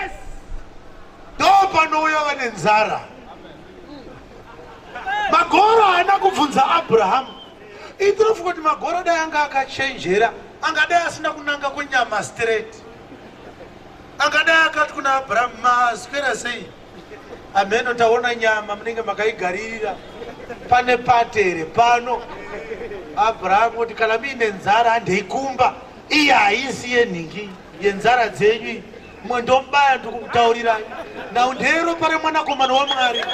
Ndo panouya vane nzara. Magoro haana kubvunza Abrahamu. Itinofunga kuti magoro dai anga akachenjera, angadai asina kunanga kunyama straight. Angadai akati kuna Abrahamu, maswera sei? Ameno taona nyama munenge makaigaririra, pane patere pano. Abrahamu oti, kana muine nzara handeikumba, iyi haisi yenhingi yenzara dzenyu iyi. Mwe ndomubaya, ndikukutaurirai nhau ndeyeropa remwanakomana waMwari.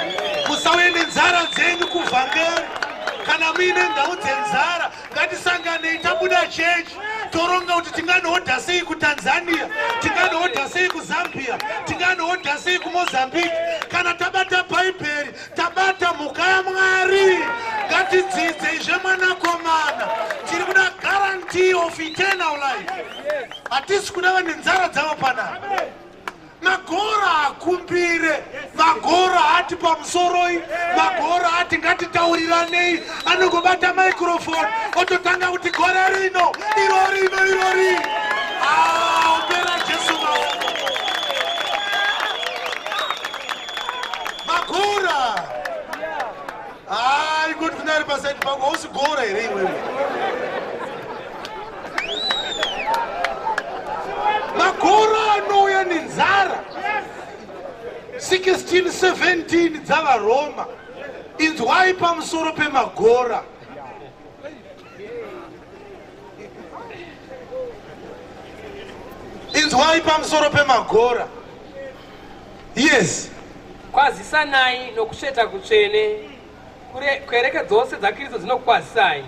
Musauye nenzara dzenyu kuvhangeri. Kana muine nhau dzenzara, ngatisanganei tabuda chechi, toronga kuti tinganohodha sei kuTanzania, tinganohodha sei kuZambia, tinganohodha sei kuMozambique. Kana tabata Bhaibheri, tabata mhuka yaMwari. Ngatidzidzei zvemwanakomana. Tiri kuda guarantee of eternal life. Hatisi kuda vane nzara dzavo panapa. Magora akumbire, magora ati pamusoroi, magora ati ngatitauriranei. Anongobata microphone ototanga kuti gore rino, iro rino, iro rino. Ombera Jesu maoko. Magora ingoti kuna ari pasaidi pako, hausi gora here iwewe? Magora anouya nenzara. 1617 dzavaRoma. Inzwai pamusoro pemagora. Inzwai pamusoro pemagora. Yes. Kwazisanai nokusveta kutsvene. Kereke dzose dzaKristu dzinokukwazisai.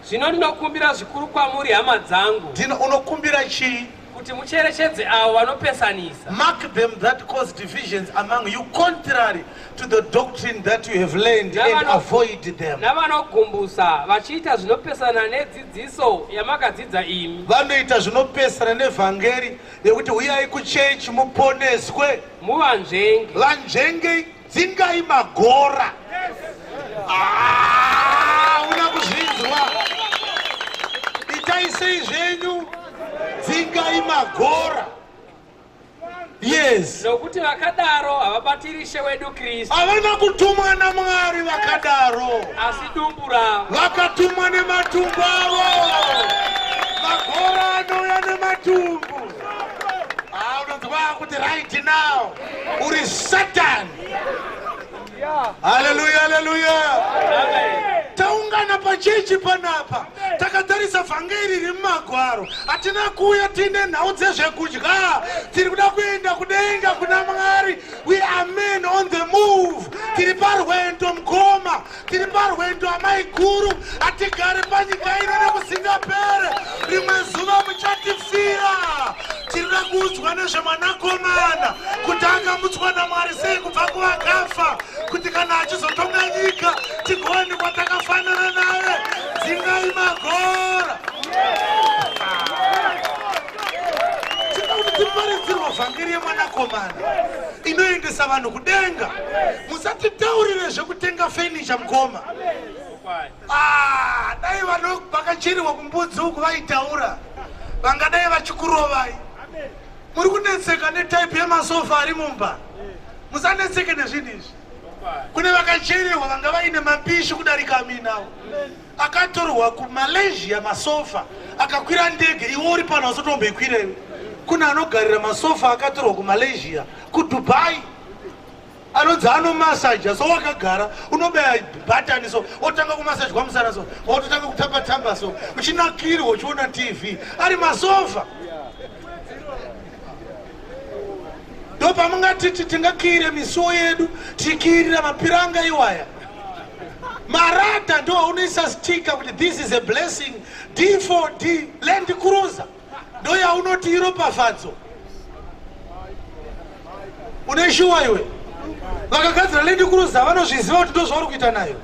Zvino ndinokumbira zvikuru kwamuri, hama dzangu. Dino, unokumbira chii? Kuti mucherechedze avo vanopesanisa. Mark them that cause divisions among you contrary to the doctrine that you have learned and avoid them. Navanogumbusa vachiita zvinopesana nedzidziso yamakadzidza imi. Vanoita zvinopesana nevhangeri yekuti huyai kuchechi muponeswe. Muvanzvenge. Vanzvenge, dzingai magora. Una kuzvinzwa. Itai sei zvenyu, dzingai magora. Yes. Nokuti vakadaro havabatiri Ishe wedu Kristu. Havana kutumwa naMwari vakadaro. Asi dumbu ravo. Vakatumwa nematumbu avo. Magora anouya nematumbu. Unonzwa kuti right now uri Satan. Haleluya, haleluya. Amen. Taungana. Taungana pachechi panapa takatarisa vhangeri riri mumagwaro. Hatina kuuya tiine nhau dzezvekudya. Tiri kuda kuenda kudenga kuna Mwari. We are men on the move. Tiri parwendo mukoma, tiri parwendo amai guru. Hatigare panyika ino nekusingapere. Rimwe zuva muchatifira. Tiri kuda kuudzwa nezvemwanakomana kuti akamutswa naMwari sei kubva kuvakafa, kuti kana achizotonga nyika tigowanikwa takafanana naye. Dzingai magora. Tinoda kuti tiparidzirwa vhangeri yemwanakomana inoendesa vanhu kudenga. Musatitaurire zvekutenga fenicha mukoma. Ah, dai vanhu vakacheriwa kumbudzi uku vaitaura vangadai vachikurovai. Muri kunetseka netaipi yemasofa ari mumba. Musanetseke nezvinhu izvi. Kune vakacherewa vanga vaine mapishi kudarika aminawo. Akatorwa kuMalaysia masofa akakwira ndege, iwe uri pano usatomboikwira iwe. Kune anogarira masofa akatorwa kuMalaysia, kuDubai, anonzi anomasaja. So wakagara unobaya bhatani, so otanga kumasajwa musana, so wototanga kutamba tamba, so uchinakirwa uchiona TV ari masofa. Ndo pamungatiti tingakiyire misuwo yedu tichikiyirira mapiranga iwaya. Marata ndo aunoisa stika kuti this is a blessing. D4D Land Cruiser ndo yaunoti iropafadzo. Une shuwa iwe? Vakagadzira Land Cruiser vanozviziva kuti ndo zvauri kuita nayo.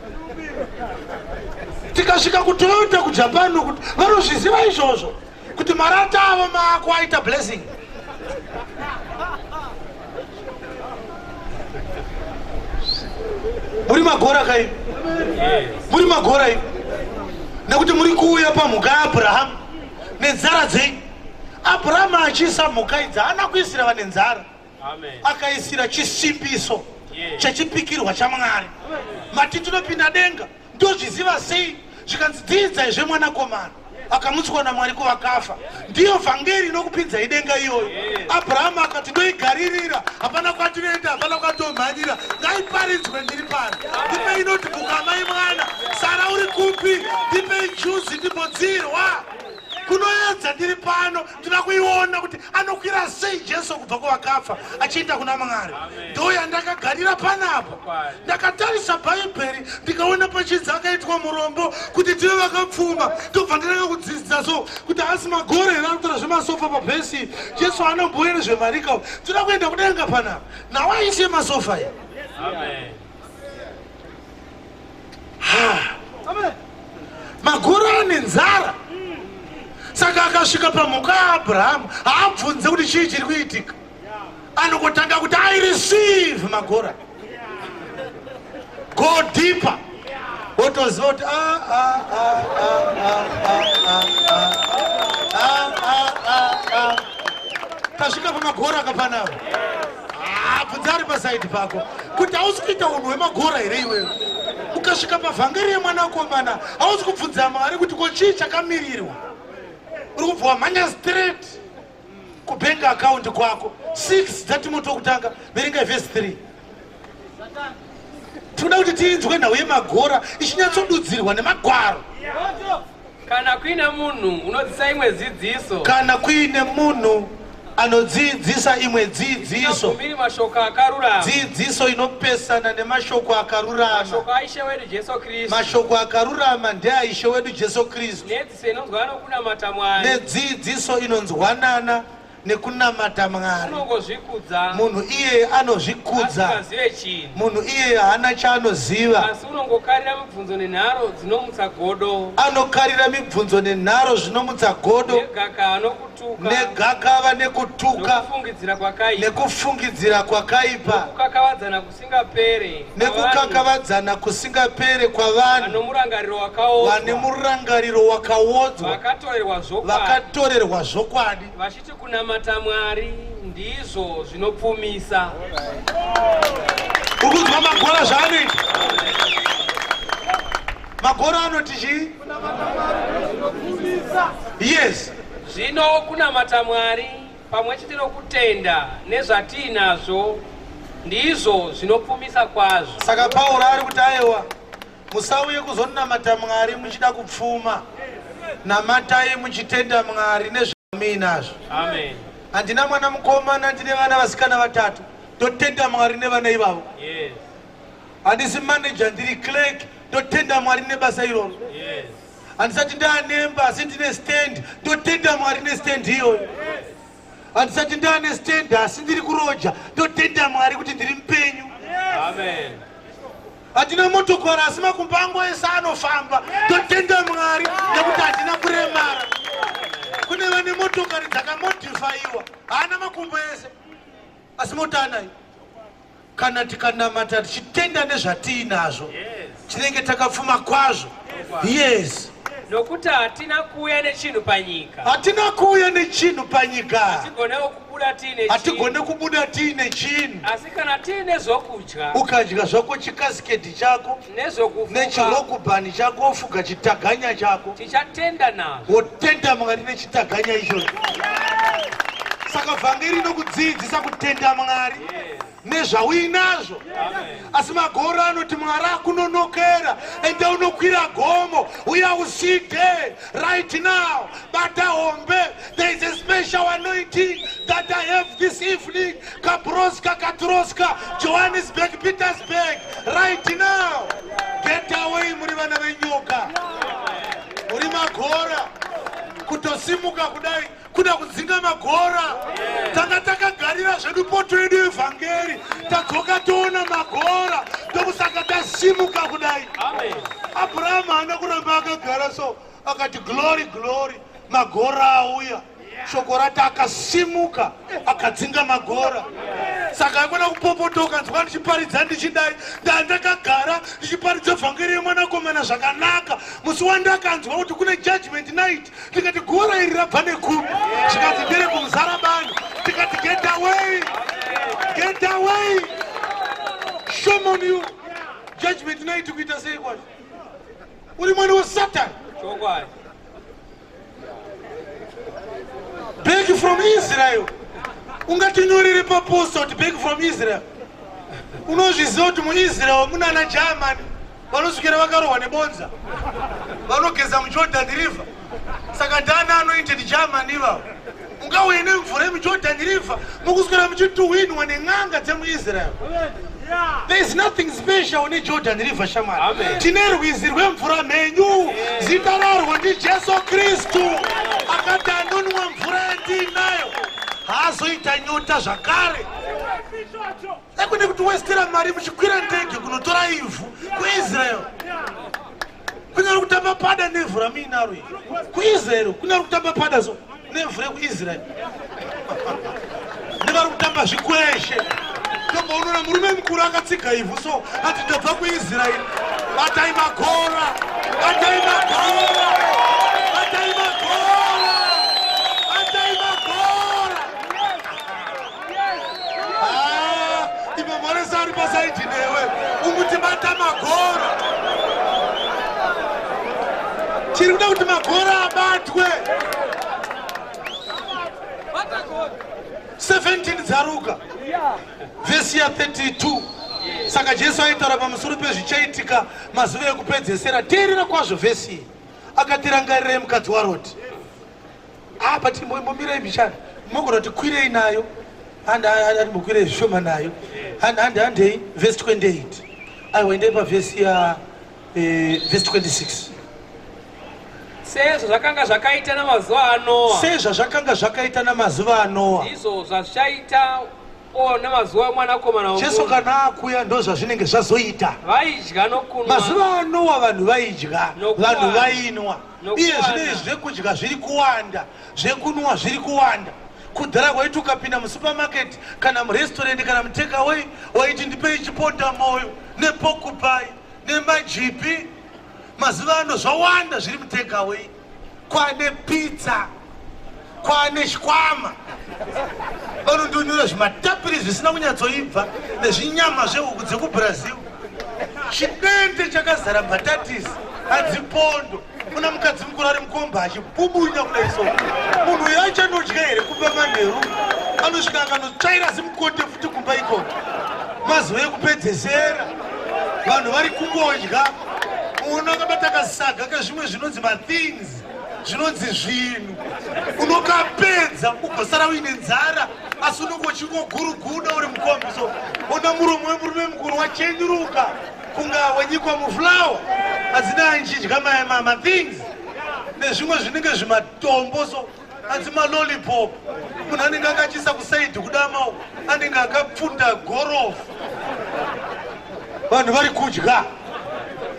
Tikasvika kuToyota kuJapan kuti vanozviziva izvozvo kuti marata avo maako aita blessing. Muri magora kai, muri magora i, nekuti muri kuuya pamhuka yaAbhurahamu nenzara dzenyu. Abhurahamu achiisa mhuka idzi haana kuisira vane nzara, akaisira chisimbiso chechipikirwa chaMwari. Mati tinopinda denga, ndozviziva sei? Zvikanzi dziidzai zvemwanakomana akamutswa naMwari kuvakafa. Ndiyo vhangeri inokupinzai denga iyoyo. Abrahamu akati ndoigaririra, hapana kwatinoenda, hapana kwatomhanyira, ngaiparidzwe ndiri pano. Ndipei notebook amai mwana Sara uri kupi? Ndipei juzi ndimbodzirwa kunoedza ndiri pano. Ndinoda kuiona kuti anokwira sei Jesu kubva kuvakafa achienda kuna Mwari. Ndo yandakagarira panapa. Ndakatarisa Bhaibheri ndikaona pachinzi akaitwa murombo kuti tive vakapfuma. Ndobva ndatanga kudzidza so kuti asi magore here anotora zvemasofa pabhesi. Jesu anomboye nezvemarika. Tinoda kuenda kudenga panapa. Nawo aise masofa ya. Magore ane nzara. Saka akasvika pamhuka yaAbhurahamu haabvunze kuti chii chiri kuitika. Anongotanga kuti I receive magora. Go deeper. Wotoziva kuti ah, ah, ah, ah, ah, ah, ah, ah, ah, ah, ah. Tasvika pamagora kapanapa. Bvunza ari pasaidi pako kuti hausi kuita unhu hwemagora here iwewe. Ukasvika pavhangeri yemwanakomana hausi kubvunza Mwari kuti ko chii chakamirirwa. Uri kubva wamhanya straight kubank account kwako. 6 dzaTimoti wokutanga, verengai vhesi 3. Tinoda kuti tiinzwe nhau yemagora ichinyatsodudzirwa nemagwaro. Kana kuine munhu unodzidzisa imwe dzidziso, Kana kuine munhu anodzidzisa imwe dzidziso, isingabvumiri mashoko akarurama, dzidziso inopesana nemashoko akarurama, mashoko aIshe wedu Jesu Kristu, mashoko akarurama ndeaIshe wedu Jesu Kristu, nedzidziso inonzwanana nokunamata Mwari, nedzidziso inonzwanana nekunamata Mwari. Unongozvikudza, Munhu iyeye anozvikudza, asingazive chinhu, munhu iyeye haana chaanoziva, asi unongokarira mibvunzo nenharo dzinomutsa godo, anokarira mibvunzo nenharo zvinomutsa godo, negakava nokutuka, negakava nekutuka, nokufungidzira kwakaipa, nekufungidzira kwakaipa, nokukakavadzana kusingapere, nekukakavadzana kusingapere kwavanhu vane murangariro wakaodzwa, vane murangariro wakaodzwa, vakatorerwa zvokwadi, vakatorerwa zvokwadi, vachiti kunamata Mwari ndizvo zvinopfumisa. Uri kunzwa magora zvaanoita? Magora anoti chii? Yes. Zvino kunamata Mwari pamwe chete nokutenda nezvatiinazvo ndizvo zvinopfumisa kwazvo. Saka Pauro ari kuti aiwa, Musauye kuzonamata Mwari muchida kupfuma. Namatai muchitenda Mwari nezvamuinazvo. Amen. Handina mwana mukomana, ndine vana vasikana vatatu. Ndotenda Mwari nevana ivavo. Yes. Handisi manager, ndiri clerk. Ndotenda Mwari nebasa iroro. Yes. Handisati ndaanemba asi ndine stand. Ndotenda Mwari nestand iyoyo. Handisati ndaane stand asi ndiri kuroja. Ndotenda Mwari kuti ndiri mupenyu. Amen. Handina motokora asi makumbo angu ese anofamba. Ndotenda Mwari nekuti handina kuremara. Kune vane motokari dzakamodifaiwa, haana makumbo ese asi mota anayo. Kana tikanamata tichitenda nezvatiinazvo, tinenge takapfuma kwazvo. Yes. Nokuti hatina kuuya nechinhu panyika. Hatina kuuya nechinhu panyika. Hatigonewo kubuda tiine chinhu. Hatigone kubuda tiine chinhu. Asi kana tiine zvokudya, ukadya zvako chikasiketi chako nezvokufuka, nechirokubhani chako, wofuga chitaganya chako, tichatenda nazvo. Wotenda Mwari nechitaganya ichocho. Saka vhangeri inokudzidzisa kutenda Mwari nezvauinazvo. Asi magoro anoti Mwari akunonokera, enda unokwira gomo, uya uside right now, bata hombe. There is a special anointing that I have this evening. Kabroska, Katroska, Johannesburg, Petersburg, right now. Get away, muri vana venyoka, muri magora. Kutosimuka kudai kuda kudzinga magora. Tanga takagarira zvedu poto yedu yevhangeri, tadzoka toona magora, ndokusaka tasimuka kudai. Abrahamu haana kuramba akagara so, akati glory glory, magora auya. Shoko rati akasimuka akadzinga magora. Saka aikona kupopotoka, nzwa ndichiparidza ndichidai, ndandakagara ndichiparidza vhangeri yemwanakomana zvakanaka. Musi wandakanzwa kuti kune judgment night, tikati gora iri rabva nekupi? Zvikanzi ndere kumuzarabani. Tikati get away, get away, shame on you. Judgment night kuita sei kwacho? Uri mwana wasatani. Chokwadi. Back from Israel. Ungatinyorere paposta kuti back from Israel. Unozviziva kuti muIsrael munana Germany vanosvikira vakarohwa nebonza, vanogeza muJordan River. Saka ndana anointed Germany ivavo. Ungauye nemvura yemuJordan River mukuswera muchituhwinwa nen'anga dzemuIsrael. There is nothing special neJordan River, shamwari. Tine rwizi rwemvura mhenyu, zita rarwo ndiJesu Kristu. Akati anonwa mvura yatiinayo haazoita nyota zvakare. Ekune kuti westera mari muchikwira ndege kunotora ivhu kuIsrael. Kunyari kutamba pada nevhu ramuinaro iri kuIsrael, kunyari kutamba pada so nevhu rekuIsrael nevari kutamba zvikweshe. Ndobva murume mukuru akatsiga ivhu so ati ndabva kuIsrael. Batai magora, batai magora, batai magora, batai magora. Ivo mhoresa ari pasaidi newe, umuti bata magora. Chiri kuda kuti magora abatwe. 17 dzaruka vhesi ya 32. Saka Jesu aitaura pamusoro pezvichaitika mazuva ekupedzesera. Teerera kwazvo vhesi iyi. Akatirangarirei mukadzi waRoti. Apa timbomirei mbichana, mogona kuti kwirei nayo, andimbokwirei zvishoma nayo. Handei vhesi 28. Aiwa, endei pavhesi ya vhesi 26. Sezvo zvakanga zvakaita namazuva aNoa, Sezvo zvakanga zvakaita namazuva aNoa, ndizvo zvazvichaita o namazuva omwanakomana Jesu womunhu. kana akuya ndo zvazvinenge zvazoita. Vaidya nokunwa, Mazuva aNoa vanhu vaidya, Nokuwana. vanhu vainwa. Nokuwana. Iye zvino izvi zvekudya zviri kuwanda, zvekunwa zviri kuwanda. Kudhara kwaiti ukapinda musupermarket kana murestaurant kana mutakeaway, waiti ndipei chiponda moyo nepokupai nemajipi. Mazuva ano zvawanda zviri mutakeaway, kwane pizza, kwane chikwama, vanondonyora zvimatapiri zvisina kunyatsoibva nezvinyama zvehuku dzekuBrazil, chidende chakazara mbatatisi adzipondo. Kuna mukadzi mukuru ari mukomba achibubunya kudai so, munhu uyu achanodya here kumba manheru? Anosvika akanotsvaira zimukote futi kumba ikoko. Mazuva ekupedzesera vanhu vari kungodya. Muona akabata kasaga kezvimwe zvinonzi mathings, zvinonzi zvinhu. Unokapedza ugosara uine nzara, asi unenge uchingoguruguda uri mukombi. So ona muromo wemurume mukuru wachenuruka kunga wenyikwa muflower, asi anchidya mathings nezvimwe zvinenge zvimatombo, so anzi malollipop. Munhu anenge akachisa kusaidhi kudama uku, anenge akapfunda gorofu, vanhu vari kudya.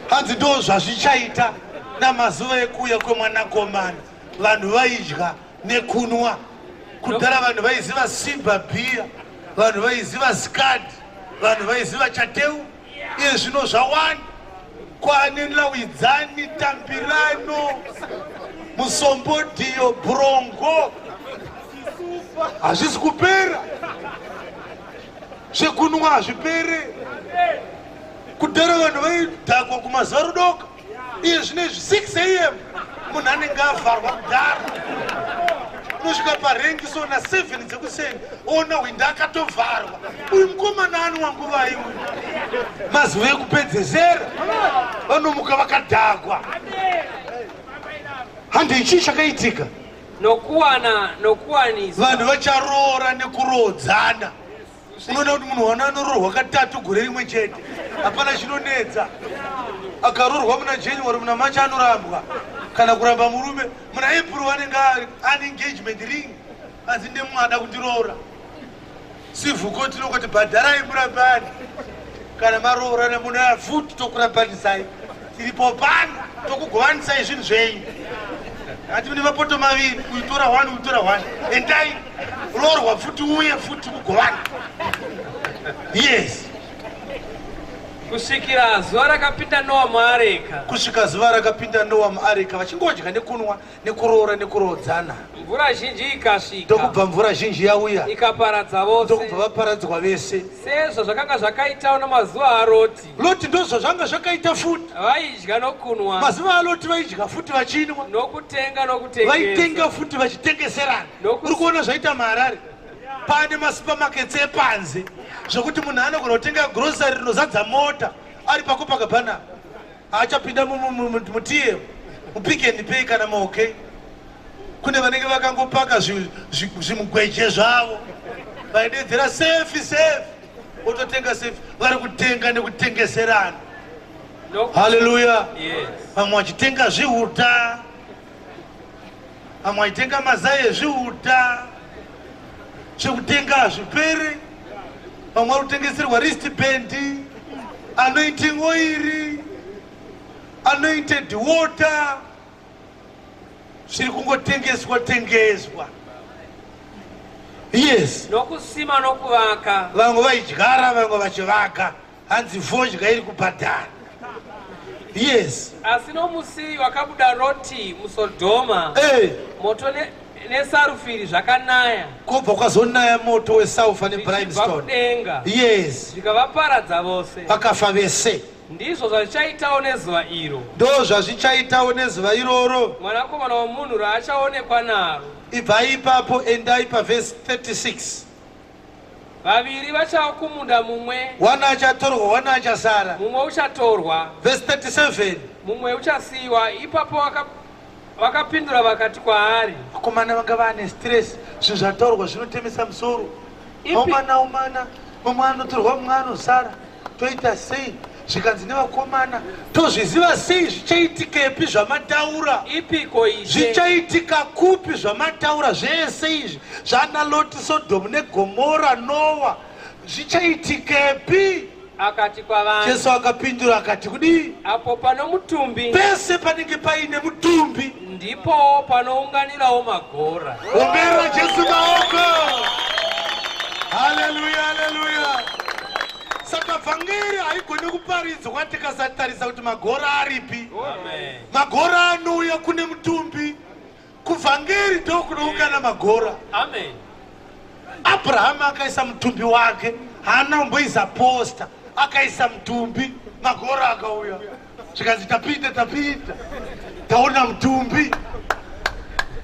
Hanzi ndo zvazvichaita namazuva ekuuya kwemwanakomana. Vanhu vaidya nekunwa. Kudhara vanhu vaiziva Simba bhiya, vanhu vaiziva Scud, vanhu vaiziva Chateau. Iye zvino zvawanda, kwane Lawidzani, Tambirano, Musombodhiyo, Brongo, hazvisi kupera. Zvekunwa hazvipere. Kudhara vanhu vaidhakwa kumazuva rudoka. Iye zvino izvi 6 am munhu anenge avharwa kudhara. Unosvika parengi so na 7 dzekuseni, ona hwinda akatovharwa. Uyu mukomana anwa nguvai uyu? Mazuva ekupedzesera vanomuka vakadhakwa. Handi ichii chakaitika? Nokuwana nokuwaniswa. Vanhu vacharoora nekuroodzana. Unoona kuti munhu wana anoroorwa katatu gore rimwe chete, hapana chinonetsa. Akaroorwa muna January, muna March anorambwa kana kuramba murume. Muna April anenge ane engagement ring, anzi ndemwada kundiroora. Civil court inongoti bhadharai murambani, kana maroorana muna futi tokurambanisai, tiripo pano tokugovanisai zvinhu zvenyu. Ati mune mapoto maviri, uitora one, uitora one, endai roorwa futi, uye futi kugovana. Yes. Kusvikira zuva rakapinda Noa muareka. Kusvika zuva rakapinda Noa muareka, vachingodya nekunwa nekuroora nekuroodzana. Mvura zhinji ikasvika. Ndokubva mvura zhinji yauya. Ikaparadza vose. Ndokubva vaparadzwa vese. Sezvo zvakanga zvakaitawo namazuva aRoti. Loti ndozvazvanga zvakaita futi. Vaidya nokunwa. Mazuva aLoti vaidya futi vachinwa. Nokutenga nokutengesa. Vaitenga futi vachitengeserana. Uri kuona zvaita muHarare, pane masupermarkets epanze zvekuti munhu anogona kutenga grocery rinozadza mota ari paCopacabana. Achapinda mutiye muPick and Pay kana muOK, kune vanenge vakangopaka zvimugweje zvavo, vaidedzera "safe, safe", ototenga safe. Vari kutenga nekutengeserana. Haleluya. Vamwe vachitenga zvihuta, vamwe vachitenga mazai ezvihuta. Zvekutenga hazvipere. Vamwe vari kutengeserwa wristband, anointing oil, anointed water, zviri kungotengeswa tengeswa. Yes. Nokusima nokuvaka. Vamwe vaidyara, vamwe vachivaka. Hanzi fodya iri kubhadhara. Yes. Asi nomusi wakabuda Roti muSodhoma, moto nesarufiri zvakanaya. Kubva kwazonaya moto wesulfur zvichibva nebrimstone kudenga, zvikavaparadza vose. Vakafa vese. Ndizvo zvazvichaitawo nezuva iro Ndo zvazvichaitawo nezuva iroro Mwanakomana womunhu raachaonekwa naro. Ibvai ipapo, endai pavhesi 36. Vaviri vachava kumunda mumwe, One achatorwa, one achasara. Mumwe uchatorwa, Vhesi 37. Mumwe uchasiyiwa. Ipapo vakapindura vakati kwaari, Vakomana vanga vane stress, zvinhu zvataurwa zvinotemesa musoro. Omana omana, mumwe anotorwa, mumwe anosara, toita sei? Zvikanzi nevakomana, tozviziva sei? Zvichaitikepi zvamataura? Ipiko, Ishe? Zvichaitika kupi zvamataura zvese izvi, zvana Loti, Sodhomu neGomora, Noa, zvichaitikepi? Akati kwavari, Jesu akapindura akati kudii? Apo pano mutumbi, Pese panenge paine mutumbi, ndipo panounganirawo magora. Ombera Jesu maoko. Haleluya, haleluya. Saka vhangeri haigoni kuparidzwa tikasatarisa kuti magora aripi. Amen. Magora anouya kune mutumbi. Kuvhangeri ndo kunoungana magora. Amen. Abrahamu akaisa mutumbi wake, haana kumboisa poster, akaisa mutumbi, magora akauya, zvikanzi tapinda, tapinda, taona mutumbi.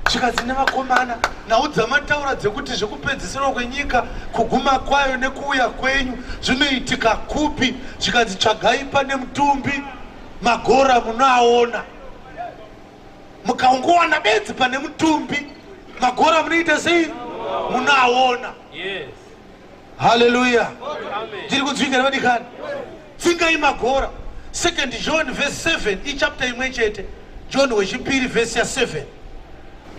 Zvikanzi nevakomana, nhau dzamataura dzekuti zvekupedzisirwa kwenyika, kuguma kwayo nekuuya kwenyu zvinoitika kupi? Zvikanzi tsvagai pane mutumbi. Magora munoaona. Mukaungowana bedzi pane mutumbi, magora munoita sei? Munoaona. Yes. Haleluya. Amen. Ndiri kunzwika here vadikani? Tsingai magora. Second John verse 7 ichapter imwe chete. John wechipiri verse ya 7.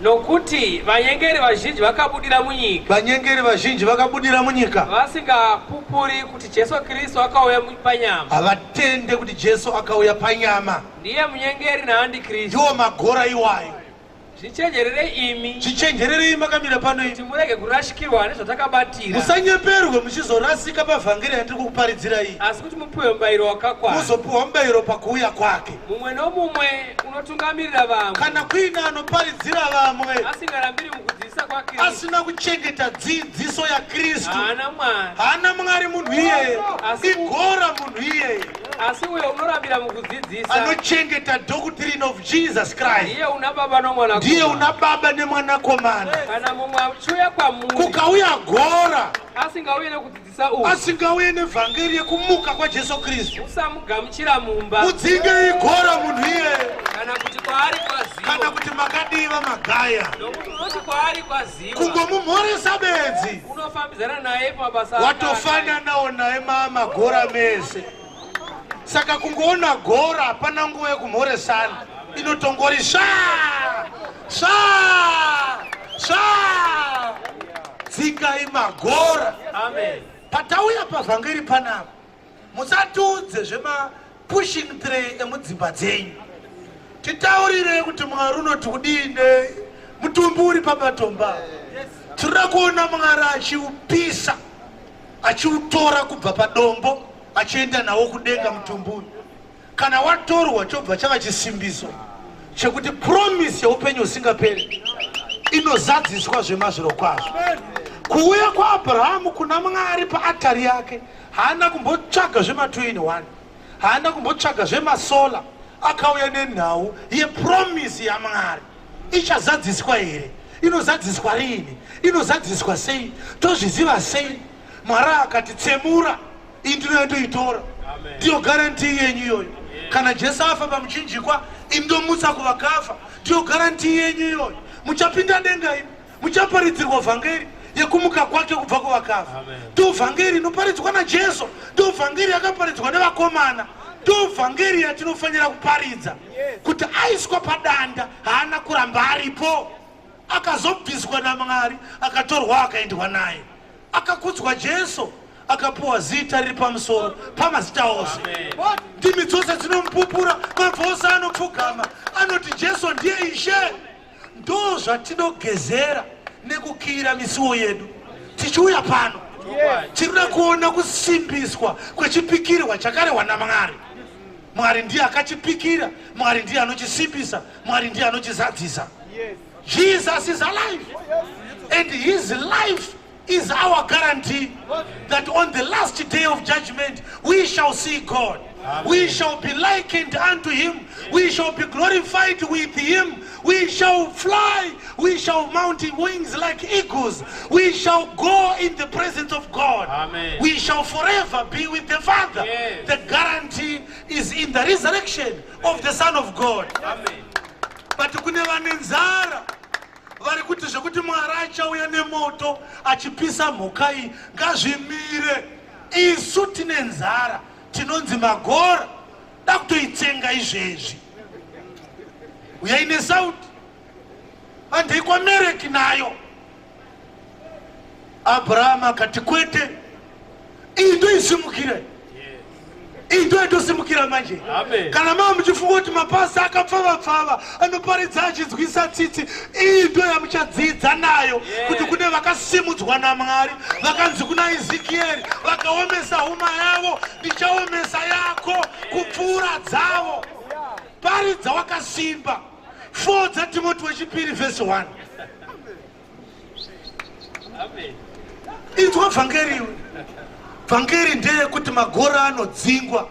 Nokuti vanyengeri vazhinji vakabudira munyika. Vanyengeri vazhinji vakabudira munyika. Vasingapupuri kuti Jesu Kristu akauya panyama. Havatende kuti Jesu akauya panyama. Ndiye munyengeri naandikristu. Ndiwo magora iwayo. Zvichenjererei imi. Zvichenjererei makamira pano imi. Kuti murege kurashikirwa nezvatakabatira. Musanyeperwe muchizorasika pavhangeri yandiri kukuparidzira iyi. Asi kuti mupiwe mubayiro wakakwana. Muzopiwa mubayiro pakuuya kwake. Mumwe nomumwe unotungamirira vamwe. Kana kuine anoparidzira vamwe. Asingarambiri mukudzidzisa kwaKristu. Asina kuchengeta dzidziso yaKristu. Haana Mwari. Haana Mwari munhu iyeye. Igora munhu iyeye. Asi uyo unorambira mukudzidzisa. Anochengeta doctrine of Jesus Christ. Ndiye una baba nomwanakomana. Ndiye una baba nemwanakomana. Kana mumwe achiuya kwamuri. Kukauya gora. Asingauye nekudzidzisa uku. Asingauye nevhangeri yekumuka kwaJesu Kristu. Musamugamuchira mumba. Mudzinge igora munhu iyeye. Kana kuti kwaari kwaziwa. Kana kuti makadii vaMagaya. Nokuti unoti kwaari kwaziwa. Kungomumhoresa bedzi. Unofambidzana naye pamabasa. Watofananawo naye maamagora mese. Saka kungoona gora hapana nguva yekumhoresana, inotongori sva sva sva. Dzingai magora. Amen. Patauya pavhangeri panapa, musatiudze zvema pushing tray emudzimba dzenyu. Titaurirei kuti Mwari unoti kudii ne mutumbi uri pamatomba. Tinoda kuona Mwari achiupisa, achiutora kubva padombo achienda nawo kudenga mutumbi uyu. Kana watorwa chobva chava chisimbiso chekuti promise yeupenyu husingaperi inozadziswa zvemazvirokwazvo. Kuuya kwaAbrahamu kuna Mwari paatari yake, haana kumbotsvaga zvema 2 in 1, haana kumbotsvaga zvemasola, akauya nenhau yepromise yaMwari. Ichazadziswa here? Inozadziswa riini? Inozadziswa sei? Tozviziva sei? Mwari akati tsemura, iyi ndinoya ndoitora. Ndiyo guarantee yenyu iyoyo. Kana Jesu afa pamuchinjikwa, indomutsa kuvakafa. Ndiyo guarantee yenyu iyoyo. Muchapinda denga imi, muchaparidzirwa vhangeri yekumuka kwake kubva kuvakafa. Ndiyo vhangeri inoparidzwa naJesu, ndiyo vhangeri yakaparidzwa nevakomana, ndiyo vhangeri yatinofanira kuparidza. Kuti aiswa padanda haana kuramba aripo, akazobviswa naMwari, akatorwa akaendwa naye. Akakudzwa Jesu, akapuwa zita riri pamusoro pamazita ose. Ndimi dzose dzinomupupura, mabvi ose anopfugama, anoti Jesu ndiye Ishe. Ndo zvatinogezera nekukiyira misuwo yedu tichiuya pano. Tinoda kuona kusimbiswa kwechipikirwa chakarehwa naMwari. Mwari ndiye akachipikira, Mwari ndiye anochisimbisa, Mwari ndiye anochizadzisa. Jesus is alive and his life is our guarantee that on the last day of judgment we shall see God. Amen. We shall be likened unto him. We shall be glorified with him. We shall fly. We shall mount wings like eagles. We shall go in the presence of God. Amen. We shall forever be with the Father. Yes. The guarantee is in the resurrection of the Son of God. Amen. But kune vane nzara vari kuti zvekuti Mwari achauya nemoto achipisa mhuka iyi ngazvimire. Isu tine nzara tinonzi magora, da kutoitsenga izvezvi. Uyai nesauti, handei kwaMereki nayo. Abrahama akati kwete, iyi ndoisimukira, iyi ndoyatosimukira manje. Amen. Kana mava muchifunga kuti mapasi akapfava pfava anoparidza achinzwisa tsitsi, iyi ndo yamuchadzidza nayo kuti kune vakasimudzwa naMwari, vakanzi kuna Ezekieri, vakaomesa huma yavo, ndichaomesa yako kupfuura dzavo. Paridza wakasimba. 4 dzaTimoti wechipiri vhesi 1. Inzwa vhangeri iwe. Vhangeri ndeyekuti magora anodzingwa,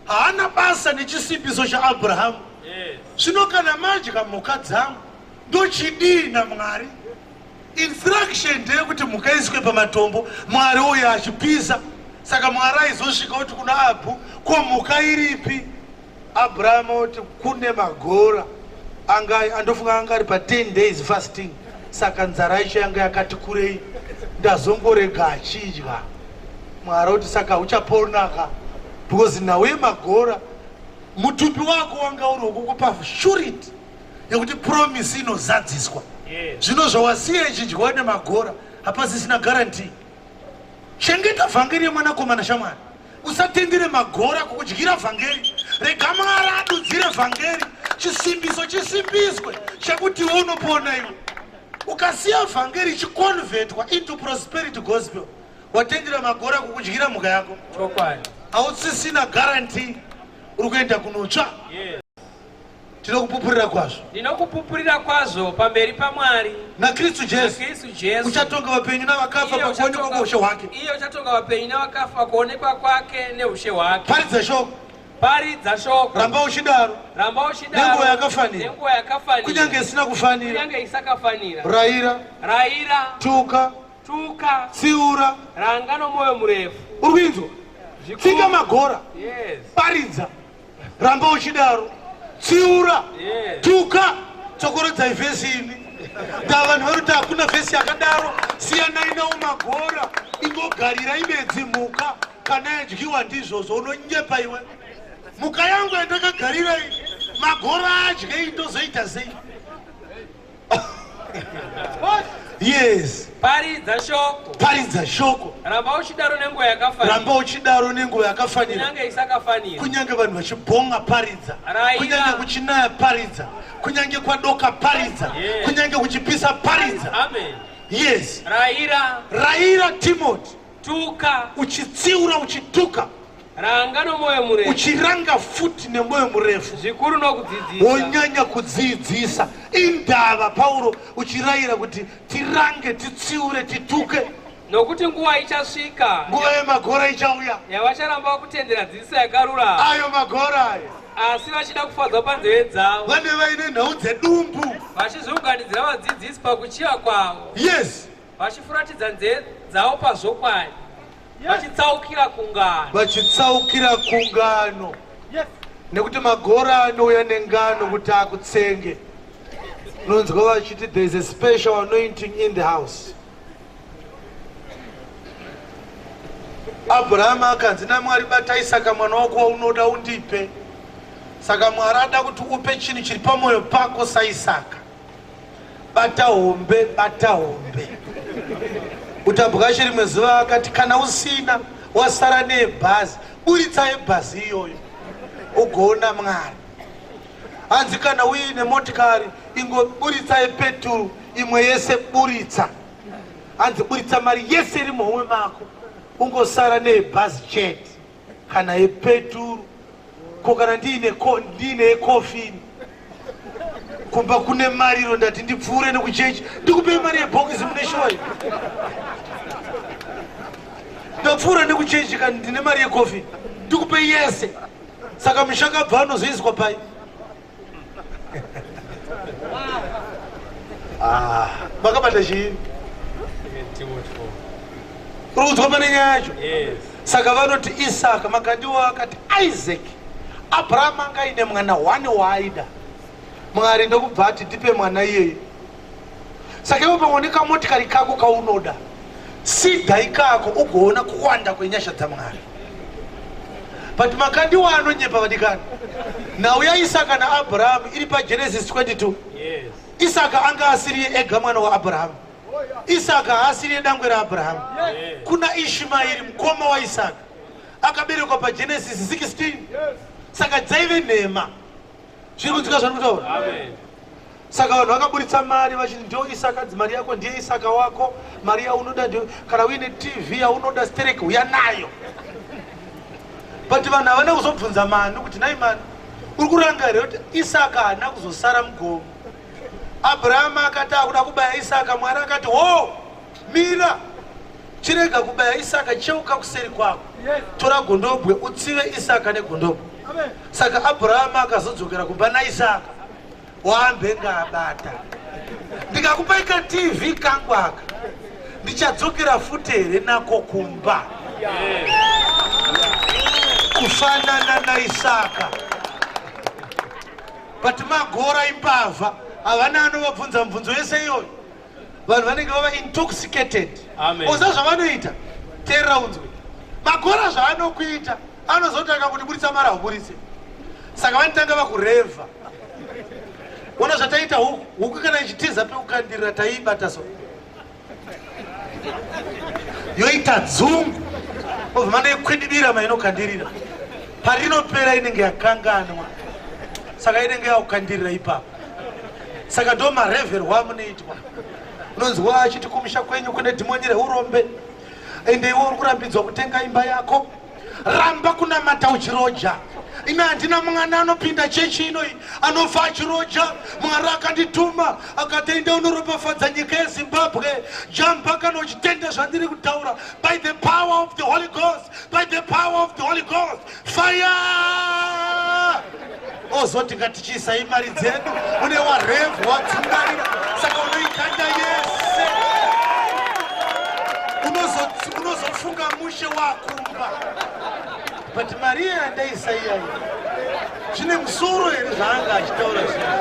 haana basa nechisimbiso chaAbrahamu. Zvino kana madya mhuka dzangu ndochidii naMwari? Instruction ndeyekuti mhuka iswe pamatombo, Mwari uye achipisa. Saka Mwari aizosvika kuti kuna Abhu, ko mhuka iripi? Abraham oti kune magora anga andofunga anga ari pa 10 days fasting saka nzara yacho yanga yakati kurei ndazongorega achidya Mwari oti saka uchaponaka because nhau yemagora mutumbi wako wanga uri wekukupa surety yekuti promise inozadziswa zvino zvawasiya ichidyiwa nemagora hapasisina guarantee Chengeta vhangeri yemwanakomana shamwari. Usatendere magora kukudyira vhangeri. Rega Mwari adudzire vhangeri. Chisimbiso chisimbiswe chekuti iwe unopona iwe. Ukasiya vhangeri ichiconvertwa into prosperity gospel, watendera magora kukudyira mhuka yako. Chokwadi. Hausisina guarantee uri kuenda kunotsva. Yes. Tinokupupurira kwazvo. Ndinokupupurira kwazvo pamberi paMwari naKristu Jesu, naKristu Jesu, uchatonga vapenyu navakafa pakuonekwa kweushe hwake. Iye uchatonga vapenyu navakafa pakuonekwa kwake neushe hwake. Paridza shoko. Paridza shoko. Ramba uchidaro. Ramba uchidaro. Nenguva yakafanira. Nenguva yakafanira. Kunyange isina kufanira. Kunyange isakafanira. Raira. Raira. Tuka. Tuka. Tsiura. Ranga nomwoyo murefu. Uri kuinzwa? Tsika magora. Yes. Paridza. Ramba uchidaro, tsiura, tuka, tsokorodzai vhesi ini. Ndaa vanhu vari kuti hakuna vhesi yakadaro, siyanai nawo magora, ingogarirai bedzi mhuka kana yadyiwa ndizvozvo, unonyepa iwe. Mhuka yangu yandakagarira iyi, magora adyei ndozoita sei? Yes. Paridza shoko. Paridza shoko. Ramba uchidaro nenguva yakafanira. Ramba uchidaro nenguva yakafanira. Kunyange isakafanira. Kunyange vanhu vachibhonga paridza. Raira. Kunyange kuchinaya paridza. Kunyange kwadoka paridza. Yes. Kunyange kuchipisa paridza. Amen. Yes. Raira. Raira Timothy. Tuka. Uchitsiura uchituka. Ranga nomwoyo murefu. Uchiranga futi nemwoyo murefu. Zvikuru nokudzidzisa. Wonyanya kudzidzisa. Indava Pauro uchirayira kuti tirange, titsiure, tituke. Nokuti nguva ichasvika. Nguva yemagora ichauya. Yavacharamba kutendera dzidziso yakarurama. Ayo magora ayo. Asi vachida kufadzwa panzeve dzavo. Vane vaine nhau dzedumbu. Vachizviunganidzira vadzidzisi pakuchiva kwavo. Yes. Vachifuratidza nzeve dzavo pazvokwadi. Vachitsaukira kungano. Vachitsaukira kungano. Yes. Nekuti magora anouya nengano kuti akutsenge. Unonzwa vachiti there is a special anointing in the house. Abraham akanzi naMwari bata Isaka mwana wako waunoda undipe. Saka Mwari ada kuti upe chinhu chiri pamwoyo pako saIsaka. Bata hombe, bata hombe. Utabwashe rimwe zuva akati kana usina wasara nebhazi, buritsa yebhazi iyoyo ugoona Mwari. Hanzi kana uine motikari ingoburitsa yepeturu imwe yese buritsa. Hanzi buritsa mari yese iri muhomwe mako ungosara nebhazi chete kana yepeturu. Ko kana ndiine ndiine yekofini kumba kune mariro ndati ndipfuure nekuchechi ndikupei mari yebhokisi mune shuwa iyi ndapfuura nekuchechi kana ndine mari yekofi ndikupei yese saka mushakabva anozoiswa pai Ah, makabata chii rudzwa pane nyaya yacho saka vanoti isaka makandiwa akati isaac abraham anga aine mwana one waaida mwari ndokubva ati ndipe mwana iyeye saka iwe pamwe nekamotikari kako kaunoda sidha ikako ugoona kuwanda kwenyasha dzamwari but makandiwa anonyepa vadikani nhau yaisaka naabrahamu iri pagenesis 22 Yes. isaka anga asiriye ega mwana waabrahamu isaka haasiriye dangwe raabrahamu Yes. kuna ishmaeri mukoma waisaka akaberekwa pagenesis 16 saka dzaive nhema zviri kunzwika zvandiri kutaura Amen. Saka vanhu vakaburitsa mari vachiti ndiyo Isaka, hanzi mari yako ndiye Isaka wako, mari yaunoda ndiyo, kana uine TV yaunoda stereki uya nayo. But vanhu havana kuzobvunza Manu kuti nai Manu, uri kuranga here kuti Isaka haana kuzosara mugomo? Abrahama akati akuda kubaya Isaka, Mwari akati ho, mira, chirega kubaya Isaka, cheuka kuseri kwako, tora gondobwe utsive Isaka negondobwe. Saka Abrahama akazodzokera kumba naIsaka. Waambenga abata. Ndikakupai ka TV kangu aka ndichadzokera futi here nako kumba? Kufanana naIsaka. But magora imbavha, havana anovabvunza mubvunzo yese iyoyo. Vanhu vanenge vava intoxicated. Oza zvavanoita, teerera unzwe. Magora zvaanokuita, anozotanga kuti buritsa mari hauburitse. Saka vanotanga vakurevha. Ona zvataita huku, huku kana ichitiza pekukandirira taiibata so. Yoita dzungu. Obva manoikwidibira mainokandirira. Parinopera inenge yakanganwa. Saka inenge yakukandirira ipapo. Saka ndo mareverwa amunoitwa. Unonzwa achiti kumusha kwenyu kune dhimoni reurombe. Ende iwe uri kurambidzwa kutenga imba yako. Ramba kunamata uchiroja. Ine handina mwana anopinda chechi inoyi anofa achiroja. Mwari akandituma akati enda unoropafadza nyika yeZimbabwe. Jamba kana uchitenda zvandiri kutaura by the power of the Holy Ghost, by the power of the Holy Ghost. Fire! Ozoti ngatichiisai mari dzedu, une warevhu wadzungaira, saka unoikanda yese. Unozofunga mushe wakumba, but mari yandaisa iyayi zvine musoro here zvaanga achitaura zvinhu?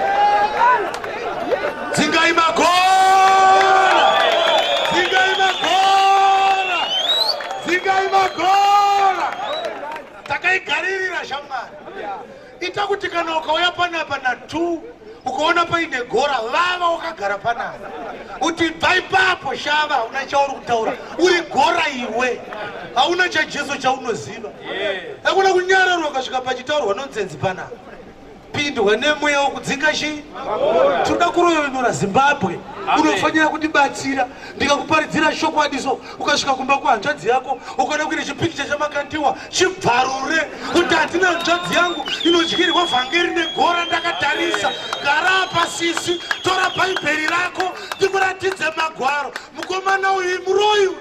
Dzingai magora, dzingai magora, dzingai magora. Takaigaririra shamwari. Ita kuti kana ukauya panapa na 2 ukaona paine gora, vava wakagara panapa, uti bva ipapo shava, hauna chauri kutaura, uri gora iwe, hauna chaJesu chaunoziva. Hakuna kunyararwa ukasvika pachitaurwa nonsense panapa. Pindwa nemweya wokudzinga chii? Tinoda kuroyonora Zimbabwe. Unofanira kutibatsira. Ndikakuparidzira chokwadi so, ukasvika kumba kuhanzvadzi yako ukaona kuine chipikicha chaMakandiwa, chibvarure kuti handina hanzvadzi yangu inodyirwa vhangeri negora ndakatarisa. Gara apa sisi, tora bhaibheri rako ndikuratidze magwaro. Mukomana uyu muroyi uyu.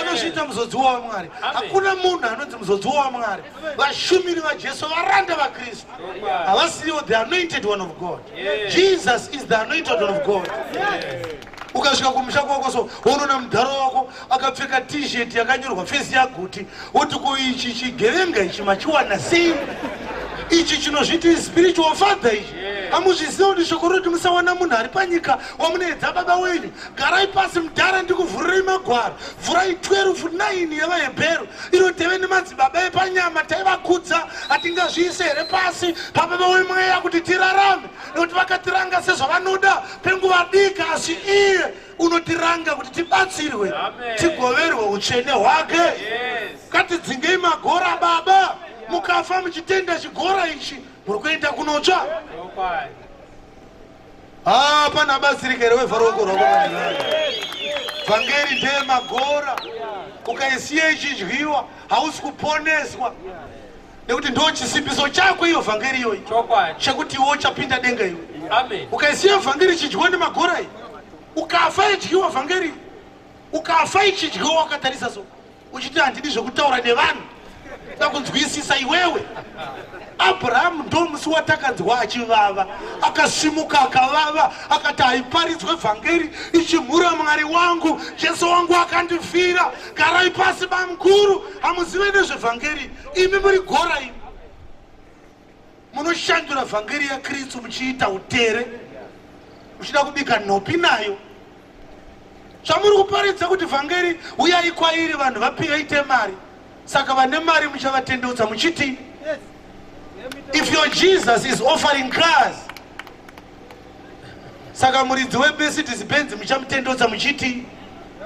Anozviita muzodziwa waMwari. Hakuna munhu anonzi muzodziwa waMwari. Vashumiri vaJesu, varanda vaKristu, havasiwo the anointed one of God. Jesus is the anointed one of God. Ukasvika kumusha kwako so, unoona mudharo wako akapfeka t-shirt yakanyorwa fesi yaGuti, woti ko ichi chigevenga ichi machiwana sei? Ichi chinozviti spiritual father ichi. Hamuzviziva kuti shoko rinoti musawana munhu ari panyika wamunoedza baba wenyu. Garai pasi mudhara ndikuvhurirei magwaro. Vhurai 12:9 yevaHebheru inoteve nemadzibaba epanyama taivakudza, hatingazviise here pasi pababa wemweya kuti tirarame? Nekuti vakatiranga sezvavanoda penguva diki, asi iye unotiranga kuti tibatsirwe, tigoverwe utsvene hwake. Ngatidzingei magora baba. Mukafa muchitenda chigora ichi, muri kuenda kunotsva. Ah, pana batsirika here wevha ruoko rwako vanhu. Vhangeri ndeye magora. Ukaisiya ichidyiwa hausi kuponeswa, nekuti ndo chisimbiso chako iyo vhangeri iyoyi, chekuti iwe uchapinda denga iwe. Ukaisiya vhangeri ichidyiwa nemagora iyi, ukafa idyiwa vhangeri, ukafa ichidyiwa wakatarisa so, uchiti handidi zvekutaura nevanhu, takunzwisisa iwewe. Abrahamu ndo musi watakanzwa achivava, akasimuka akavava, akati haiparidzwe vhangeri ichimhura Mwari wangu, Jesu wangu akandifira. Garai pasi bamukuru, hamuzive nezvevhangeri imi, muri gora imi, munoshandura vhangeri yaKristu muchiita utere, muchida kubika nhopi nayo. Zvamuri kuparidza kuti vhangeri uyai kwairi vanhu vapiite mari, saka vane mari muchavatendeutsa muchiti if your Jesus is offering cars, saka muridzi weMercedes Benz muchamutendeutsa muchiti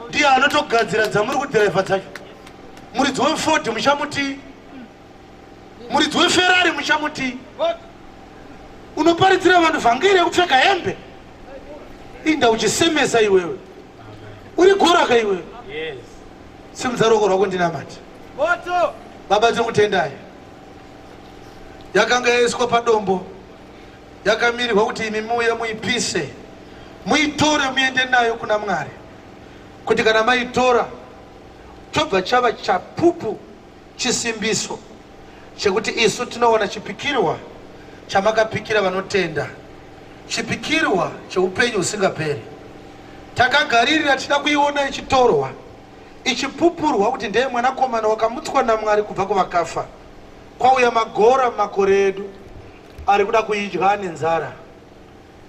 ndiye anotogadzira dzamuri kudhiraivha dzacho. Muridzi weFord muchamuti, muridzi weFerrari muchamuti. Unoparidzira vanhu vhangeri yekupfeka hembe, inda uchisemesa iwewe, uri goraka iwewe. Simudza ruoko rwako ndinamate. Baba, tinokutendai. Yakanga yaiswa padombo, yakamirirwa kuti imi muuye muipise, muitore muende nayo kuna Mwari, kuti kana maitora chobva chava chapupu, chisimbiso chekuti isu tinowana chipikirwa chamakapikira vanotenda, chipikirwa cheupenyu husingaperi. Takagaririra tichida kuiona ichitorwa, ichipupurwa kuti ndeye mwanakomana wakamutswa naMwari kubva kuvakafa. Kwauya magora mumakore edu. Ari kuda kuidya nenzara.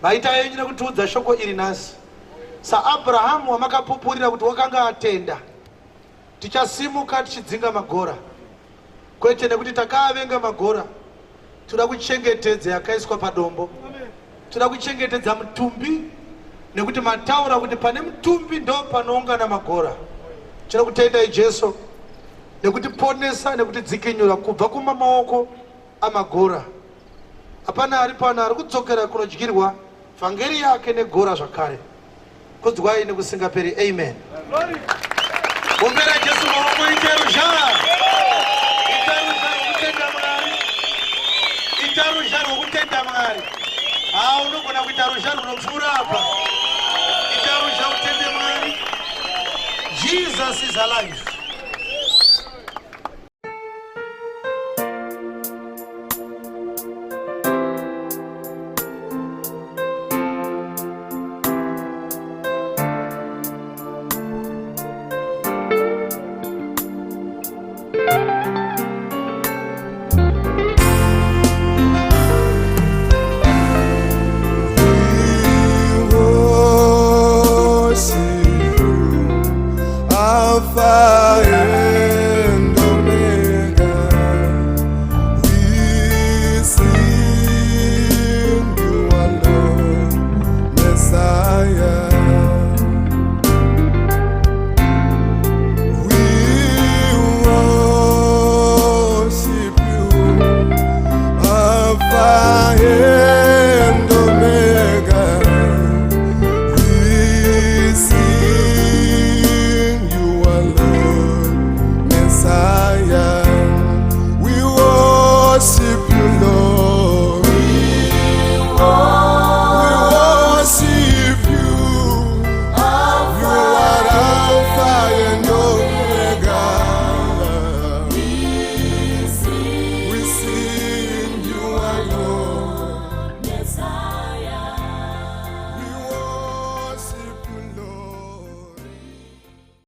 Maita yenyu nekutiudza shoko iri nhasi. SaAbrahamu wamakapupurira kuti wakanga atenda, tichasimuka tichidzinga magora. Kwete nekuti takaavenga magora, toda kuchengetedza yakaiswa padombo. Toda kuchengetedza mutumbi nekuti mataura kuti pane mutumbi ndo panoungana magora. Tinoda kutendai Jesu nekutiponesa nekutidzikinyura kubva kumamaoko amagora. Hapana ari pano ari kudzokera kunodyirwa vhangeri yake negora zvakare. Kudzwai nekusingaperi. Amen. Ombera Jesu maoko, ite ruzha. Ita ruzha rwokutenda Mwari. Ita ruzha rwokutenda Mwari. Ha, unogona kuita ruzha runopfuura apa. Ita ruzha utende Mwari. Jesus is alive.